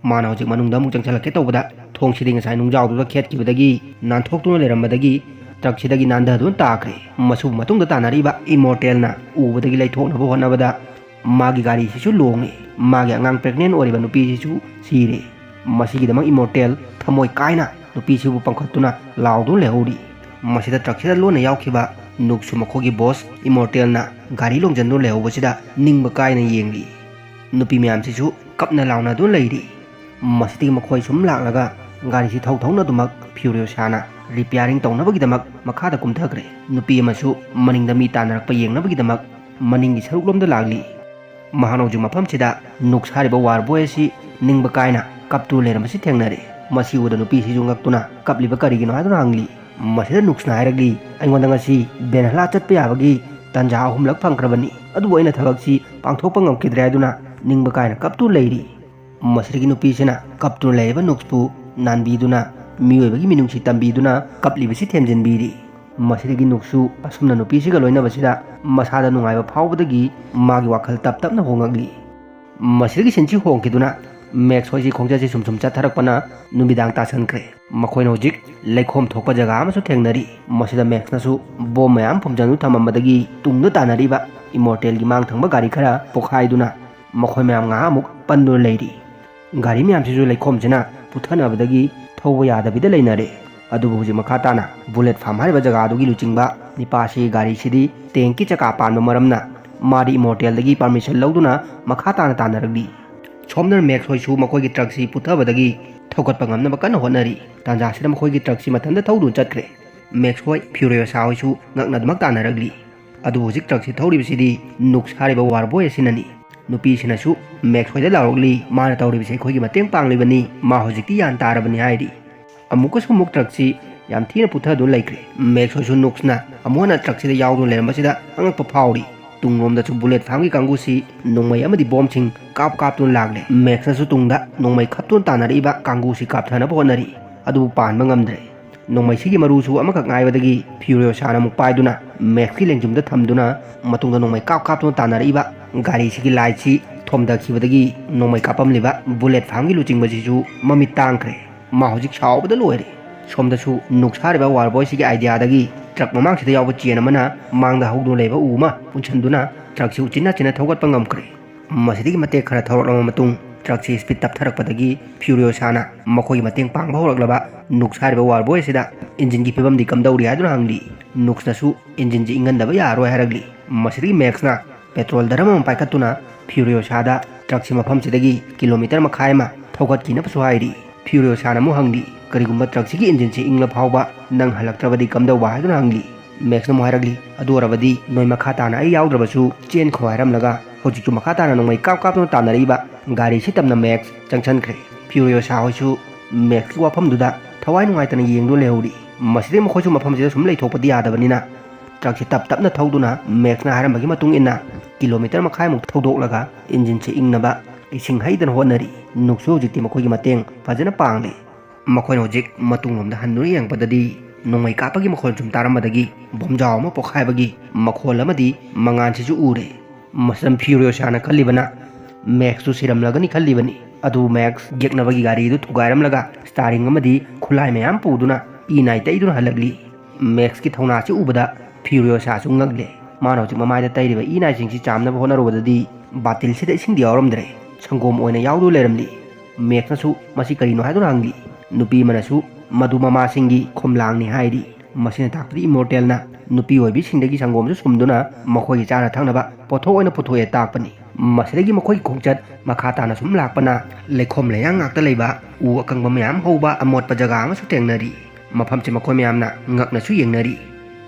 ꯃꯥꯅ ꯍꯧꯖꯤꯛ ꯃꯅꯨꯡꯗ ꯑꯃꯨꯛ ꯆꯪꯁꯤꯜꯂꯛꯀꯦ ꯇꯧꯕꯗ ꯊꯣꯡꯁꯤꯗꯤ ꯉꯁꯥꯏ ꯅꯨꯡꯖꯥꯎꯗꯨꯗ ꯈꯦꯠꯈꯤꯕꯗꯒꯤ ꯅꯥꯟꯊꯣꯛꯇꯨꯅ ꯂꯩꯔꯝꯕꯗꯒꯤ ꯇ꯭ꯔꯛꯁꯤꯗꯒꯤ ꯅꯥꯟꯊꯗꯨꯅ ꯇꯥꯈ꯭ꯔꯦ꯫ ꯃꯁꯨ ꯃꯇꯨꯡꯗ ꯇꯥꯟꯅꯔꯤꯕ ꯏꯃꯣꯔꯇꯦꯜꯅ ꯎꯕꯗꯒꯤ ꯂꯩꯊꯣꯛꯅꯕ ꯍꯣꯠꯅꯕꯗ ꯃꯥꯒꯤ ꯒꯥꯔꯤꯁꯤꯁꯨ ꯂꯣꯡꯉꯦ꯫ ꯃꯥꯒꯤ ꯑꯉꯥꯡ ꯄ꯭ꯔꯦꯒꯅꯦꯟ ꯑꯣꯏꯔꯤꯕ ꯅꯨꯄꯤꯁꯤꯁꯨ ꯁꯤꯔꯦ꯫ ꯃꯁꯤꯒꯤꯗꯃꯛ ꯏꯃꯣꯔꯇꯦꯜ ꯊꯃꯣꯏ ꯀꯥꯏꯅ ꯅꯨꯄꯤꯁꯤꯕꯨ ꯄꯪꯈꯠꯇꯨꯅ ꯂꯥꯎꯗꯨꯅ ꯂꯩꯍꯧꯔꯤ꯫ ꯃꯁꯤꯗ ꯇ꯭ꯔꯛꯁꯤꯗ ꯂꯣꯟꯅ ꯌꯥꯎꯈꯤꯕ ꯅꯨꯛꯁꯨ ꯃꯈꯣꯏꯒꯤ ꯕꯣꯁ ꯏꯃꯣꯔꯇꯦꯜꯅ ꯒꯥꯔꯤ ꯂꯣꯡꯖꯟꯗꯨꯅ ꯂꯩꯍꯧꯕꯁꯤꯗ ꯅꯤꯡꯕ ꯀꯥꯏꯅ ꯌꯦꯡꯂꯤ꯫ ꯅꯨꯄꯤ ꯃꯌꯥꯝꯁꯤꯁꯨ ꯀꯞꯅ ꯂꯥꯎꯅꯗꯨꯅ ꯂꯩꯔꯤ꯫ ꯃꯁꯤꯗꯒꯤ ꯃꯈꯣꯏ ꯁꯨꯝ ꯂꯥꯛꯂꯒ ꯒꯥꯔꯤꯁꯤ ꯊꯧ ꯊꯧꯅ ꯑꯗꯨꯃꯛ ꯐ꯭ꯌꯨꯔꯤꯑꯣꯁꯥꯅ ꯔꯤꯄꯤꯌꯥꯔꯤꯡ ꯇꯧꯅꯕꯒꯤꯗꯃꯛ ꯃꯈꯥꯗ ꯀꯨꯝꯊꯈ꯭ꯔꯦ꯫ ꯅꯨꯄꯤ ꯑꯃꯁꯨ ꯃꯅꯤꯡꯗ ꯃꯤ ꯇꯥꯟꯅꯔꯛꯄ ꯌꯦꯡꯅꯕꯒꯤꯗꯃꯛ ꯃꯅꯤꯡꯒꯤ ꯁꯔꯨꯛꯂꯣꯝꯗ ꯂꯥꯛꯂꯤ꯫ ꯃꯍꯥꯛꯅ ꯍꯧꯖꯤꯛ ꯃꯐꯝꯁꯤꯗ ꯅꯨꯛꯁ ꯍꯥꯏꯔꯤꯕ ꯋꯥꯔ ꯕꯣꯏ ꯑꯁꯤ ꯅꯤꯡꯕ ꯀꯥꯏꯅ ꯀꯞꯇꯨꯅ ꯂꯩꯔꯝꯕꯁꯤ ꯊꯦꯡꯅꯔꯦ꯫ ꯃꯁꯤ ꯎꯕꯗ ꯅꯨꯄꯤꯁꯤꯁꯨ ꯉꯛꯇꯨꯅ ꯀꯞꯂꯤꯕ ꯀꯔꯤꯒꯤꯅꯣ ꯍꯥꯏꯗꯨꯅ ꯍꯪꯂꯤ꯫ ꯃꯁꯤꯗ ꯅꯨꯛꯁꯅ ꯍꯥꯏꯔꯛꯂꯤ, "ꯑꯩꯉꯣꯟꯗ ꯉꯁꯤ ꯚꯦꯟꯍꯂꯥ ꯆꯠꯄ ꯌꯥꯕꯒꯤ ꯇꯥꯟꯖꯥ ꯑꯍꯨꯝꯂꯛ ꯐꯪꯈ꯭ꯔꯕꯅꯤ, ꯑꯗꯨꯕꯨ ꯑꯩꯅ ꯊꯕꯛꯁꯤ ꯄꯥꯡꯊꯣꯛꯄ ꯉꯝꯈꯤꯗ꯭ꯔꯦ" ꯍꯥꯏꯗꯨꯅ ꯅꯤꯡꯕ ꯀꯥꯏꯅ ꯀꯞꯇꯨꯅ ꯂꯩꯔꯤ꯫ ꯃꯁꯤꯗꯒꯤ ꯅꯨꯄꯤꯁꯤꯅ ꯀꯞꯇꯨꯅ ꯂꯩꯔꯤꯕ ꯅꯨꯛꯁꯄꯨ ꯅꯥꯟꯕꯤꯗꯨꯅ, ꯃꯤꯑꯣꯏꯕꯒꯤ ꯃꯤꯅꯨꯡꯁꯤ ꯇꯝꯕꯤꯗꯨꯅ ꯀꯞꯂꯤꯕꯁꯤ ꯊꯦꯝꯖꯤꯟꯕꯤꯔꯤ꯫ ꯃꯁꯤꯗꯒꯤ ꯅꯨꯛꯁꯨ ꯑꯁꯨꯝꯅ ꯅꯨꯄꯤꯁꯤꯒ ꯂꯣꯏꯅꯕꯁꯤꯗ ꯃꯁꯥꯗ ꯅꯨꯡꯉꯥꯏꯕ ꯐꯥꯎꯕꯗꯒꯤ ꯃꯥꯒꯤ ꯋꯥꯈꯜ ꯇꯞ ꯇꯞꯅ ꯍꯣꯡꯂꯛꯂꯤ꯫ ꯃꯁꯤꯗꯒꯤ ꯁꯤꯟꯁꯤ ꯍꯣꯡꯈꯤꯗꯨꯅ ꯃꯦꯛꯁ ꯍꯣꯏꯁꯤ ꯈꯣꯡꯆꯠꯁꯤ ꯁꯨꯝ ꯁꯨꯝ ꯆꯠꯊꯔꯛꯄꯅ ꯅꯨꯃꯤꯗꯥꯡ ꯇꯥꯁꯟꯈ꯭ꯔꯦ꯫ ꯃꯈꯣꯏꯅ ꯍꯧꯖꯤꯛ ꯂꯩꯈꯣꯝ ꯊꯣꯛꯄ ꯖꯒꯥ ꯑꯃꯁꯨ ꯊꯦꯡꯅꯔꯤ꯫ ꯃꯁꯤꯗ ꯃꯦꯛꯁꯅꯁꯨ ꯕꯣꯝ ꯃꯌꯥꯝ ꯐꯨꯝꯖꯟꯗꯨꯅ ꯊꯝꯃꯝꯕꯗꯒꯤ ꯇꯨꯡꯗ ꯇꯥꯟꯅꯔꯤꯕ ꯏꯃꯣꯔꯇꯦꯜꯒꯤ ꯃꯥꯡ ꯊꯪꯕ ꯒꯥꯔꯤ ꯈꯔ ꯄꯣꯈꯥꯏꯗꯨꯅ ꯃꯈꯣꯏ ꯃꯌꯥꯝ ꯉꯥꯏꯍꯥꯛ ꯑꯃꯨꯛ ꯄꯟꯗꯨꯅ ꯂꯩꯔꯤ꯫ ꯒꯥꯔꯤ ꯃꯌꯥꯝꯁꯤꯁꯨ ꯂꯩꯈꯣꯝꯁꯤꯅ ꯄꯨꯊꯅꯕꯗꯒꯤ ꯊꯧꯕ ꯌꯥꯗꯕꯤꯗ ꯂꯩꯅꯔꯦ꯫ ꯑꯗꯨꯕꯨ ꯍꯧꯖꯤꯛ ꯃꯈꯥ ꯇꯥꯅ ꯕꯨꯂꯦꯠ ꯐꯥꯝ ꯍꯥꯏꯔꯤꯕ ꯖꯒꯥꯗꯨꯒꯤ ꯂꯨꯆꯤꯡꯕ ꯅꯤꯄꯥꯁꯤꯒꯤ ꯒꯥꯔꯤꯁꯤꯗꯤ ꯇꯦꯡꯀꯤ ꯆꯀꯥ ꯄꯥꯟꯕ ꯃꯔꯝꯅ ꯃꯥꯗꯤ ꯏꯃꯣꯔꯇꯦꯜꯗꯒꯤ ꯄꯥꯔꯃꯤꯁꯟ ꯂꯧꯗꯨꯅ ꯃꯈꯥ ꯇꯥꯅ ꯇꯥꯟꯅꯔꯛꯂꯤ꯫ ꯁꯣꯝꯗꯅ ꯃꯦꯛꯁ ꯍꯣꯏꯁꯨ ꯃꯈꯣꯏꯒꯤ ꯇ꯭ꯔꯛꯁꯤ ꯄꯨꯊꯕꯗꯒꯤ ꯊꯧꯒꯠꯄ ꯉꯝꯅꯕ ꯀꯟꯅ ꯍꯣꯠꯅꯔꯤ꯫ ꯇꯥꯟꯖꯥꯁꯤꯗ ꯃꯈꯣꯏꯒꯤ ꯇ꯭ꯔꯛꯁꯤ ꯃꯊꯟꯇ ꯊꯧꯗꯨꯅ ꯆꯠꯈ꯭ꯔꯦ꯫ ꯃꯦꯛꯁ ꯍꯣꯏ, ꯐ꯭ꯌꯨꯔꯤꯌꯣꯁꯥ ꯍꯣꯏꯁꯨ ꯉꯛꯅꯗꯨꯃꯛ ꯇꯥꯟꯅꯔꯛꯂꯤ꯫ ꯑꯗꯨꯕꯨ ꯍꯧꯖꯤꯛ ꯇ꯭ꯔꯛꯁꯤ ꯊꯧꯔꯤꯕꯁꯤꯗꯤ ꯅꯨꯛꯁ ꯍꯥꯏꯔꯤꯕ ꯋꯥꯔ ꯕꯣꯏ ꯑꯁꯤꯅꯅꯤ꯫ ꯅꯨꯄꯤꯁꯤꯅꯁꯨ ꯃꯦꯛꯁ ꯍꯣꯏꯗ ꯂꯥꯎꯔꯛꯂꯤ, "ꯃꯥꯅ ꯇꯧꯔꯤꯕꯁꯤ ꯑꯩꯈꯣꯏꯒꯤ ꯃꯇꯦꯡ ꯄꯥꯡꯂꯤꯕꯅꯤ, ꯃꯥ ꯍꯧꯖꯤꯛꯇꯤ ꯒ꯭ꯌꯥꯟ ꯇꯥꯔꯕꯅꯤ" ꯍꯥꯏꯔꯤ꯫ ꯑꯃꯨꯛꯀꯁꯨ ꯑꯃꯨꯛ ꯇ꯭ꯔꯛꯁꯤ ꯌꯥꯝ ꯊꯤꯅ ꯄꯨꯊꯗꯨꯅ ꯂꯩꯈ꯭ꯔꯦ꯫ ꯃꯦꯛꯁ ꯍꯣꯏꯁꯨ ꯅꯨꯛꯁꯅ ꯑꯃꯨꯛ ꯍꯟꯅ ꯇ꯭ꯔꯛꯁꯤꯗ ꯌꯥꯎꯗꯨꯅ ꯂꯩꯔꯝꯕꯁꯤꯗ ꯑꯉꯛꯄ ꯐꯥꯎꯔꯤ꯫ ꯇꯨꯡꯂꯣꯝꯗꯁꯨ ꯕꯨꯂꯦꯠ ꯐꯥꯝꯒꯤ ꯀꯥꯡꯕꯨꯁꯤ ꯅꯣꯡꯃꯩ ꯑꯃꯗꯤ ꯕꯣꯝꯁꯤꯡ ꯀꯥꯞ ꯀꯥꯞꯇꯨꯅ ꯂꯥꯛꯂꯦ꯫ ꯃꯦꯛꯁꯅꯁꯨ ꯇꯨꯡꯗ ꯅꯣꯡꯃꯩ ꯈꯞꯇꯨꯅ ꯇꯥꯟꯅꯔꯛꯏꯕ ꯀꯥꯡꯕꯨꯁꯤ ꯀꯥꯞꯊꯅꯕ ꯍꯣꯠꯅꯔꯤ, ꯑꯗꯨꯕꯨ ꯄꯥꯟꯕ ꯉꯝꯗ꯭ꯔꯦ꯫ ꯅꯣꯡꯃꯩꯁꯤꯒꯤ ꯃꯔꯨꯁꯨ ꯑꯃꯈꯛ ꯉꯥꯏꯕꯗꯒꯤ ꯐ꯭ꯌꯨꯔꯤꯌꯣꯁꯥꯅ ꯑꯃꯨꯛ ꯄꯥꯏꯗꯨꯅ ꯃꯦꯛꯁꯀꯤ ꯂꯦꯡꯖꯨꯝꯗ ꯊꯝꯗꯨꯅ ꯃꯇꯨꯡꯗ ꯅꯣꯡꯃꯩ ꯀꯥꯞ ꯀꯥꯞꯇꯨꯅ ꯇꯥꯟꯅꯔꯛꯏꯕ ꯒꯥꯔꯤꯁꯤꯒꯤ ꯂꯥꯏꯠꯁꯤ ꯊꯣꯝꯗꯈꯤꯕꯗꯒꯤ ꯅꯣꯡꯃꯩ ꯀꯥꯞꯄꯝꯂꯤꯕ ꯕꯨꯂꯦꯠ ꯐꯥꯝꯒꯤ ꯂꯨꯆꯤꯡꯕꯁꯤꯁꯨ ꯃꯃꯤꯠ ꯇꯥꯡꯈ꯭ꯔꯦ꯫ ꯃꯥ ꯍꯧꯖꯤꯛ ꯁꯥꯎꯕꯗ ꯂꯣꯏꯔꯦ꯫ ꯁꯣꯝꯗꯁꯨ ꯅꯨꯛꯁ ꯍꯥꯏꯔꯤꯕ ꯋꯥꯔ ꯕꯣꯏꯁꯤꯒꯤ ꯑꯥꯏꯗꯤꯌꯥꯗꯒꯤ ꯇ꯭ꯔꯛ ꯃꯃꯥꯡꯁꯤꯗ ꯌꯥꯎꯕ ꯆꯦꯟ ꯑꯃꯅ ꯃꯥꯡꯗ ꯍꯧꯗꯨꯅ ꯂꯩꯕ ꯎ ꯑꯃ ꯄꯨꯟꯁꯤꯟꯗꯨꯅ ꯇ꯭ꯔꯛꯁꯤ ꯎꯆꯤꯟ ꯅꯥꯆꯤꯟꯅ ꯊꯧꯒꯠꯄ ꯉꯝꯈ꯭ꯔꯦ꯫ ꯃꯁꯤꯗꯒꯤ ꯃꯇꯦꯛ ꯈꯔ ꯊꯧꯔꯛꯂꯕ ꯃꯇꯨꯡ ꯇ꯭ꯔꯛꯁꯤ ꯁ꯭ꯄꯤꯗ ꯇꯞꯊꯔꯛꯄꯗꯒꯤ ꯐ꯭ꯌꯨꯔꯤꯌꯣꯁꯥꯅ ꯃꯈꯣꯏꯒꯤ ꯃꯇꯦꯡ ꯄꯥꯡꯕ ꯍꯧꯔꯛꯂꯕ ꯅꯨꯛꯁ ꯍꯥꯏꯔꯤꯕ ꯋꯥꯔ ꯕꯣꯏ ꯑꯁꯤꯗ ꯏꯟꯖꯤꯟꯒꯤ ꯐꯤꯕꯝꯗꯤ ꯀꯝꯗꯧꯔꯤ ꯍꯥꯏꯗꯨꯅ ꯍꯪꯂꯤ꯫ ꯅꯨꯛꯁꯅꯁꯨ ꯏꯟꯖꯤꯟꯁꯤ ꯏꯪꯍꯟꯗꯕ ꯌꯥꯔꯣꯏ ꯍꯥꯏꯔꯛꯂꯤ꯫ ꯃꯁꯤꯗꯒꯤ ꯃꯦꯛꯁꯅ ꯄꯦꯇ꯭ꯔꯣꯜ ꯗ꯭ꯔꯝ ꯑꯃ ꯄꯥꯏꯈꯠꯇꯨꯅ ꯐ꯭ꯌꯨꯔꯤꯌꯣꯁꯥꯗ ꯇ꯭ꯔꯛꯁꯤ ꯃꯐꯝꯁꯤꯗꯒꯤ ꯀꯤꯂꯣꯃꯤꯇꯔ ꯃꯈꯥꯏ ꯑꯃ ꯊꯧꯒꯠꯈꯤꯅꯕꯁꯨ ꯍꯥꯏꯔꯤ꯫ ꯐ꯭ꯌꯨꯔꯤꯌꯣꯁꯥꯅ ꯑꯃꯨꯛ ꯍꯪꯂꯤ, "ꯀꯔꯤꯒꯨꯝꯕ ꯇ꯭ꯔꯛꯁꯤꯒꯤ ꯏꯟꯖꯤꯟꯁꯤ ꯏꯪꯂ ꯐꯥꯎꯕ ꯅꯪ ꯍꯜꯂꯛꯇ꯭ꯔꯕꯗꯤ ꯀꯝꯗꯧꯕ?" ꯍꯥꯏꯗꯨꯅ ꯍꯪꯂꯤ꯫ ꯃꯦꯛꯁꯅ ꯑꯃꯨꯛ ꯍꯥꯏꯔꯛꯂꯤ, "ꯑꯗꯨ ꯑꯣꯏꯔꯕꯗꯤ ꯅꯣꯏ ꯃꯈꯥ ꯇꯥꯅ ꯑꯩ ꯌꯥꯎꯗ꯭ꯔꯕꯁꯨ ꯆꯦꯟꯈꯣ" ꯍꯥꯏꯔꯝꯂꯒ ꯍꯧꯖꯤꯛꯁꯨ ꯃꯈꯥ ꯇꯥꯅ ꯅꯣꯡꯃꯩ ꯀꯥꯞ ꯀꯥꯞꯇꯨꯅ ꯇꯥꯟꯅꯔꯛꯏꯕ ꯒꯥꯔꯤꯁꯤ ꯇꯝꯅ ꯃꯦꯛꯁ ꯆꯪꯁꯟꯈ꯭ꯔꯦ꯫ ꯐ꯭ꯌꯨꯔꯤꯌꯣꯁꯥ ꯍꯣꯏꯁꯨ ꯃꯦꯛꯁꯀꯤ ꯋꯥꯐꯝꯗꯨꯗ ꯊꯋꯥꯏ ꯅꯨꯡꯉꯥꯏꯇꯅ ꯌꯦꯡꯗꯨꯅ ꯂꯩꯍꯧꯔꯤ꯫ ꯃꯁꯤꯗꯒꯤ ꯃꯈꯣꯏꯁꯨ ꯃꯐꯝꯁꯤꯗ ꯁꯨꯝ ꯂꯩꯊꯣꯛꯄꯗꯤ ꯌꯥꯗꯕꯅꯤꯅ, ꯇ꯭ꯔꯛꯁꯤ ꯇꯞ ꯇꯞꯅ ꯊꯧꯗꯨꯅ ꯃꯦꯛꯁꯅ ꯍꯥꯏꯔꯝꯕꯒꯤ ꯃꯇꯨꯡ ꯏꯟꯅ ꯀꯤꯂꯣꯃꯤꯇꯔ ꯃꯈꯥꯏꯃꯨꯛ ꯊꯧꯗꯣꯛꯂꯒ ꯏꯟꯖꯤꯟꯁꯤ ꯏꯪꯅꯕ ꯏꯁꯤꯡ ꯍꯩꯗꯅ ꯍꯣꯠꯅꯔꯤ꯫ ꯅꯨꯛꯁꯨ ꯍꯧꯖꯤꯛꯇꯤ ꯃꯈꯣꯏꯒꯤ ꯃꯇꯦꯡ ꯐꯖꯅ ꯄꯥꯡꯂꯤ꯫ ꯃꯈꯣꯏꯅ ꯍꯧꯖꯤꯛ ꯃꯇꯨꯡꯂꯣꯝꯗ ꯍꯟꯗꯨꯅ ꯌꯦꯡꯉꯛꯄꯗꯗꯤ ꯅꯣꯡꯃꯩ ꯀꯥꯞꯄꯒꯤ ꯃꯈꯣꯜ ꯁꯨꯝ ꯇꯥꯔꯝꯕꯗꯒꯤ ꯕꯣꯝꯖꯥꯎ ꯑꯃ ꯄꯣꯈꯥꯏꯕꯒꯤ ꯃꯈꯣꯜ ꯑꯃꯗꯤ ꯃꯉꯥꯜꯁꯤꯁꯨ ꯎꯔꯦ꯫ ꯃꯁꯤꯗ ꯐ꯭ꯌꯨꯔꯤꯌꯣꯁꯥꯅ ꯈꯜꯂꯤꯕꯅ ꯃꯦꯛꯁꯇꯨ ꯁꯤꯔꯝꯂꯒꯅꯤ ꯈꯜꯂꯤꯕꯅꯤ꯫ ꯑꯗꯨ ꯃꯦꯛꯁ ꯌꯦꯛꯅꯕꯒꯤ ꯒꯥꯔꯤꯗꯨ ꯊꯨꯒꯥꯏꯔꯝꯂꯒ ꯁ꯭ꯇꯥꯔꯤꯡ ꯑꯃꯗꯤ ꯈꯨꯠꯂꯥꯏ ꯃꯌꯥꯝ ꯄꯨꯗꯨꯅ ꯏ ꯅꯥꯏ ꯇꯩꯗꯨꯅ ꯍꯜꯂꯛꯂꯤ꯫ ꯃꯦꯛꯁꯀꯤ ꯊꯧꯅꯥꯁꯤ ꯎꯕꯗ ꯐ꯭ꯌꯨꯔꯤꯌꯣꯁꯥꯁꯨ ꯉꯛꯂꯦ꯫ ꯃꯥꯅ ꯍꯧꯖꯤꯛ ꯃꯃꯥꯏꯗ ꯇꯩꯔꯤꯕ ꯏ ꯅꯥꯏꯁꯤꯡꯁꯤ ꯆꯥꯝꯅꯕ ꯍꯣꯠꯅꯔꯨꯕꯗꯗꯤ ꯕꯥꯇꯤꯜꯁꯤꯗ ꯏꯁꯤꯡꯗꯤ ꯌꯥꯎꯔꯝꯗ꯭ꯔꯦ, ꯁꯪꯒꯣꯝ ꯑꯣꯏꯅ ꯌꯥꯎꯗꯨꯅ ꯂꯩꯔꯝꯂꯤ꯫ ꯃꯦꯛꯁꯅꯁꯨ ꯃꯁꯤ ꯀꯔꯤꯅꯣ ꯍꯥꯏꯗꯨꯅ ꯍꯪꯂꯤ꯫ ꯅꯨꯄꯤ ꯑꯃꯅꯁꯨ ꯃꯗꯨ ꯃꯃꯥꯁꯤꯡꯒꯤ ꯈꯣꯝꯂꯥꯡꯅꯤ ꯍꯥꯏꯔꯤ꯫ ꯃꯁꯤꯅ ꯇꯥꯛꯄꯗꯤ ꯏꯃꯣꯔꯇꯦꯜꯅ ꯅꯨꯄꯤ ꯑꯣꯏꯕꯤꯁꯤꯡꯗꯒꯤ ꯁꯪꯒꯣꯝꯁꯨ ꯁꯨꯝꯗꯨꯅ ꯃꯈꯣꯏꯒꯤ ꯆꯥꯅ ꯊꯛꯅꯕ ꯄꯣꯠꯊꯣꯛ ꯑꯣꯏꯅ ꯄꯨꯊꯣꯛꯑꯦ ꯇꯥꯛꯄꯅꯤ꯫ ꯃꯁꯤꯗꯒꯤ ꯃꯈꯣꯏꯒꯤ ꯈꯣꯡꯆꯠ ꯃꯈꯥ ꯇꯥꯅ ꯁꯨꯝ ꯂꯥꯛꯄꯅ ꯂꯩꯈꯣꯝ ꯂꯩꯌꯥꯡ ꯉꯥꯛꯇ ꯂꯩꯕ ꯎ ꯑꯀꯪꯕ ꯃꯌꯥꯝ ꯍꯧꯕ ꯑꯃꯣꯠꯄ ꯖꯒꯥ ꯑꯃꯁꯨ ꯊꯦꯡꯅꯔꯤ꯫ ꯃꯐꯝꯁꯤ ꯃꯈꯣꯏ ꯃꯌꯥꯝꯅ ꯉꯛꯅꯁꯨ ꯌꯦꯡꯅꯔꯤ꯫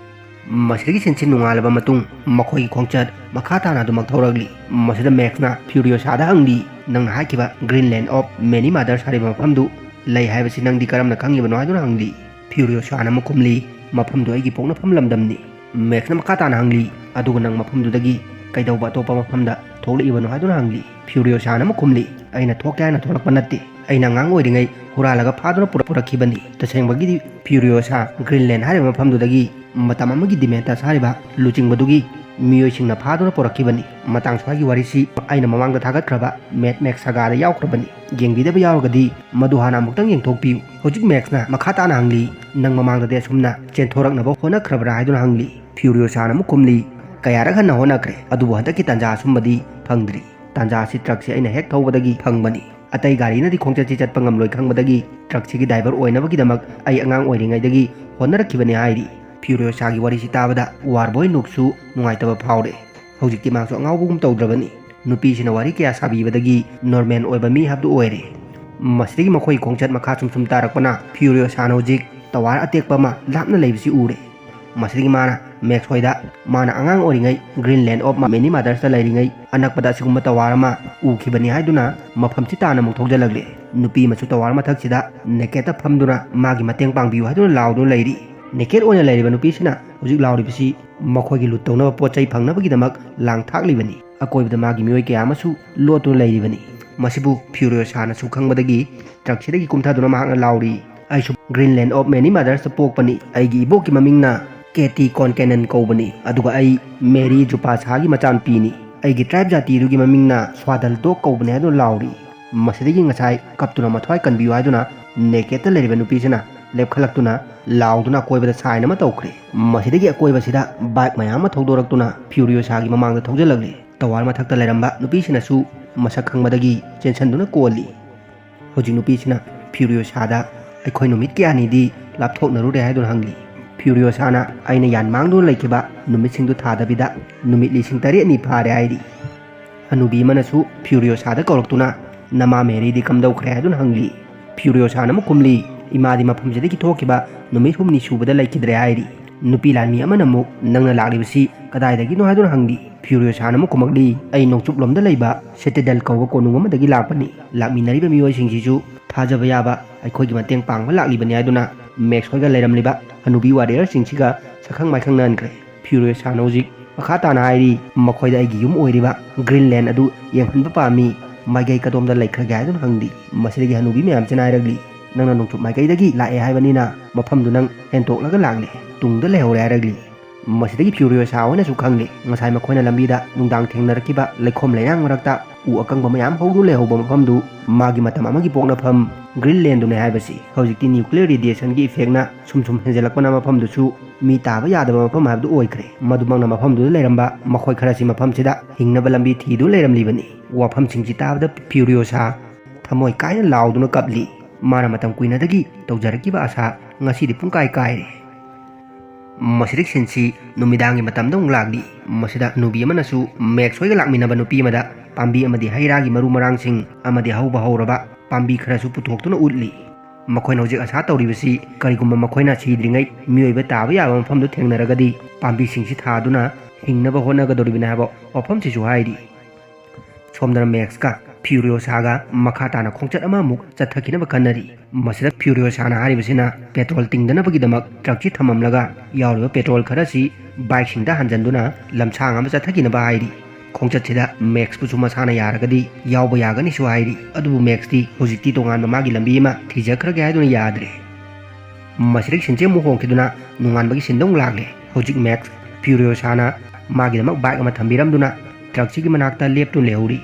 ꯃꯁꯤꯗꯒꯤ ꯁꯤꯟꯁꯤ ꯅꯣꯡꯉꯥꯜꯂꯕ ꯃꯇꯨꯡ ꯃꯈꯣꯏꯒꯤ ꯈꯣꯡꯆꯠ ꯃꯈꯥ ꯇꯥꯅ ꯑꯗꯨꯃꯛ ꯊꯧꯔꯛꯂꯤ꯫ ꯃꯁꯤꯗ ꯃꯦꯛꯁꯅ ꯐ꯭ꯌꯨꯔꯤꯌꯣꯁꯥꯗ ꯍꯪꯂꯤ, "ꯅꯪꯅ ꯍꯥꯏꯈꯤꯕ Green Land of Many Mothers ꯍꯥꯏꯔꯤꯕ ꯃꯐꯝꯗꯨ ꯂꯩ ꯍꯥꯏꯕꯁꯤ ꯅꯪꯗꯤ ꯀꯔꯝꯅ ꯈꯪꯉꯤꯕꯅꯣ?" ꯍꯥꯏꯗꯨꯅ ꯍꯪꯂꯤ꯫ ꯐ꯭ꯌꯨꯔꯤꯌꯣꯁꯥꯅ ꯑꯃꯨꯛ ꯈꯨꯝꯂꯤ, "ꯃꯐꯝꯗꯨ ꯑꯩꯒꯤ ꯄꯣꯛꯅꯐꯝ ꯂꯝꯗꯝꯅꯤ꯫" ꯃꯦꯛꯁꯅ ꯃꯈꯥ ꯇꯥꯅ ꯍꯪꯂꯤ, "ꯑꯗꯨꯒ ꯅꯪ ꯃꯐꯝꯗꯨꯗꯒꯤ ꯀꯩꯗꯧꯕ ꯑꯇꯣꯞꯄ ꯃꯐꯝꯗ ꯊꯣꯛꯂꯛꯏꯕꯅꯣ?" ꯍꯥꯏꯗꯨꯅ ꯍꯪꯂꯤ꯫ ꯐ꯭ꯌꯨꯔꯤꯌꯣꯁꯥꯅ ꯑꯃꯨꯛ ꯈꯨꯝꯂꯤ, "ꯑꯩꯅ ꯊꯣꯛꯀꯦ ꯍꯥꯏꯅ ꯊꯣꯛꯂꯛꯄ ꯅꯠꯇꯦ꯫ ꯑꯩꯅ ꯑꯉꯥꯡ ꯑꯣꯏꯔꯤꯉꯩ ꯍꯨꯔꯥꯜꯂꯒ ꯐꯥꯗꯨꯅ ꯄꯨꯔꯛ-, ꯄꯨꯔꯛꯈꯤꯕꯅꯤ꯫" ꯇꯁꯦꯡꯕꯒꯤꯗꯤ ꯐ꯭ꯌꯨꯔꯤꯌꯣꯁꯥ ꯒ꯭ꯔꯤꯟꯂꯦꯟ ꯍꯥꯏꯔꯤꯕ ꯃꯐꯝꯗꯨꯗꯒꯤ ꯃꯇꯝ ꯑꯃꯒꯤ ꯗꯤꯃꯦꯟꯇꯁ ꯍꯥꯏꯔꯤꯕ ꯂꯨꯆꯤꯡꯕꯗꯨꯒꯤ ꯃꯤꯑꯣꯏꯁꯤꯡꯅ ꯐꯥꯗꯨꯅ ꯄꯨꯔꯛꯈꯤꯕꯅꯤ꯫ ꯃꯇꯥꯡ ꯁ꯭ꯋꯥꯏꯒꯤ ꯋꯥꯔꯤꯁꯤ ꯑꯩꯅ ꯃꯃꯥꯡꯗ ꯊꯥꯒꯠꯈ꯭ꯔꯕ ꯃꯦꯗ ꯃꯦꯛꯁ ꯁꯥꯒꯥꯗ ꯌꯥꯎꯈ꯭ꯔꯕꯅꯤ꯫ ꯌꯦꯡꯕꯤꯗꯕ ꯌꯥꯎꯔꯒꯗꯤ ꯃꯗꯨ ꯍꯥꯟꯅ ꯑꯃꯨꯛꯇꯪ ꯌꯦꯡꯊꯣꯛꯄꯤꯌꯨ꯫ ꯍꯧꯖꯤꯛ ꯃꯦꯛꯁꯅ ꯃꯈꯥ ꯇꯥꯅ ꯍꯪꯂꯤ, "ꯅꯪ ꯃꯃꯥꯡꯗꯗꯤ ꯑꯁꯨꯝꯅ ꯆꯦꯟꯊꯣꯔꯛꯅꯕ ꯍꯣꯠꯅꯈ꯭ꯔꯕ꯭ꯔꯥ?" ꯍꯥꯏꯗꯨꯅ ꯍꯪꯂꯤ꯫ ꯐ꯭ꯌꯨꯔꯤꯌꯣꯁꯥꯅ ꯑꯃꯨꯛ ꯈꯨꯝꯂꯤ, "ꯀꯌꯥꯔꯛ ꯍꯟꯅ ꯍꯣꯠꯅꯈ꯭ꯔꯦ, ꯑꯗꯨꯕꯨ ꯍꯟꯗꯛꯀꯤ ꯇꯥꯟꯖꯥ ꯑꯁꯨꯝꯕꯗꯤ ꯐꯪꯗ꯭ꯔꯤ꯫ ꯇꯥꯟꯖꯥ ꯑꯁꯤ ꯇ꯭ꯔꯛꯁꯤ ꯑꯩꯅ ꯍꯦꯛ ꯊꯧꯕꯗꯒꯤ ꯐꯪꯕꯅꯤ꯫ ꯑꯇꯩ ꯒꯥꯔꯤꯅꯗꯤ ꯈꯣꯡꯆꯠꯁꯤ ꯆꯠꯄ ꯉꯝꯂꯣꯏ ꯈꯪꯕꯗꯒꯤ ꯇ꯭ꯔꯛꯁꯤꯒꯤ ꯗ꯭ꯔꯥꯏꯚꯔ ꯑꯣꯏꯅꯕꯒꯤꯗꯃꯛ ꯑꯩ ꯑꯉꯥꯡ ꯑꯣꯏꯔꯤꯉꯩꯗꯒꯤ ꯍꯣꯠꯅꯔꯛꯈꯤꯕꯅꯤ" ꯍꯥꯏꯔꯤ꯫ ꯐ꯭ꯌꯨꯔꯤꯌꯣꯁꯥꯒꯤ ꯋꯥꯔꯤꯁꯤ ꯇꯥꯕꯗ ꯋꯥꯔꯕꯣꯏ ꯅꯨꯛꯁꯨ ꯅꯨꯡꯉꯥꯏꯇꯕ ꯐꯥꯎꯔꯦ꯫ ꯍꯧꯖꯤꯛꯇꯤ ꯃꯥꯁꯨ ꯑꯉꯥꯎꯕꯒꯨꯝ ꯇꯧꯗ꯭ꯔꯕꯅꯤ꯫ ꯅꯨꯄꯤꯁꯤꯅ ꯋꯥꯔꯤ ꯀꯌꯥ ꯁꯥꯕꯤꯕꯗꯒꯤ ꯅꯣꯔꯃꯦꯜ ꯑꯣꯏꯕ ꯃꯤ ꯍꯥꯏꯕꯗꯨ ꯑꯣꯏꯔꯦ꯫ ꯃꯁꯤꯗꯒꯤ ꯃꯈꯣꯏꯒꯤ ꯈꯣꯡꯆꯠ ꯃꯈꯥ ꯁꯨꯝ ꯁꯨꯝ ꯇꯥꯔꯛꯄꯅ ꯐ꯭ꯌꯨꯔꯤꯌꯣꯁꯥꯅ ꯍꯧꯖꯤꯛ ꯇꯋꯥꯔ ꯑꯇꯦꯛꯄ ꯑꯃ ꯂꯥꯞꯅ ꯂꯩꯕꯁꯤ ꯎꯔꯦ꯫ ꯃꯁꯤꯗꯒꯤ ꯃꯥꯅ ꯃꯦꯛꯁ ꯍꯣꯏꯗ ꯃꯥꯅ ꯑꯉꯥꯡ ꯑꯣꯏꯔꯤꯉꯩ Greenland of Many Mothers ꯇ ꯂꯩꯔꯤꯉꯩ ꯑꯅꯛꯄꯗ ꯑꯁꯤꯒꯨꯝꯕ ꯇꯋꯥꯔ ꯑꯃ ꯎꯈꯤꯕꯅꯤ ꯍꯥꯏꯗꯨꯅ ꯃꯐꯝꯁꯤ ꯇꯥꯟꯅ ꯑꯃꯨꯛ ꯊꯧꯖꯤꯜꯂꯛꯂꯦ꯫ ꯅꯨꯄꯤ ꯑꯃꯁꯨ ꯇꯋꯥꯔ ꯃꯊꯛꯁꯤꯗ ꯅꯦꯀꯦꯠꯇ ꯐꯝꯗꯨꯅ ꯃꯥꯒꯤ ꯃꯇꯦꯡ ꯄꯥꯡꯕꯤꯌꯨ ꯍꯥꯏꯗꯨꯅ ꯂꯥꯎꯗꯨꯅ ꯂꯩꯔꯤ꯫ ꯅꯦꯀꯦꯠ ꯑꯣꯏꯅ ꯂꯩꯔꯤꯕ ꯅꯨꯄꯤꯁꯤꯅ ꯍꯧꯖꯤꯛ ꯂꯥꯎꯔꯤꯕꯁꯤ ꯃꯈꯣꯏꯒꯤ ꯂꯨꯠ ꯇꯧꯅꯕ ꯄꯣꯠ ꯆꯩ ꯐꯪꯅꯕꯒꯤꯗꯃꯛ ꯂꯥꯡ ꯊꯥꯛꯂꯤꯕꯅꯤ꯫ ꯑꯀꯣꯏꯕꯗ ꯃꯥꯒꯤ ꯃꯤꯑꯣꯏ ꯀꯌꯥ ꯑꯃꯁꯨ ꯂꯣꯠꯇꯨꯅ ꯂꯩꯔꯤꯕꯅꯤ꯫ ꯃꯁꯤꯕꯨ ꯐ꯭ꯌꯨꯔꯤꯑꯣꯁꯥꯅꯁꯨ ꯈꯪꯕꯗꯒꯤ ꯇ꯭ꯔꯛꯁꯤꯗꯒꯤ ꯀꯨꯝꯊꯗꯨꯅ ꯃꯍꯥꯛꯅ ꯂꯥꯎꯔꯤ, "ꯑꯩꯁꯨ Greenland of Many Mothers ꯇ ꯄꯣꯛꯄꯅꯤ꯫ ꯑꯩꯒꯤ ꯏꯕꯣꯛꯀꯤ ꯃꯃꯤꯡꯅ ꯀꯦꯇꯤ ꯀꯣꯟꯀꯦꯅꯟ ꯀꯧꯕꯅꯤ, ꯑꯗꯨꯒ ꯑꯩ ꯃꯦꯔꯤ ꯖꯨꯄꯥꯁꯥꯒꯤ ꯃꯆꯥꯅꯨꯄꯤꯅꯤ꯫ ꯑꯩꯒꯤ ꯇ꯭ꯔꯥꯏꯕ ꯖꯥꯇꯤꯗꯨꯒꯤ ꯃꯃꯤꯡꯅ ꯁ꯭ꯋꯥꯗꯜ ꯗꯣꯛ ꯀꯧꯕꯅꯤ" ꯍꯥꯏꯗꯨꯅ ꯂꯥꯎꯔꯤ꯫ ꯃꯁꯤꯗꯒꯤ ꯉꯁꯥꯏ ꯀꯞꯇꯨꯅ ꯃꯊ꯭ꯋꯥꯏ ꯀꯟꯕꯤꯌꯨ ꯍꯥꯏꯗꯨꯅ ꯅꯦꯀꯦꯠꯇ ꯂꯩꯔꯤꯕ ꯅꯨꯄꯤꯁꯤꯅ ꯂꯦꯞꯈꯠꯂꯛꯇꯨꯅ ꯂꯥꯎꯗꯨꯅ ꯑꯀꯣꯏꯕꯗ ꯁꯥꯏꯟ ꯑꯃ ꯇꯧꯈ꯭ꯔꯦ꯫ ꯃꯁꯤꯗꯒꯤ ꯑꯀꯣꯏꯕꯁꯤꯗ ꯕꯥꯏꯛ ꯃꯌꯥꯝ ꯑꯃ ꯊꯧꯗꯣꯔꯛꯇꯨꯅ ꯐ꯭ꯌꯨꯔꯤꯑꯣꯁꯥꯒꯤ ꯃꯃꯥꯡꯗ ꯊꯧꯖꯤꯜꯂꯛꯂꯦ꯫ ꯇꯋꯥꯔ ꯃꯊꯛꯇ ꯂꯩꯔꯝꯕ ꯅꯨꯄꯤꯁꯤꯅꯁꯨ ꯃꯁꯛ ꯈꯪꯕꯗꯒꯤ ꯆꯦꯟꯁꯤꯟꯗꯨꯅ ꯀꯣꯜꯂꯤ꯫ ꯍꯧꯖꯤꯛ ꯅꯨꯄꯤꯁꯤꯅ ꯐ꯭ꯌꯨꯔꯤꯑꯣꯁꯥꯗ, "ꯑꯩꯈꯣꯏ ꯅꯨꯃꯤꯠ ꯀꯌꯥꯅꯤꯗꯤ ꯂꯥꯞꯊꯣꯛꯅꯔꯨꯔꯦ" ꯍꯥꯏꯗꯨꯅ ꯍꯪꯂꯤ꯫ ꯐ꯭ꯌꯨꯔꯤꯑꯣꯁꯥꯅ, "ꯑꯩꯅ ꯌꯥꯟ ꯃꯥꯡꯗꯨꯅ ꯂꯩꯈꯤꯕ ꯅꯨꯃꯤꯠꯁꯤꯡꯗꯨ ꯊꯥꯗꯕꯤꯗ ꯅꯨꯃꯤꯠ ꯂꯤꯁꯤꯡ ꯇꯔꯦꯠꯅꯤ ꯐꯥꯔꯦ" ꯍꯥꯏꯔꯤ꯫ ꯍꯅꯨꯕꯤ ꯑꯃꯅꯁꯨ ꯐ꯭ꯌꯨꯔꯤꯑꯣꯁꯥꯗ ꯀꯧꯔꯛꯇꯨꯅ, "ꯅꯃꯥ ꯃꯦꯔꯤꯗꯤ ꯀꯝꯗꯧꯈ꯭ꯔꯦ?" ꯍꯥꯏꯗꯨꯅ ꯍꯪꯂꯤ꯫ ꯐ꯭ꯌꯨꯔꯤꯑꯣꯁꯥꯅ ꯑꯃꯨꯛ ꯈꯨꯝꯂꯤ, "ꯏꯃꯥꯗꯤ ꯃꯐꯝꯁꯤꯗꯒꯤ ꯊꯣꯛꯈꯤꯕ ꯅꯨꯃꯤꯠ ꯍꯨꯝꯅꯤ ꯁꯨꯕꯗ ꯂꯩꯈꯤꯗ꯭ꯔꯦ" ꯍꯥꯏꯔꯤ꯫ ꯅꯨꯄꯤ ꯂꯥꯟꯃꯤ ꯑꯃꯅ ꯑꯃꯨꯛ, "ꯅꯪꯅ ꯂꯥꯛꯂꯤꯕꯁꯤ ꯀꯗꯥꯏꯗꯒꯤꯅꯣ?" ꯍꯥꯏꯗꯨꯅ ꯍꯪꯂꯤ꯫ ꯐ꯭ꯌꯨꯔꯤꯑꯣꯁꯥꯅ ꯑꯃꯨꯛ ꯈꯨꯝꯃꯛꯂꯤ, "ꯑꯩ ꯅꯣꯡꯆꯨꯞꯂꯣꯝꯗ ꯂꯩꯕ ꯁꯤꯇꯥꯗꯦꯜ ꯀꯧꯕ ꯀꯣꯅꯨꯡ ꯑꯃꯗꯒꯤ ꯂꯥꯛꯄꯅꯤ꯫ ꯂꯥꯛꯃꯤꯟꯅꯔꯤꯕ ꯃꯤꯑꯣꯏꯁꯤꯡꯁꯤꯁꯨ ꯊꯥꯖꯕ ꯌꯥꯕ ꯑꯩꯈꯣꯏꯒꯤ ꯃꯇꯦꯡ ꯄꯥꯡꯕ ꯂꯥꯛꯂꯤꯕꯅꯤ" ꯍꯥꯏꯗꯨꯅ ꯃꯦꯛꯁ ꯍꯣꯏꯒ ꯂꯩꯔꯝꯂꯤꯕ ꯍꯅꯨꯕꯤ ꯋꯥꯔꯤꯌꯔꯁꯤꯡꯁꯤꯒ ꯁꯛꯈꯪ ꯃꯥꯏꯈꯪꯅꯍꯟꯈ꯭ꯔꯦ꯫ ꯐ꯭ꯌꯨꯔꯤꯑꯣꯁꯥꯅ ꯍꯧꯖꯤꯛ ꯃꯈꯥ ꯇꯥꯅ ꯍꯥꯏꯔꯤ, "ꯃꯈꯣꯏꯗ ꯑꯩꯒꯤ ꯌꯨꯝ ꯑꯣꯏꯔꯤꯕ ꯒ꯭ꯔꯤꯟꯂꯦꯟ ꯑꯗꯨ ꯌꯦꯡꯍꯟꯕ ꯄꯥꯝꯃꯤ꯫ ꯃꯥꯏꯀꯩ ꯀꯗꯣꯝꯗ ꯂꯩꯈ꯭ꯔꯒꯦ?" ꯍꯥꯏꯗꯨꯅ ꯍꯪꯂꯤ꯫ ꯃꯁꯤꯗꯒꯤ ꯍꯅꯨꯕꯤ ꯃꯌꯥꯝꯁꯤꯅ ꯍꯥꯏꯔꯛꯂꯤ, "ꯅꯪꯅ ꯅꯣꯡꯆꯨꯞ ꯃꯥꯏꯀꯩꯗꯒꯤ ꯂꯥꯛꯑꯦ ꯍꯥꯏꯕꯅꯤꯅ ꯃꯐꯝꯗꯨ ꯅꯪ ꯍꯦꯟꯇꯣꯛꯂꯒ ꯂꯥꯛꯂꯦ, ꯇꯨꯡꯗ ꯂꯩꯍꯧꯔꯦ" ꯍꯥꯏꯔꯛꯂꯤ꯫ ꯃꯁꯤꯗꯒꯤ ꯐ꯭ꯌꯨꯔꯤꯑꯣꯁꯥ ꯍꯣꯏꯅꯁꯨ ꯈꯪꯂꯦ, ꯉꯁꯥꯏ ꯃꯈꯣꯏꯅ ꯂꯝꯕꯤꯗ ꯅꯨꯡꯗꯥꯡ ꯊꯦꯡꯅꯔꯛꯈꯤꯕ ꯂꯩꯈꯣꯝ ꯂꯩꯅꯥꯡ ꯃꯔꯛꯇ ꯎ ꯑꯀꯪꯕ ꯃꯌꯥꯝ ꯍꯧꯗꯨꯅ ꯂꯩꯍꯧꯕ ꯃꯐꯝꯗꯨ ꯃꯥꯒꯤ ꯃꯇꯝ ꯑꯃꯒꯤ ꯄꯣꯛꯅꯐꯝ ꯒ꯭ꯔꯤꯟꯂꯦꯟꯗꯨꯅꯦ ꯍꯥꯏꯕꯁꯤ꯫ ꯍꯧꯖꯤꯛꯇꯤ ꯅ꯭ꯌꯨꯀ꯭ꯂꯤꯌꯔ ꯔꯦꯗꯤꯌꯦꯁꯟꯒꯤ ꯏꯐꯦꯛꯅ ꯁꯨꯝ ꯁꯨꯝ ꯍꯦꯟꯖꯜꯂꯛꯄꯅ ꯃꯐꯝꯗꯨꯁꯨ ꯃꯤ ꯇꯥꯕ ꯌꯥꯗꯕ ꯃꯐꯝ ꯍꯥꯏꯕꯗꯨ ꯑꯣꯏꯈ꯭ꯔꯦ꯫ ꯃꯗꯨꯃꯛꯅ ꯃꯐꯝꯗꯨꯗ ꯂꯩꯔꯝꯕ ꯃꯈꯣꯏ ꯈꯔꯁꯤ ꯃꯐꯝꯁꯤꯗ ꯍꯤꯡꯅꯕ ꯂꯝꯕꯤ ꯊꯤꯗꯨꯅ ꯂꯩꯔꯝꯂꯤꯕꯅꯤ꯫ ꯋꯥꯐꯝꯁꯤꯡꯁꯤ ꯇꯥꯕꯗ ꯐ꯭ꯌꯨꯔꯤꯑꯣꯁꯥ ꯊꯃꯣꯏ ꯀꯥꯏꯅ ꯂꯥꯎꯗꯨꯅ ꯀꯞꯂꯤ꯫ ꯃꯥꯅ ꯃꯇꯝ ꯀꯨꯏꯅꯗꯒꯤ ꯇꯧꯖꯔꯛꯈꯤꯕ ꯑꯁꯥ ꯉꯁꯤꯗꯤ ꯄꯨꯡꯀꯥꯏ ꯀꯥꯏꯔꯦ꯫ ꯃꯁꯤꯗꯒꯤ ꯁꯤꯟꯁꯤ ꯅꯨꯃꯤꯗꯥꯡꯒꯤ ꯃꯇꯝꯗ ꯑꯃꯨꯛ ꯂꯥꯛꯂꯤ꯫ ꯃꯁꯤꯗ ꯍꯅꯨꯕꯤ ꯑꯃꯅꯁꯨ ꯃꯦꯛꯁ ꯍꯣꯏꯒ ꯂꯥꯛꯃꯤꯟꯅꯕ ꯅꯨꯄꯤ ꯑꯃꯗ ꯄꯥꯝꯕꯤ ꯑꯃꯗꯤ ꯍꯩ ꯔꯥꯒꯤ ꯃꯔꯨ ꯃꯔꯥꯡꯁꯤꯡ ꯑꯃꯗꯤ ꯍꯧꯕ ꯍꯧꯔꯕ ꯄꯥꯝꯕꯤ ꯈꯔꯁꯨ ꯄꯨꯊꯣꯛꯇꯨꯅ ꯎꯠꯂꯤ꯫ ꯃꯈꯣꯏꯅ ꯍꯧꯖꯤꯛ ꯑꯁꯥ ꯇꯧꯔꯤꯕꯁꯤ ꯀꯔꯤꯒꯨꯝꯕ ꯃꯈꯣꯏꯅ ꯁꯤꯗ꯭ꯔꯤꯉꯩ ꯃꯤꯑꯣꯏꯕ ꯇꯥꯕ ꯌꯥꯕ ꯃꯐꯝꯗꯨ ꯊꯦꯡꯅꯔꯒꯗꯤ ꯄꯥꯝꯕꯤꯁꯤꯡꯁꯤ ꯊꯥꯗꯨꯅ ꯍꯤꯡꯅꯕ ꯍꯣꯠꯅꯒꯗꯧꯔꯤꯕꯅꯤ ꯍꯥꯏꯕ ꯋꯥꯐꯝꯁꯤꯁꯨ ꯍꯥꯏꯔꯤ꯫ ꯁꯣꯝꯗꯅ ꯃꯦꯛꯁꯀ ꯐ꯭ꯌꯨꯔꯤꯌꯣꯁꯥꯒ ꯃꯈꯥ ꯇꯥꯅ ꯈꯣꯡꯆꯠ ꯑꯃꯃꯨꯛ ꯆꯠꯊꯈꯤꯅꯕ ꯈꯟꯅꯔꯤ꯫ ꯃꯁꯤꯗ ꯐ꯭ꯌꯨꯔꯤꯌꯣꯁꯥꯅ ꯍꯥꯏꯔꯤꯕꯁꯤꯅ ꯄꯦꯇ꯭ꯔꯣꯜ ꯇꯤꯡꯗꯅꯕꯒꯤꯗꯃꯛ ꯇ꯭ꯔꯛꯁꯤ ꯊꯝꯃꯝꯂꯒ ꯌꯥꯎꯔꯤꯕ ꯄꯦꯇ꯭ꯔꯣꯜ ꯈꯔꯁꯤ ꯕꯥꯏꯛꯁꯤꯡꯗ ꯍꯥꯟꯖꯟꯗꯨꯅ ꯂꯝꯁꯥꯡ ꯑꯃ ꯆꯠꯊꯈꯤꯅꯕ ꯍꯥꯏꯔꯤ꯫ ꯈꯣꯡꯆꯠꯁꯤꯗ ꯃꯦꯛꯁꯄꯨꯁꯨ ꯃꯁꯥꯅ ꯌꯥꯔꯒꯗꯤ ꯌꯥꯎꯕ ꯌꯥꯒꯅꯤꯁꯨ ꯍꯥꯏꯔꯤ꯫ ꯑꯗꯨꯕꯨ ꯃꯦꯛꯁꯇꯤ ꯍꯧꯖꯤꯛꯇꯤ ꯇꯣꯉꯥꯟꯕ ꯃꯥꯒꯤ ꯂꯝꯕꯤ ꯑꯃ ꯊꯤꯖꯈ꯭ꯔꯒꯦ ꯍꯥꯏꯗꯨꯅ ꯌꯥꯗ꯭ꯔꯦ꯫ ꯃꯁꯤꯗꯒꯤ ꯁꯤꯟꯁꯦ ꯑꯃꯨꯛ ꯍꯣꯡꯈꯤꯗꯨꯅ ꯅꯣꯡꯉꯥꯟꯕꯒꯤ ꯁꯤꯟꯗ ꯑꯃꯨꯛ ꯂꯥꯛꯂꯦ꯫ ꯍꯧꯖꯤꯛ ꯃꯦꯛꯁ ꯐ꯭ꯌꯨꯔꯤꯌꯣꯁꯥꯅ ꯃꯥꯒꯤꯗꯃꯛ ꯕꯥꯏꯛ ꯑꯃ ꯊꯝꯕꯤꯔꯝꯗꯨꯅ ꯇ꯭ꯔꯛꯁꯤꯒꯤ ꯃꯅꯥꯛꯇ ꯂꯦꯞꯇꯨꯅ ꯂꯩꯍꯧꯔꯤ꯫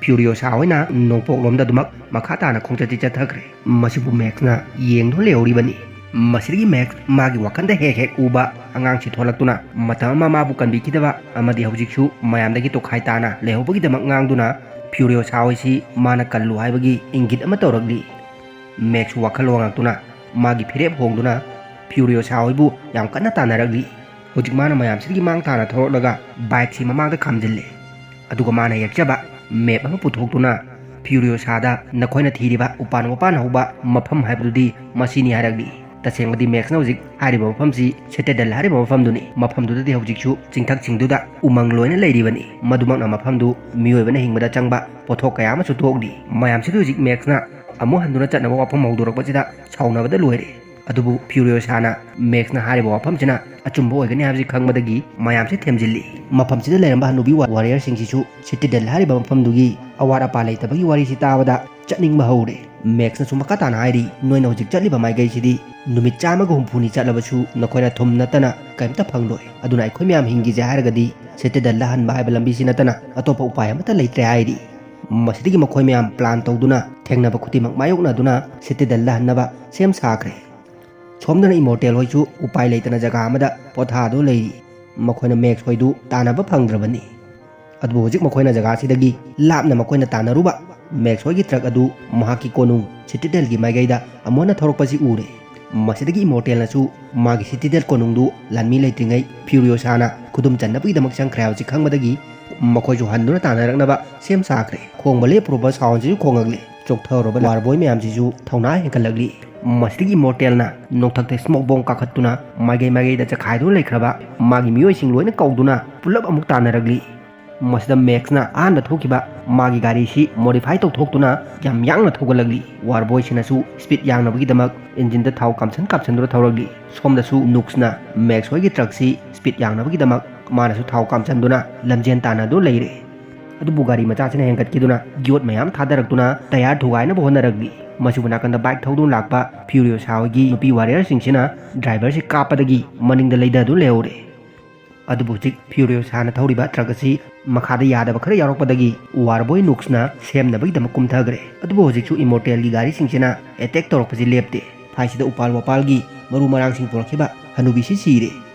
ꯐ꯭ꯌꯨꯔꯤꯌꯣꯁꯥ ꯍꯣꯏꯅ ꯅꯣꯡꯄꯣꯛꯂꯣꯝꯗ ꯑꯗꯨꯃꯛ ꯃꯈꯥ ꯇꯥꯅ ꯈꯣꯡꯆꯠꯁꯤ ꯆꯠꯊꯈ꯭ꯔꯦ꯫ ꯃꯁꯤꯕꯨ ꯃꯦꯛꯁꯅ ꯌꯦꯡꯗꯨꯅ ꯂꯩꯍꯧꯔꯤꯕꯅꯤ꯫ ꯃꯁꯤꯗꯒꯤ ꯃꯦꯛꯁ ꯃꯥꯒꯤ ꯋꯥꯈꯜꯗ ꯍꯦꯛ ꯍꯦꯛ ꯎꯕ ꯑꯉꯥꯡꯁꯤ ꯊꯣꯛꯂꯛꯇꯨꯅ ꯃꯇꯝ ꯑꯃ ꯃꯥꯕꯨ ꯀꯟꯕꯤꯈꯤꯗꯕ ꯑꯃꯗꯤ ꯍꯧꯖꯤꯛꯁꯨ ꯃꯌꯥꯝꯗꯒꯤ ꯇꯣꯈꯥꯏ ꯇꯥꯅ ꯂꯩꯍꯧꯕꯒꯤꯗꯃꯛ ꯉꯥꯡꯗꯨꯅ ꯐ꯭ꯌꯨꯔꯤꯌꯣꯁꯥ ꯍꯣꯏꯁꯤ ꯃꯥꯅ ꯀꯜꯂꯨ ꯍꯥꯏꯕꯒꯤ ꯏꯪꯒꯤꯠ ꯑꯃ ꯇꯧꯔꯛꯂꯤ꯫ ꯃꯦꯛꯁ ꯋꯥꯈꯜ ꯋꯥꯉꯥꯛꯇꯨꯅ ꯃꯥꯒꯤ ꯐꯤꯔꯦꯞ ꯍꯣꯡꯗꯨꯅ ꯐ꯭ꯌꯨꯔꯤꯌꯣꯁꯥ ꯍꯣꯏꯕꯨ ꯌꯥꯝ ꯀꯟꯅ ꯇꯥꯟꯅꯔꯛꯂꯤ꯫ ꯍꯧꯖꯤꯛ ꯃꯥꯅ ꯃꯌꯥꯝꯁꯤꯗꯒꯤ ꯃꯥꯡ ꯊꯥꯅ ꯊꯣꯛꯂꯛꯂꯒ ꯕꯥꯏꯛꯁꯤ ꯃꯃꯥꯡꯗ ꯈꯥꯝꯖꯤꯜꯂꯦ꯫ ꯑꯗꯨꯒ ꯃꯥꯅ ꯌꯦꯛꯆꯕ ꯃꯦꯞ ꯑꯃ ꯄꯨꯊꯣꯛꯇꯨꯅ ꯐ꯭ꯌꯨꯔꯤꯌꯣꯁꯥꯗ "ꯅꯈꯣꯏꯅ ꯊꯤꯔꯤꯕ ꯎꯄꯥꯟ ꯋꯥꯄꯥꯟ ꯍꯧꯕ ꯃꯐꯝ ꯍꯥꯏꯕꯗꯨꯗꯤ ꯃꯁꯤꯅꯤ" ꯍꯥꯏꯔꯛꯂꯤ꯫ ꯇꯁꯦꯡꯕꯗꯤ ꯃꯦꯛꯁꯅ ꯍꯧꯖꯤꯛ ꯍꯥꯏꯔꯤꯕ ꯃꯐꯝꯁꯤ ꯁꯤꯇꯥꯗꯦꯜ ꯍꯥꯏꯔꯤꯕ ꯃꯐꯝꯗꯨꯅꯤ꯫ ꯃꯐꯝꯗꯨꯗꯗꯤ ꯍꯧꯖꯤꯛꯁꯨ ꯆꯤꯡꯊꯛꯁꯤꯡꯗꯨꯗ ꯎꯃꯪ ꯂꯣꯏꯅ ꯂꯩꯔꯤꯕꯅꯤ꯫ ꯃꯗꯨꯃꯛꯅ ꯃꯐꯝꯗꯨ ꯃꯤꯑꯣꯏꯕꯅ ꯍꯤꯡꯕꯗ ꯆꯪꯕ ꯄꯣꯠꯊꯣꯛ ꯀꯌꯥ ꯑꯃꯁꯨ ꯊꯣꯛꯂꯤ꯫ ꯃꯌꯥꯝꯁꯤꯗ ꯍꯧꯖꯤꯛ ꯃꯦꯛꯁꯅ ꯑꯃꯨꯛ ꯍꯟꯗꯨꯅ ꯆꯠꯅꯕ ꯋꯥꯐꯝ ꯍꯧꯗꯣꯔꯛꯄꯁꯤꯗ ꯁꯥꯎꯅꯕꯗ ꯂꯣꯏꯔꯦ꯫ ꯑꯗꯨꯕꯨ ꯐ꯭ꯌꯨꯔꯤꯌꯣꯁꯥꯅ ꯃꯦꯛꯁꯅ ꯍꯥꯏꯔꯤꯕ ꯋꯥꯐꯝꯁꯤꯅ ꯑꯆꯨꯝꯕ ꯑꯣꯏꯒꯅꯤ ꯍꯥꯏꯕꯁꯤ ꯈꯪꯕꯗꯒꯤ ꯃꯌꯥꯝꯁꯦ ꯊꯦꯝꯖꯤꯜꯂꯤ꯫ ꯃꯐꯝꯁꯤꯗ ꯂꯩꯔꯝꯕ ꯍꯅꯨꯕꯤ ꯋꯥ-, ꯋꯥꯔꯤꯌꯔꯁꯤꯡꯁꯤꯁꯨ ꯁꯤꯇꯥꯗꯦꯜ ꯍꯥꯏꯔꯤꯕ ꯃꯐꯝꯗꯨꯒꯤ ꯑꯋꯥꯠ ꯑꯄꯥ ꯂꯩꯇꯕꯒꯤ ꯋꯥꯔꯤꯁꯤ ꯇꯥꯕꯗ ꯆꯠꯅꯤꯡꯕ ꯍꯧꯔꯦ꯫ ꯃꯦꯛꯁꯅꯁꯨ ꯃꯈꯥ ꯇꯥꯅ ꯍꯥꯏꯔꯤ, "ꯅꯣꯏꯅ ꯍꯧꯖꯤꯛ ꯆꯠꯂꯤꯕ ꯃꯥꯏꯀꯩꯁꯤꯗꯤ ꯅꯨꯃꯤꯠ ꯆꯥꯝꯃꯒ ꯍꯨꯝꯐꯨꯅꯤ ꯆꯠꯂꯕꯁꯨ ꯅꯈꯣꯏꯅ ꯊꯨꯝ ꯅꯠꯇꯅ ꯀꯔꯤꯝꯇ ꯐꯪꯂꯣꯏ꯫ ꯑꯗꯨꯅ ꯑꯩꯈꯣꯏ ꯃꯌꯥꯝ ꯍꯤꯡꯈꯤꯁꯦ ꯍꯥꯏꯔꯒꯗꯤ ꯁꯤꯇꯥꯗꯦꯜꯗ ꯍꯟꯕ ꯍꯥꯏꯕ ꯂꯝꯕꯤꯁꯤ ꯅꯠꯇꯅ ꯑꯇꯣꯞꯄ ꯎꯄꯥꯏ ꯑꯃꯠꯇ ꯂꯩꯇ꯭ꯔꯦ" ꯍꯥꯏꯔꯤ꯫ ꯃꯁꯤꯗꯒꯤ ꯃꯈꯣꯏ ꯃꯌꯥꯝ ꯄ꯭ꯂꯥꯟ ꯇꯧꯗꯨꯅ ꯊꯦꯡꯅꯕ ꯈꯨꯗꯤꯡꯃꯛ ꯃꯥꯌꯣꯛꯅꯗꯨꯅ ꯁꯤꯇꯥꯗꯦꯜꯗ ꯍꯟꯅꯕ ꯁꯦꯝ ꯁꯥꯈ꯭ꯔꯦ꯫ ꯁꯣꯝꯗꯅ ꯏꯃꯣꯔꯇꯦꯜ ꯍꯣꯏꯁꯨ ꯎꯄꯥꯏ ꯂꯩꯇꯅ ꯖꯒꯥ ꯑꯃꯗ ꯄꯣꯊꯥꯗꯨꯅ ꯂꯩꯔꯤ꯫ ꯃꯈꯣꯏꯅ ꯃꯦꯛꯁ ꯍꯣꯏꯗꯨ ꯇꯥꯟꯅꯕ ꯐꯪꯗ꯭ꯔꯕꯅꯤ꯫ ꯑꯗꯨꯕꯨ ꯍꯧꯖꯤꯛ ꯃꯈꯣꯏꯅ ꯖꯒꯥꯁꯤꯗꯒꯤ ꯂꯥꯞꯅ ꯃꯈꯣꯏꯅ ꯇꯥꯟꯅꯔꯨꯕ ꯃꯦꯛꯁ ꯍꯣꯏꯒꯤ ꯇ꯭ꯔꯛ ꯑꯗꯨ ꯃꯍꯥꯛꯀꯤ ꯀꯣꯅꯨꯡ ꯁꯤꯇꯥꯗꯦꯜꯒꯤ ꯃꯥꯏꯀꯩꯗ ꯑꯃꯨꯛ ꯍꯟꯅ ꯊꯧꯔꯛꯄꯁꯤ ꯎꯔꯦ꯫ ꯃꯁꯤꯗꯒꯤ ꯏꯃꯣꯔꯇꯦꯜꯅꯁꯨ ꯃꯥꯒꯤ ꯁꯤꯇꯥꯗꯦꯜ ꯀꯣꯅꯨꯡꯗꯨ ꯂꯥꯟꯃꯤ ꯂꯩꯇ꯭ꯔꯤꯉꯩ ꯐ꯭ꯌꯨꯔꯤꯌꯣꯁꯥꯅ ꯈꯨꯗꯨꯝ ꯆꯟꯅꯕꯒꯤꯗꯃꯛ ꯆꯪꯈ꯭ꯔꯦ ꯍꯥꯏꯕꯁꯤ ꯈꯪꯕꯗꯒꯤ ꯃꯈꯣꯏꯁꯨ ꯍꯟꯗꯨꯅ ꯇꯥꯟꯅꯔꯛꯅꯕ ꯁꯦꯝ ꯁꯥꯈ꯭ꯔꯦ꯫ ꯈꯣꯡꯕ ꯂꯦꯞꯄꯨꯔꯕ ꯁꯥꯎꯟꯁꯤꯁꯨ ꯈꯣꯡꯂꯛꯂꯦ꯫ ꯆꯣꯛꯊꯔꯨꯔꯕ ꯋꯥꯔꯕꯣꯏ ꯃꯌꯥꯝꯁꯤꯁꯨ ꯊꯧꯅꯥ ꯍꯦꯟꯒꯠꯂꯛꯂꯤ꯫ ꯃꯁꯤꯗꯒꯤ ꯏꯃꯣꯔꯇꯦꯜꯅ ꯅꯣꯡꯊꯛꯇ ꯁ꯭ꯃꯣꯛ ꯕꯣꯝ ꯀꯥꯈꯠꯇꯨꯅ ꯃꯥꯏꯀꯩ ꯃꯥꯏꯀꯩꯗ ꯆꯈꯥꯏꯗꯨꯅ ꯂꯩꯈ꯭ꯔꯕ ꯃꯥꯒꯤ ꯃꯤꯑꯣꯏꯁꯤꯡ ꯂꯣꯏꯅ ꯀꯧꯗꯨꯅ ꯄꯨꯂꯞ ꯑꯃꯨꯛ ꯇꯥꯟꯅꯔꯛꯂꯤ꯫ ꯃꯁꯤꯗ ꯃꯦꯛꯁꯅ ꯑꯍꯥꯟꯕ ꯊꯣꯛꯈꯤꯕ ꯃꯥꯒꯤ ꯒꯥꯔꯤꯁꯤ ꯃꯣꯗꯤꯐꯥꯏ ꯇꯧꯊꯣꯛꯇꯨꯅ ꯌꯥꯝ ꯌꯥꯡꯅ ꯊꯧꯒꯠꯂꯛꯂꯤ꯫ ꯋꯥꯔꯕꯣꯏꯁꯤꯅꯁꯨ ꯁ꯭ꯄꯤꯗ ꯌꯥꯡꯅꯕꯒꯤꯗꯃꯛ ꯏꯟꯖꯤꯟꯗ ꯊꯥꯎ ꯀꯥꯝꯁꯟ ꯀꯥꯝꯁꯟꯗꯨꯅ ꯊꯧꯔꯛꯂꯤ꯫ ꯁꯣꯝꯗꯁꯨ ꯅꯨꯛꯁꯅ ꯃꯦꯛꯁ ꯍꯣꯏꯒꯤ ꯇ꯭ꯔꯛꯁꯤ ꯁ꯭ꯄꯤꯗ ꯌꯥꯡꯅꯕꯒꯤꯗꯃꯛ ꯃꯥꯅꯁꯨ ꯊꯥꯎ ꯀꯥꯝꯁꯟꯗꯨꯅ ꯂꯝꯖꯦꯟ ꯇꯥꯟꯅꯗꯨꯅ ꯂꯩꯔꯦ꯫ ꯑꯗꯨꯕꯨ ꯒꯥꯔꯤ ꯃꯆꯥꯁꯤꯅ ꯍꯦꯟꯒꯠꯈꯤꯗꯨꯅ ꯌꯣꯠ ꯃꯌꯥꯝ ꯊꯥꯗꯔꯛꯇꯨꯅ ꯇꯌꯥꯔ ꯊꯨꯒꯥꯏꯅꯕ ꯍꯣꯠꯅꯔꯛꯂꯤ꯫ ꯃꯁꯤꯕꯨ ꯅꯥꯀꯟꯗ ꯕꯥꯏꯛ ꯊꯧꯗꯨꯅ ꯂꯥꯛꯄ ꯐ꯭ꯌꯨꯔꯤꯌꯣꯁꯥ ꯍꯣꯏꯒꯤ ꯅꯨꯄꯤ ꯋꯥꯔꯤꯌꯔꯁꯤꯡꯁꯤꯅ ꯗ꯭ꯔꯥꯏꯚꯔꯁꯤ ꯀꯥꯞꯄꯗꯒꯤ ꯃꯅꯤꯡꯗ ꯂꯩꯊꯗꯨꯅ ꯂꯩꯍꯧꯔꯦ꯫ ꯑꯗꯨꯕꯨ ꯍꯧꯖꯤꯛ ꯐ꯭ꯌꯨꯔꯤꯌꯣꯁꯥꯅ ꯊꯧꯔꯤꯕ ꯇ꯭ꯔꯛ ꯑꯁꯤ ꯃꯈꯥꯗ ꯌꯥꯗꯕ ꯈꯔ ꯌꯥꯎꯔꯛꯄꯗꯒꯤ ꯋꯥꯔꯕꯣꯏ ꯅꯨꯛꯁꯅ ꯁꯦꯝꯅꯕꯒꯤꯗꯃꯛ ꯀꯨꯝꯊꯈ꯭ꯔꯦ꯫ ꯑꯗꯨꯕꯨ ꯍꯧꯖꯤꯛꯁꯨ ꯏꯃꯣꯔꯇꯦꯜꯒꯤ ꯒꯥꯔꯤꯁꯤꯡꯁꯤꯅ ꯑꯦꯇꯦꯛ ꯇꯧꯔꯛꯄꯁꯤ ꯂꯦꯞꯇꯦ꯫ ꯐꯥꯏꯠꯁꯤꯗ ꯎꯄꯥꯜ ꯋꯥꯄꯥꯜꯒꯤ ꯃꯔꯨ ꯃꯔꯥꯡꯁꯤꯡ ꯄꯨꯔꯛꯈꯤꯕ ꯍꯅꯨꯕꯤꯁꯤ ꯁꯤꯔꯦ꯫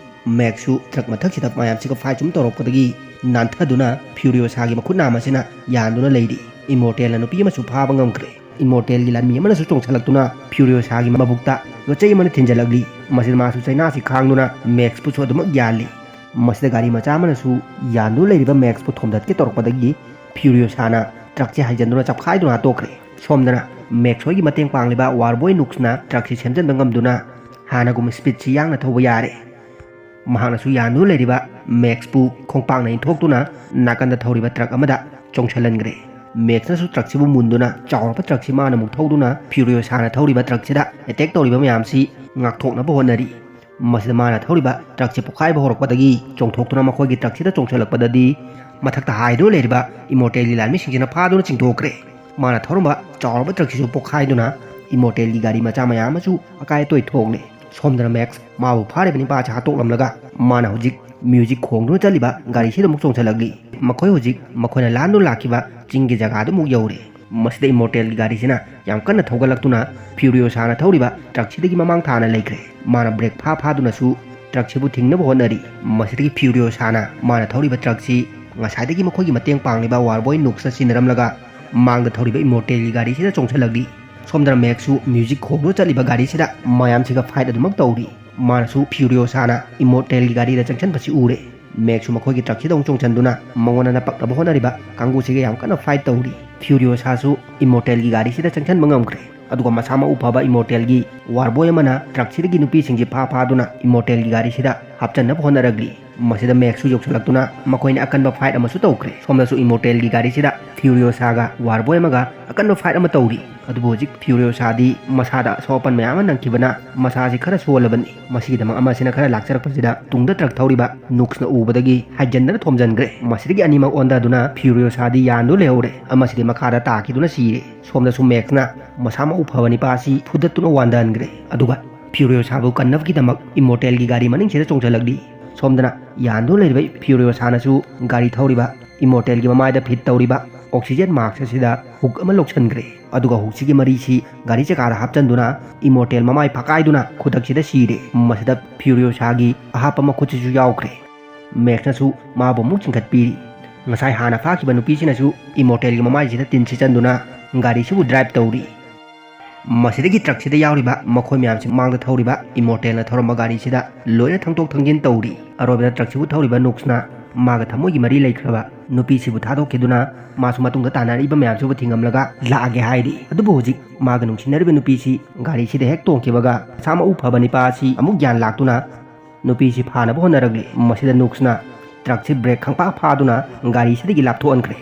ꯃꯦꯛꯁꯁꯨ ꯇ꯭ꯔꯛ ꯃꯊꯛꯁꯤꯗ ꯃꯌꯥꯝꯁꯤꯒ ꯐꯥꯏꯠ ꯁꯨꯝ ꯇꯧꯔꯛꯄꯗꯒꯤ ꯅꯥꯟꯊꯗꯨꯅ ꯐ꯭ꯌꯨꯔꯤꯌꯣꯁꯥꯒꯤ ꯃꯈꯨꯠ ꯅꯥꯝ ꯑꯁꯤꯅ ꯌꯥꯟꯗꯨꯅ ꯂꯩꯔꯤ꯫ ꯏꯃꯣꯔꯇꯦꯜꯅ ꯅꯨꯄꯤ ꯑꯃꯁꯨ ꯐꯥꯕ ꯉꯝꯈ꯭ꯔꯦ꯫ ꯏꯃꯣꯔꯇꯦꯜꯒꯤ ꯂꯥꯟꯃꯤ ꯑꯃꯅꯁꯨ ꯆꯣꯡꯁꯤꯜꯂꯛꯇꯨꯅ ꯐ꯭ꯌꯨꯔꯤꯌꯣꯁꯥꯒꯤ ꯃꯕꯨꯛꯇ ꯌꯣꯠꯆꯩ ꯑꯃꯅ ꯊꯤꯟꯖꯤꯜꯂꯛꯂꯤ꯫ ꯃꯁꯤꯗ ꯃꯥꯁꯨ ꯆꯩꯅꯥꯁꯤ ꯈꯥꯡꯗꯨꯅ ꯃꯦꯛꯁꯄꯨꯁꯨ ꯑꯗꯨꯃꯛ ꯌꯥꯜꯂꯤ꯫ ꯃꯁꯤꯗ ꯒꯥꯔꯤ ꯃꯆꯥ ꯑꯃꯅꯁꯨ ꯌꯥꯟꯗꯨꯅ ꯂꯩꯔꯤꯕ ꯃꯦꯛꯁꯄꯨ ꯊꯣꯝꯗꯠꯀꯦ ꯇꯧꯔꯛꯄꯗꯒꯤ ꯐ꯭ꯌꯨꯔꯤꯌꯣꯁꯥꯅ ꯇ꯭ꯔꯛꯁꯦ ꯍꯥꯏꯖꯤꯟꯗꯨꯅ ꯆꯞꯈꯥꯏꯗꯨꯅ ꯍꯥꯠꯇꯣꯛꯈ꯭ꯔꯦ꯫ ꯁꯣꯝꯗꯅ ꯃꯦꯛꯁ ꯍꯣꯏꯒꯤ ꯃꯇꯦꯡ ꯄꯥꯡꯂꯤꯕ ꯋꯥꯔꯕꯣꯏ ꯅꯨꯛꯁꯅ ꯇ꯭ꯔꯛꯁꯤ ꯁꯦꯝꯖꯤꯟꯕ ꯉꯝꯗꯨꯅ ꯍꯥꯟꯅꯒꯨꯝ ꯁ꯭ꯄꯤꯗꯁꯤ ꯌꯥꯡꯅ ꯊꯧꯕ ꯌꯥꯔꯦ꯫ ꯃꯍꯥꯛꯅꯁꯨ ꯌꯥꯟꯗꯨꯅ ꯂꯩꯔꯤꯕ ꯃꯦꯛꯁꯄꯨ ꯈꯣꯡꯄꯥꯛꯅ ꯏꯟꯊꯣꯛꯇꯨꯅ ꯅꯥꯀꯟꯗ ꯊꯧꯔꯤꯕ ꯇ꯭ꯔꯛ ꯑꯃꯗ ꯆꯣꯡꯁꯤꯜꯍꯟꯈ꯭ꯔꯦ꯫ ꯃꯦꯛꯁꯅꯁꯨ ꯇ꯭ꯔꯛꯁꯤꯕꯨ ꯃꯨꯟꯗꯨꯅ ꯆꯥꯎꯔꯕ ꯇ꯭ꯔꯛꯁꯤ ꯃꯥꯅ ꯑꯃꯨꯛ ꯊꯧꯗꯨꯅ ꯐ꯭ꯌꯨꯔꯤꯌꯣꯁꯥꯅ ꯊꯧꯔꯤꯕ ꯇ꯭ꯔꯛꯁꯤꯗ ꯑꯦꯇꯦꯛ ꯇꯧꯔꯤꯕ ꯃꯌꯥꯝꯁꯤ ꯉꯥꯛꯊꯣꯛꯅꯕ ꯍꯣꯠꯅꯔꯤ꯫ ꯃꯁꯤꯗ ꯃꯥꯅ ꯊꯧꯔꯤꯕ ꯇ꯭ꯔꯛꯁꯤ ꯄꯣꯈꯥꯏꯕ ꯍꯧꯔꯛꯄꯗꯒꯤ ꯆꯣꯡꯊꯣꯛꯇꯨꯅ ꯃꯈꯣꯏꯒꯤ ꯇ꯭ꯔꯛꯁꯤꯗ ꯆꯣꯡꯁꯤꯜꯂꯛꯄꯗꯗꯤ ꯃꯊꯛꯇ ꯍꯥꯏꯗꯨꯅ ꯂꯩꯔꯤꯕ ꯏꯃꯣꯔꯇꯦꯜꯒꯤ ꯂꯥꯟꯃꯤꯁꯤꯡꯁꯤꯅ ꯐꯥꯗꯨꯅ ꯆꯤꯡꯊꯣꯛꯈ꯭ꯔꯦ꯫ ꯃꯥꯅ ꯊꯧꯔꯝꯕ ꯆꯥꯎꯔꯕ ꯇ꯭ꯔꯛꯁꯤꯁꯨ ꯄꯣꯈꯥꯏꯗꯨꯅ ꯏꯃꯣꯔꯇꯦꯜꯒꯤ ꯒꯥꯔꯤ ꯃꯆꯥ ꯃꯌꯥꯝ ꯑꯃꯁꯨ ꯑꯀꯥꯏ ꯑꯇꯣꯏ ꯊꯣꯛꯂꯦ꯫ ꯁꯣꯝꯗꯅ ꯃꯦꯛꯁ ꯃꯥꯕꯨ ꯐꯥꯔꯤꯕ ꯅꯤꯄꯥꯁꯤ ꯍꯥꯠꯇꯣꯛꯂꯝꯂꯒ ꯃꯥꯅ ꯍꯧꯖꯤꯛ ꯃ꯭ꯌꯨꯖꯤꯛ ꯈꯣꯡꯗꯨꯅ ꯆꯠꯂꯤꯕ ꯒꯥꯔꯤꯁꯤꯗ ꯑꯃꯨꯛ ꯆꯣꯡꯁꯤꯜꯂꯛꯂꯤ꯫ ꯃꯈꯣꯏ ꯍꯧꯖꯤꯛ ꯃꯈꯣꯏꯅ ꯂꯥꯟꯗꯨꯅ ꯂꯥꯛꯈꯤꯕ ꯆꯤꯡꯒꯤ ꯖꯒꯥꯗꯨ ꯑꯃꯨꯛ ꯌꯧꯔꯦ꯫ ꯃꯁꯤꯗ ꯏꯃꯣꯔꯇꯦꯜꯒꯤ ꯒꯥꯔꯤꯁꯤꯅ ꯌꯥꯝ ꯀꯟꯅ ꯊꯧꯒꯠꯂꯛꯇꯨꯅ ꯐ꯭ꯌꯨꯔꯤꯌꯣꯁꯥꯅ ꯊꯧꯔꯤꯕ ꯇ꯭ꯔꯛꯁꯤꯗꯒꯤ ꯃꯃꯥꯡ ꯊꯥꯅ ꯂꯩꯈ꯭ꯔꯦ꯫ ꯃꯥꯅ ꯕ꯭ꯔꯦꯛ ꯐꯥ ꯐꯥꯗꯨꯅꯁꯨ ꯇ꯭ꯔꯛꯁꯤꯕꯨ ꯊꯤꯡꯅꯕ ꯍꯣꯠꯅꯔꯤ꯫ ꯃꯁꯤꯗꯒꯤ ꯐ꯭ꯌꯨꯔꯤꯌꯣꯁꯥꯅ ꯃꯥꯅ ꯊꯧꯔꯤꯕ ꯇ꯭ꯔꯛꯁꯤ ꯉꯁꯥꯏꯗꯒꯤ ꯃꯈꯣꯏꯒꯤ ꯃꯇꯦꯡ ꯄꯥꯡꯂꯤꯕ ꯋꯥꯔꯕꯣꯏ ꯅꯨꯛꯁꯅ ꯁꯤꯟꯅꯔꯝꯂꯒ ꯃꯥꯡꯗ ꯊꯧꯔꯤꯕ ꯏꯃꯣꯔꯇꯦꯜꯒꯤ ꯒꯥꯔꯤꯁꯤꯗ ꯆꯣꯡꯁꯤꯜꯂꯛꯂꯤ꯫ ꯁꯣꯝꯗꯅ ꯃꯦꯛꯁꯁꯨ ꯃ꯭ꯌꯨꯖꯤꯛ ꯈꯣꯡꯗꯨꯅ ꯆꯠꯂꯤꯕ ꯒꯥꯔꯤꯁꯤꯗ ꯃꯌꯥꯝꯁꯤꯒ ꯐꯥꯏꯠ ꯑꯗꯨꯃꯛ ꯇꯧꯔꯤ꯫ ꯃꯥꯅꯁꯨ ꯐ꯭ꯌꯨꯔꯤꯌꯣꯁꯥꯅ ꯏꯃꯣꯔꯇꯦꯜꯒꯤ ꯒꯥꯔꯤꯗ ꯆꯪꯁꯤꯟꯕꯁꯤ ꯎꯔꯦ꯫ ꯃꯦꯛꯁꯁꯨ ꯃꯈꯣꯏꯒꯤ ꯇ꯭ꯔꯛꯁꯤꯗ ꯑꯃꯨꯛ ꯆꯣꯡꯁꯤꯟꯗꯨꯅ ꯃꯉꯣꯟꯗ ꯅꯄꯛꯅꯕ ꯍꯣꯠꯅꯔꯤꯕ ꯀꯥꯡꯕꯨꯁꯤꯒ ꯌꯥꯝ ꯀꯟꯅ ꯐꯥꯏꯠ ꯇꯧꯔꯤ꯫ ꯐ꯭ꯌꯨꯔꯤꯌꯣꯁꯥꯁꯨ ꯏꯃꯣꯔꯇꯦꯜꯒꯤ ꯒꯥꯔꯤꯁꯤꯗ ꯆꯪꯁꯤꯟꯕ ꯉꯝꯈ꯭ꯔꯦ꯫ ꯑꯗꯨꯒ ꯃꯁꯥ ꯃꯎ ꯐꯕ ꯏꯃꯣꯔꯇꯦꯜꯒꯤ ꯋꯥꯔꯕꯣꯏ ꯑꯃꯅ ꯇ꯭ꯔꯛꯁꯤꯗꯒꯤ ꯅꯨꯄꯤꯁꯤꯡꯁꯤ ꯐꯥ ꯐꯥꯗꯨꯅ ꯏꯃꯣꯔꯇꯦꯜꯒꯤ ꯒꯥꯔꯤꯁꯤꯗ ꯍꯥꯞꯆꯟꯅꯕ ꯍꯣꯠꯅꯔꯛꯂꯤ꯫ ꯃꯁꯤꯗ ꯃꯦꯛꯁꯁꯨ ꯌꯧꯁꯤꯜꯂꯛꯇꯨꯅ ꯃꯈꯣꯏꯅ ꯑꯀꯟꯕ ꯐꯥꯏꯠ ꯑꯃꯁꯨ ꯇꯧꯈ꯭ꯔꯦ꯫ ꯁꯣꯝꯗꯁꯨ ꯏꯃꯣꯔꯇꯦꯜꯒꯤ ꯒꯥꯔꯤꯁꯤꯗ ꯐ꯭ꯌꯨꯔꯤꯑꯣꯁꯥꯒ ꯋꯥꯔꯕꯣꯏ ꯑꯃꯒ ꯑꯀꯟꯕ ꯐꯥꯏꯠ ꯑꯃ ꯇꯧꯔꯤ꯫ ꯑꯗꯨꯕꯨ ꯍꯧꯖꯤꯛ ꯐ꯭ꯌꯨꯔꯤꯑꯣꯁꯥꯗꯤ ꯃꯁꯥꯗ ꯑꯁꯣꯛ ꯑꯄꯟ ꯃꯌꯥꯝ ꯑꯃ ꯅꯪꯈꯤꯕꯅ ꯃꯁꯥꯁꯤ ꯈꯔ ꯁꯣꯜꯂꯕꯅꯤ꯫ ꯃꯁꯤꯒꯤꯗꯃꯛ ꯑꯃꯁꯤꯅ ꯈꯔ ꯂꯥꯛꯆꯔꯛꯄꯁꯤꯗ ꯇꯨꯡꯗ ꯇ꯭ꯔꯛ ꯊꯧꯔꯤꯕ ꯅꯨꯛꯁꯅ ꯎꯕꯗꯒꯤ ꯍꯥꯏꯖꯟꯗꯅ ꯊꯣꯝꯖꯤꯟꯈ꯭ꯔꯦ꯫ ꯃꯁꯤꯗꯒꯤ ꯑꯅꯤꯃꯛ ꯑꯣꯟꯊꯗꯨꯅ ꯐ꯭ꯌꯨꯔꯤꯑꯣꯁꯥꯗꯤ ꯌꯥꯟꯗꯨ ꯂꯩꯍꯧꯔꯦ꯫ ꯑꯃꯁꯤꯗꯤ ꯃꯈꯥꯗ ꯇꯥꯈꯤꯗꯨꯅ ꯁꯤꯔꯦ꯫ ꯁꯣꯝꯗꯁꯨ ꯃꯦꯛꯁꯅ ꯃꯁꯥ ꯃꯎ ꯐꯕ ꯅꯤꯄꯥ ꯑꯁꯤ ꯐꯨꯗꯠꯇꯨꯅ ꯋꯥꯟꯊꯍꯟꯈ꯭ꯔꯦ꯫ ꯑꯗꯨꯒ ꯐ꯭ꯌꯨꯔꯤꯑꯣꯁꯥꯕꯨ ꯀꯟꯅꯕꯒꯤꯗꯃꯛ ꯏꯃꯣꯔꯇꯦꯜꯒꯤ ꯒꯥꯔꯤ ꯃꯅꯤꯡꯁꯤꯗ ꯆꯣꯡꯁꯤꯜꯂꯛꯂꯤ꯫ ꯁꯣꯝꯗꯅ ꯌꯥꯟꯗꯨꯅ ꯂꯩꯔꯤꯕ ꯐ꯭ꯌꯨꯔꯤꯑꯣꯁꯥꯅꯁꯨ ꯒꯥꯔꯤ ꯊꯧꯔꯤꯕ ꯏꯃꯣꯔꯇꯦꯜꯒꯤ ꯃꯃꯥꯏꯗ ꯐꯤꯠ ꯇꯧꯔꯤꯕ ꯑꯣꯛꯁꯤꯖꯦꯟ ꯃꯥꯛꯁ ꯑꯁꯤꯗ ꯍꯨꯛ ꯑꯃ ꯂꯧꯁꯤꯟꯈ꯭ꯔꯦ꯫ ꯑꯗꯨꯒ ꯍꯨꯛꯁꯤꯒꯤ ꯃꯔꯤꯁꯤ ꯒꯥꯔꯤ ꯆꯀꯥꯗ ꯍꯥꯞꯆꯟꯗꯨꯅ ꯏꯃꯣꯔꯇꯦꯜ ꯃꯃꯥꯏ ꯐꯛꯀꯥꯏꯗꯨꯅ ꯈꯨꯗꯛꯁꯤꯗ ꯁꯤꯔꯦ꯫ ꯃꯁꯤꯗ ꯐ꯭ꯌꯨꯔꯤꯑꯣꯁꯥꯒꯤ ꯑꯍꯥꯞꯄ ꯃꯈꯨꯠꯁꯤꯁꯨ ꯌꯥꯎꯈ꯭ꯔꯦ꯫ ꯃꯦꯛꯁꯅꯁꯨ ꯃꯥꯕꯨ ꯑꯃꯨꯛ ꯆꯤꯡꯈꯠꯄꯤꯔꯤ꯫ ꯉꯁꯥꯏ ꯍꯥꯟꯅ ꯐꯥꯈꯤꯕ ꯅꯨꯄꯤꯁꯤꯅꯁꯨ ꯏꯃꯣꯔꯇꯦꯜꯒꯤ ꯃꯃꯥꯏꯁꯤꯗ ꯇꯤꯟ ꯁꯤꯠꯆꯟꯗꯨꯅ ꯒꯥꯔꯤꯁꯤꯕꯨ ꯗ꯭ꯔꯥꯏꯚ ꯇꯧꯔꯤ꯫ ꯃꯁꯤꯗꯒꯤ ꯇ꯭ꯔꯛꯁꯤꯗ ꯌꯥꯎꯔꯤꯕ ꯃꯈꯣꯏ ꯃꯌꯥꯝꯁꯤ ꯃꯥꯡꯗ ꯊꯧꯔꯤꯕ ꯏꯃꯣꯔꯇꯦꯜꯅ ꯊꯧꯔꯝꯕ ꯒꯥꯔꯤꯁꯤꯗ ꯂꯣꯏꯅ ꯊꯪꯇꯣꯛ ꯊꯪꯖꯤꯟ ꯇꯧꯔꯤ꯫ ꯑꯔꯣꯏꯕꯗ ꯇ꯭ꯔꯛꯁꯤꯕꯨ ꯊꯧꯔꯤꯕ ꯅꯨꯛꯁꯅ ꯃꯥꯒ ꯊꯃꯣꯏꯒꯤ ꯃꯔꯤ ꯂꯩꯈ꯭ꯔꯕ ꯅꯨꯄꯤꯁꯤꯕꯨ ꯊꯥꯗꯣꯛꯈꯤꯗꯨꯅ ꯃꯥꯁꯨ ꯃꯇꯨꯡꯗ ꯇꯥꯟꯅꯔꯛꯏꯕ ꯃꯌꯥꯝꯁꯤꯕꯨ ꯊꯤꯡꯉꯝꯂꯒ ꯂꯥꯛꯑꯒꯦ ꯍꯥꯏꯔꯤ꯫ ꯑꯗꯨꯕꯨ ꯍꯧꯖꯤꯛ ꯃꯥꯒ ꯅꯨꯡꯁꯤꯅꯔꯤꯕ ꯅꯨꯄꯤꯁꯤ ꯒꯥꯔꯤꯁꯤꯗ ꯍꯦꯛ ꯇꯣꯡꯈꯤꯕꯒ ꯃꯁꯥ ꯃꯎ ꯐꯕ ꯅꯤꯄꯥ ꯑꯁꯤ ꯑꯃꯨꯛ ꯒ꯭ꯌꯥꯟ ꯂꯥꯛꯇꯨꯅ ꯅꯨꯄꯤꯁꯤ ꯐꯥꯅꯕ ꯍꯣꯠꯅꯔꯛꯂꯤ꯫ ꯃꯁꯤꯗ ꯅꯨꯛꯁꯅ ꯇ꯭ꯔꯛꯁꯤ ꯕ꯭ꯔꯦꯛ ꯈꯪꯐꯥ ꯐꯥꯗꯨꯅ ꯒꯥꯔꯤꯁꯤꯗꯒꯤ ꯂꯥꯞꯊꯣꯛꯍꯟꯈ꯭ꯔꯦ꯫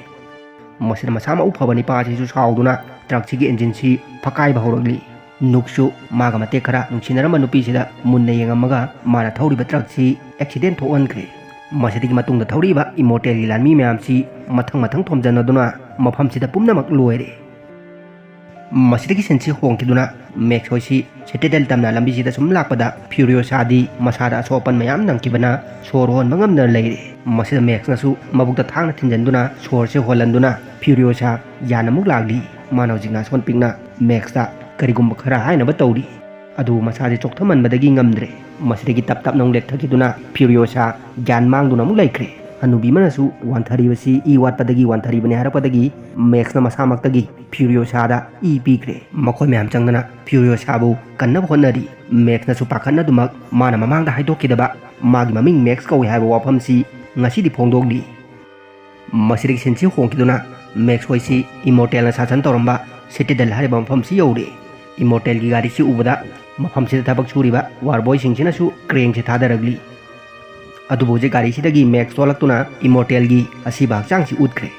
ꯃꯁꯤꯗ ꯃꯁꯥ ꯃꯎ ꯐꯕ ꯅꯤꯄꯥ ꯑꯁꯤꯁꯨ ꯁꯥꯎꯗꯨꯅ ꯇ꯭ꯔꯛꯁꯤꯒꯤ ꯏꯟꯖꯤꯟꯁꯤ ꯐꯛꯀꯥꯏꯕ ꯍꯧꯔꯛꯂꯤ꯫ ꯅꯨꯛꯁꯨ ꯃꯥꯒ ꯃꯇꯦꯛ ꯈꯔ ꯅꯨꯡꯁꯤꯅꯔꯝꯕ ꯅꯨꯄꯤꯁꯤꯗ ꯃꯨꯟꯅ ꯌꯦꯡꯉꯝꯃꯒ ꯃꯥꯅ ꯊꯧꯔꯤꯕ ꯇ꯭ꯔꯛꯁꯤ ꯑꯦꯛꯁꯤꯗꯦꯟ ꯊꯣꯛꯍꯟꯈ꯭ꯔꯦ꯫ ꯃꯁꯤꯗꯒꯤ ꯃꯇꯨꯡꯗ ꯊꯧꯔꯛꯏꯕ ꯏꯃꯣꯔꯇꯦꯜꯒꯤ ꯂꯥꯟꯃꯤ ꯃꯌꯥꯝꯁꯤ ꯃꯊꯪ ꯃꯊꯪ ꯊꯣꯝꯖꯤꯟꯅꯗꯨꯅ ꯃꯐꯝꯁꯤꯗ ꯄꯨꯝꯅꯃꯛ ꯂꯣꯏꯔꯦ꯫ ꯃꯁꯤꯗꯒꯤ ꯁꯤꯟꯁꯤ ꯍꯣꯡꯈꯤꯗꯨꯅ ꯃꯦꯛꯁ ꯍꯣꯏꯁꯤ ꯁꯤꯇꯦꯗꯦꯜ ꯇꯝꯅ ꯂꯝꯕꯤꯁꯤꯗ ꯁꯨꯝ ꯂꯥꯛꯄꯗ ꯐ꯭ꯌꯨꯔꯤꯑꯣꯁꯥꯗꯤ ꯃꯁꯥꯗ ꯑꯁꯣꯛ ꯑꯄꯟ ꯃꯌꯥꯝ ꯅꯪꯈꯤꯕꯅ ꯁꯣꯔ ꯍꯣꯟꯕ ꯉꯝꯗꯅ ꯂꯩꯔꯦ꯫ ꯃꯁꯤꯗ ꯃꯦꯛꯁꯅꯁꯨ ꯃꯕꯨꯛꯇ ꯊꯥꯡꯅ ꯊꯤꯟꯖꯤꯟꯗꯨꯅ ꯁꯣꯔꯁꯦ ꯍꯣꯜꯍꯟꯗꯨꯅ ꯐ꯭ꯌꯨꯔꯤꯑꯣꯁꯥ ꯌꯥꯟ ꯑꯃꯨꯛ ꯂꯥꯛꯂꯤ꯫ ꯃꯥꯅ ꯍꯧꯖꯤꯛ ꯅꯥꯁꯣꯟ ꯄꯤꯛꯅ ꯃꯦꯛꯁꯇ ꯀꯔꯤꯒꯨꯝꯕ ꯈꯔ ꯍꯥꯏꯅꯕ ꯇꯧꯔꯤ꯫ ꯑꯗꯨꯕꯨ ꯃꯁꯥꯁꯦ ꯆꯣꯛꯊꯃꯟꯕꯗꯒꯤ ꯉꯝꯗ꯭ꯔꯦ꯫ ꯃꯁꯤꯗꯒꯤ ꯇꯞ ꯇꯞꯅ ꯑꯃꯨꯛ ꯂꯦꯛꯊꯈꯤꯗꯨꯅ ꯐ꯭ꯌꯨꯔꯤꯑꯣꯁꯥ ꯒ꯭ꯌꯥꯟ ꯃꯥꯡꯗꯨꯅ ꯑꯃꯨꯛ ꯂꯩꯈ꯭ꯔꯦ꯫ ꯍꯅꯨꯕꯤ ꯑꯃꯅꯁꯨ ꯋꯥꯟꯊꯔꯤꯕꯁꯤ ꯏ ꯋꯥꯠꯄꯗꯒꯤ ꯋꯥꯟꯊꯔꯤꯕꯅꯤ ꯍꯥꯏꯔꯛꯄꯗꯒꯤ ꯃꯦꯛꯁꯅ ꯃꯁꯥꯃꯛꯇꯒꯤ ꯐ꯭ꯌꯨꯔꯤꯑꯣꯁꯥꯗ ꯏ ꯄꯤꯈ꯭ꯔꯦ꯫ ꯃꯈꯣꯏ ꯃꯌꯥꯝ ꯆꯪꯗꯅ ꯐ꯭ꯌꯨꯔꯤꯑꯣꯁꯥꯕꯨ ꯀꯟꯅꯕ ꯍꯣꯠꯅꯔꯤ꯫ ꯃꯦꯛꯁꯅꯁꯨ ꯄꯥꯈꯠꯅꯗꯨꯃꯛ ꯃꯥꯅ ꯃꯃꯥꯡꯗ ꯍꯥꯏꯗꯣꯛꯈꯤꯗꯕ ꯃꯥꯒꯤ ꯃꯃꯤꯡ ꯃꯦꯛꯁ ꯀꯧꯏ ꯍꯥꯏꯕ ꯋꯥꯐꯝꯁꯤ ꯉꯁꯤꯗꯤ ꯐꯣꯡꯗꯣꯛꯂꯤ꯫ ꯃꯁꯤꯗꯒꯤ ꯁꯤꯟꯁꯤ ꯍꯣꯡꯈꯤꯗꯨꯅ ꯃꯦꯛꯁ ꯍꯣꯏꯁꯤ ꯏꯃꯣꯔꯇꯦꯜꯅ ꯁꯥꯁꯟ ꯇꯧꯔꯝꯕ ꯁꯤꯇꯤꯗꯦꯜ ꯍꯥꯏꯔꯤꯕ ꯃꯐꯝꯁꯤ ꯌꯧꯔꯦ꯫ ꯏꯃꯣꯔꯇꯦꯜꯒꯤ ꯒꯥꯔꯤꯁꯤ ꯎꯕꯗ ꯃꯐꯝꯁꯤꯗ ꯊꯕꯛ ꯁꯨꯔꯤꯕ ꯋꯥꯔꯕꯣꯏꯁꯤꯡꯁꯤꯅꯁꯨ ꯀ꯭ꯔꯦꯟꯁꯤ ꯊꯥꯗꯔꯛꯂꯤ꯫ ꯑꯗꯨꯕꯨ ꯍꯧꯖꯤꯛ ꯒꯥꯔꯤꯁꯤꯗꯒꯤ ꯃꯦꯛꯁ ꯊꯣꯛꯂꯛꯇꯨꯅ ꯏꯃꯣꯔꯇꯦꯜꯒꯤ ꯑꯁꯤꯕ ꯍꯛꯆꯥꯡꯁꯤ ꯎꯠꯈ꯭ꯔꯦ꯫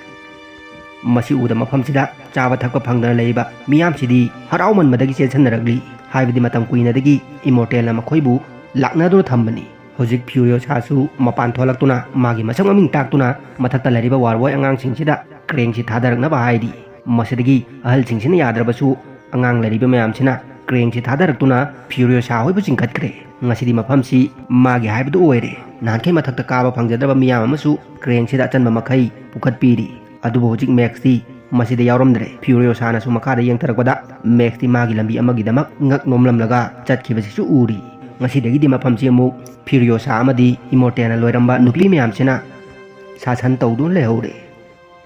ꯃꯁꯤ ꯎꯕꯗ ꯃꯐꯝꯁꯤꯗ ꯆꯥꯕ ꯊꯛꯄ ꯐꯪꯗꯅ ꯂꯩꯔꯤꯕ ꯃꯤꯌꯥꯝꯁꯤꯗꯤ ꯍꯔꯥꯎꯃꯟꯕꯗꯒꯤ ꯆꯦꯟꯁꯤꯟꯅꯔꯛꯂꯤ꯫ ꯍꯥꯏꯕꯗꯤ ꯃꯇꯝ ꯀꯨꯏꯅꯗꯒꯤ ꯏꯃꯣꯔꯇꯦꯜꯅ ꯃꯈꯣꯏꯕꯨ ꯂꯥꯛꯅꯗꯨꯅ ꯊꯝꯕꯅꯤ꯫ ꯍꯧꯖꯤꯛ ꯐ꯭ꯌꯨꯔꯤꯌꯣꯁꯥꯁꯨ ꯃꯄꯥꯟ ꯊꯣꯛꯂꯛꯇꯨꯅ ꯃꯥꯒꯤ ꯃꯁꯛ ꯃꯃꯤꯡ ꯇꯥꯛꯇꯨꯅ ꯃꯊꯛꯇ ꯂꯩꯔꯤꯕ ꯋꯥꯔꯕꯣꯏ ꯑꯉꯥꯡꯁꯤꯡꯁꯤꯗ ꯀ꯭ꯔꯦꯟꯁꯤ ꯊꯥꯗꯔꯛꯅꯕ ꯍꯥꯏꯔꯤ꯫ ꯃꯁꯤꯗꯒꯤ ꯑꯍꯜꯁꯤꯡꯁꯤꯅ ꯌꯥꯗ꯭ꯔꯕꯁꯨ ꯑꯉꯥꯡ ꯂꯩꯔꯤꯕ ꯃꯌꯥꯝꯁꯤꯅ ꯀ꯭ꯔꯦꯟꯁꯤ ꯊꯥꯗꯔꯛꯇꯨꯅ ꯐ꯭ꯌꯨꯔꯤꯌꯣꯁꯥ ꯍꯣꯏꯕꯨ ꯆꯤꯡꯈꯠꯈ꯭ꯔꯦ꯫ ꯉꯁꯤꯗꯤ ꯃꯐꯝꯁꯤ ꯃꯥꯒꯤ ꯍꯥꯏꯕꯗꯨ ꯑꯣꯏꯔꯦ꯫ ꯅꯍꯥꯟꯈꯩ ꯃꯊꯛꯇ ꯀꯥꯕ ꯐꯪꯖꯗ꯭ꯔꯕ ꯃꯤꯌꯥꯝ ꯑꯃꯁꯨ ꯀ꯭ꯔꯦꯟꯁꯤꯗ ꯑꯆꯟꯕ ꯃꯈꯩ ꯄꯨꯈꯠꯄꯤꯔꯤ꯫ ꯑꯗꯨꯕꯨ ꯍꯧꯖꯤꯛ ꯃꯦꯛꯁꯇꯤ ꯃꯁꯤꯗ ꯌꯥꯎꯔꯝꯗ꯭ꯔꯦ꯫ ꯐ꯭ꯌꯨꯔꯤꯌꯣꯁꯥꯅꯁꯨ ꯃꯈꯥꯗ ꯌꯦꯡꯊꯔꯛꯄꯗ ꯃꯦꯛꯁꯇꯤ ꯃꯥꯒꯤ ꯂꯝꯕꯤ ꯑꯃꯒꯤꯗꯃꯛ ꯉꯛ ꯅꯣꯝꯂꯝꯂꯒ ꯆꯠꯈꯤꯕꯁꯤꯁꯨ ꯎꯔꯤ꯫ ꯉꯁꯤꯗꯒꯤꯗꯤ ꯃꯐꯝꯁꯤ ꯑꯃꯨꯛ ꯐ꯭ꯌꯨꯔꯤꯌꯣꯁꯥ ꯑꯃꯗꯤ ꯏꯃꯣꯔꯇꯦꯜꯅ ꯂꯣꯏꯔꯝꯕ ꯅꯨꯄꯤ ꯃꯌꯥꯝꯁꯤꯅ ꯁꯥꯁꯟ ꯇꯧꯗꯨꯅ ꯂꯩꯍꯧꯔꯦ꯫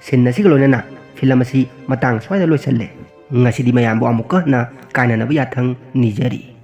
ꯁꯤꯟ ꯑꯁꯤꯒ ꯂꯣꯏꯅꯅ ꯐꯤꯂꯝ ꯑꯁꯤ ꯃꯇꯥꯡ ꯁ꯭ꯋꯥꯏꯗ ꯂꯣꯏꯁꯤꯜꯂꯦ꯫ ꯉꯁꯤꯗꯤ ꯃꯌꯥꯝꯕꯨ ꯑꯃꯨꯛꯀ ꯍꯟꯅ ꯀꯥꯏꯅꯅꯕ ꯌꯥꯊꯪ ꯅꯤꯖꯔꯤ꯫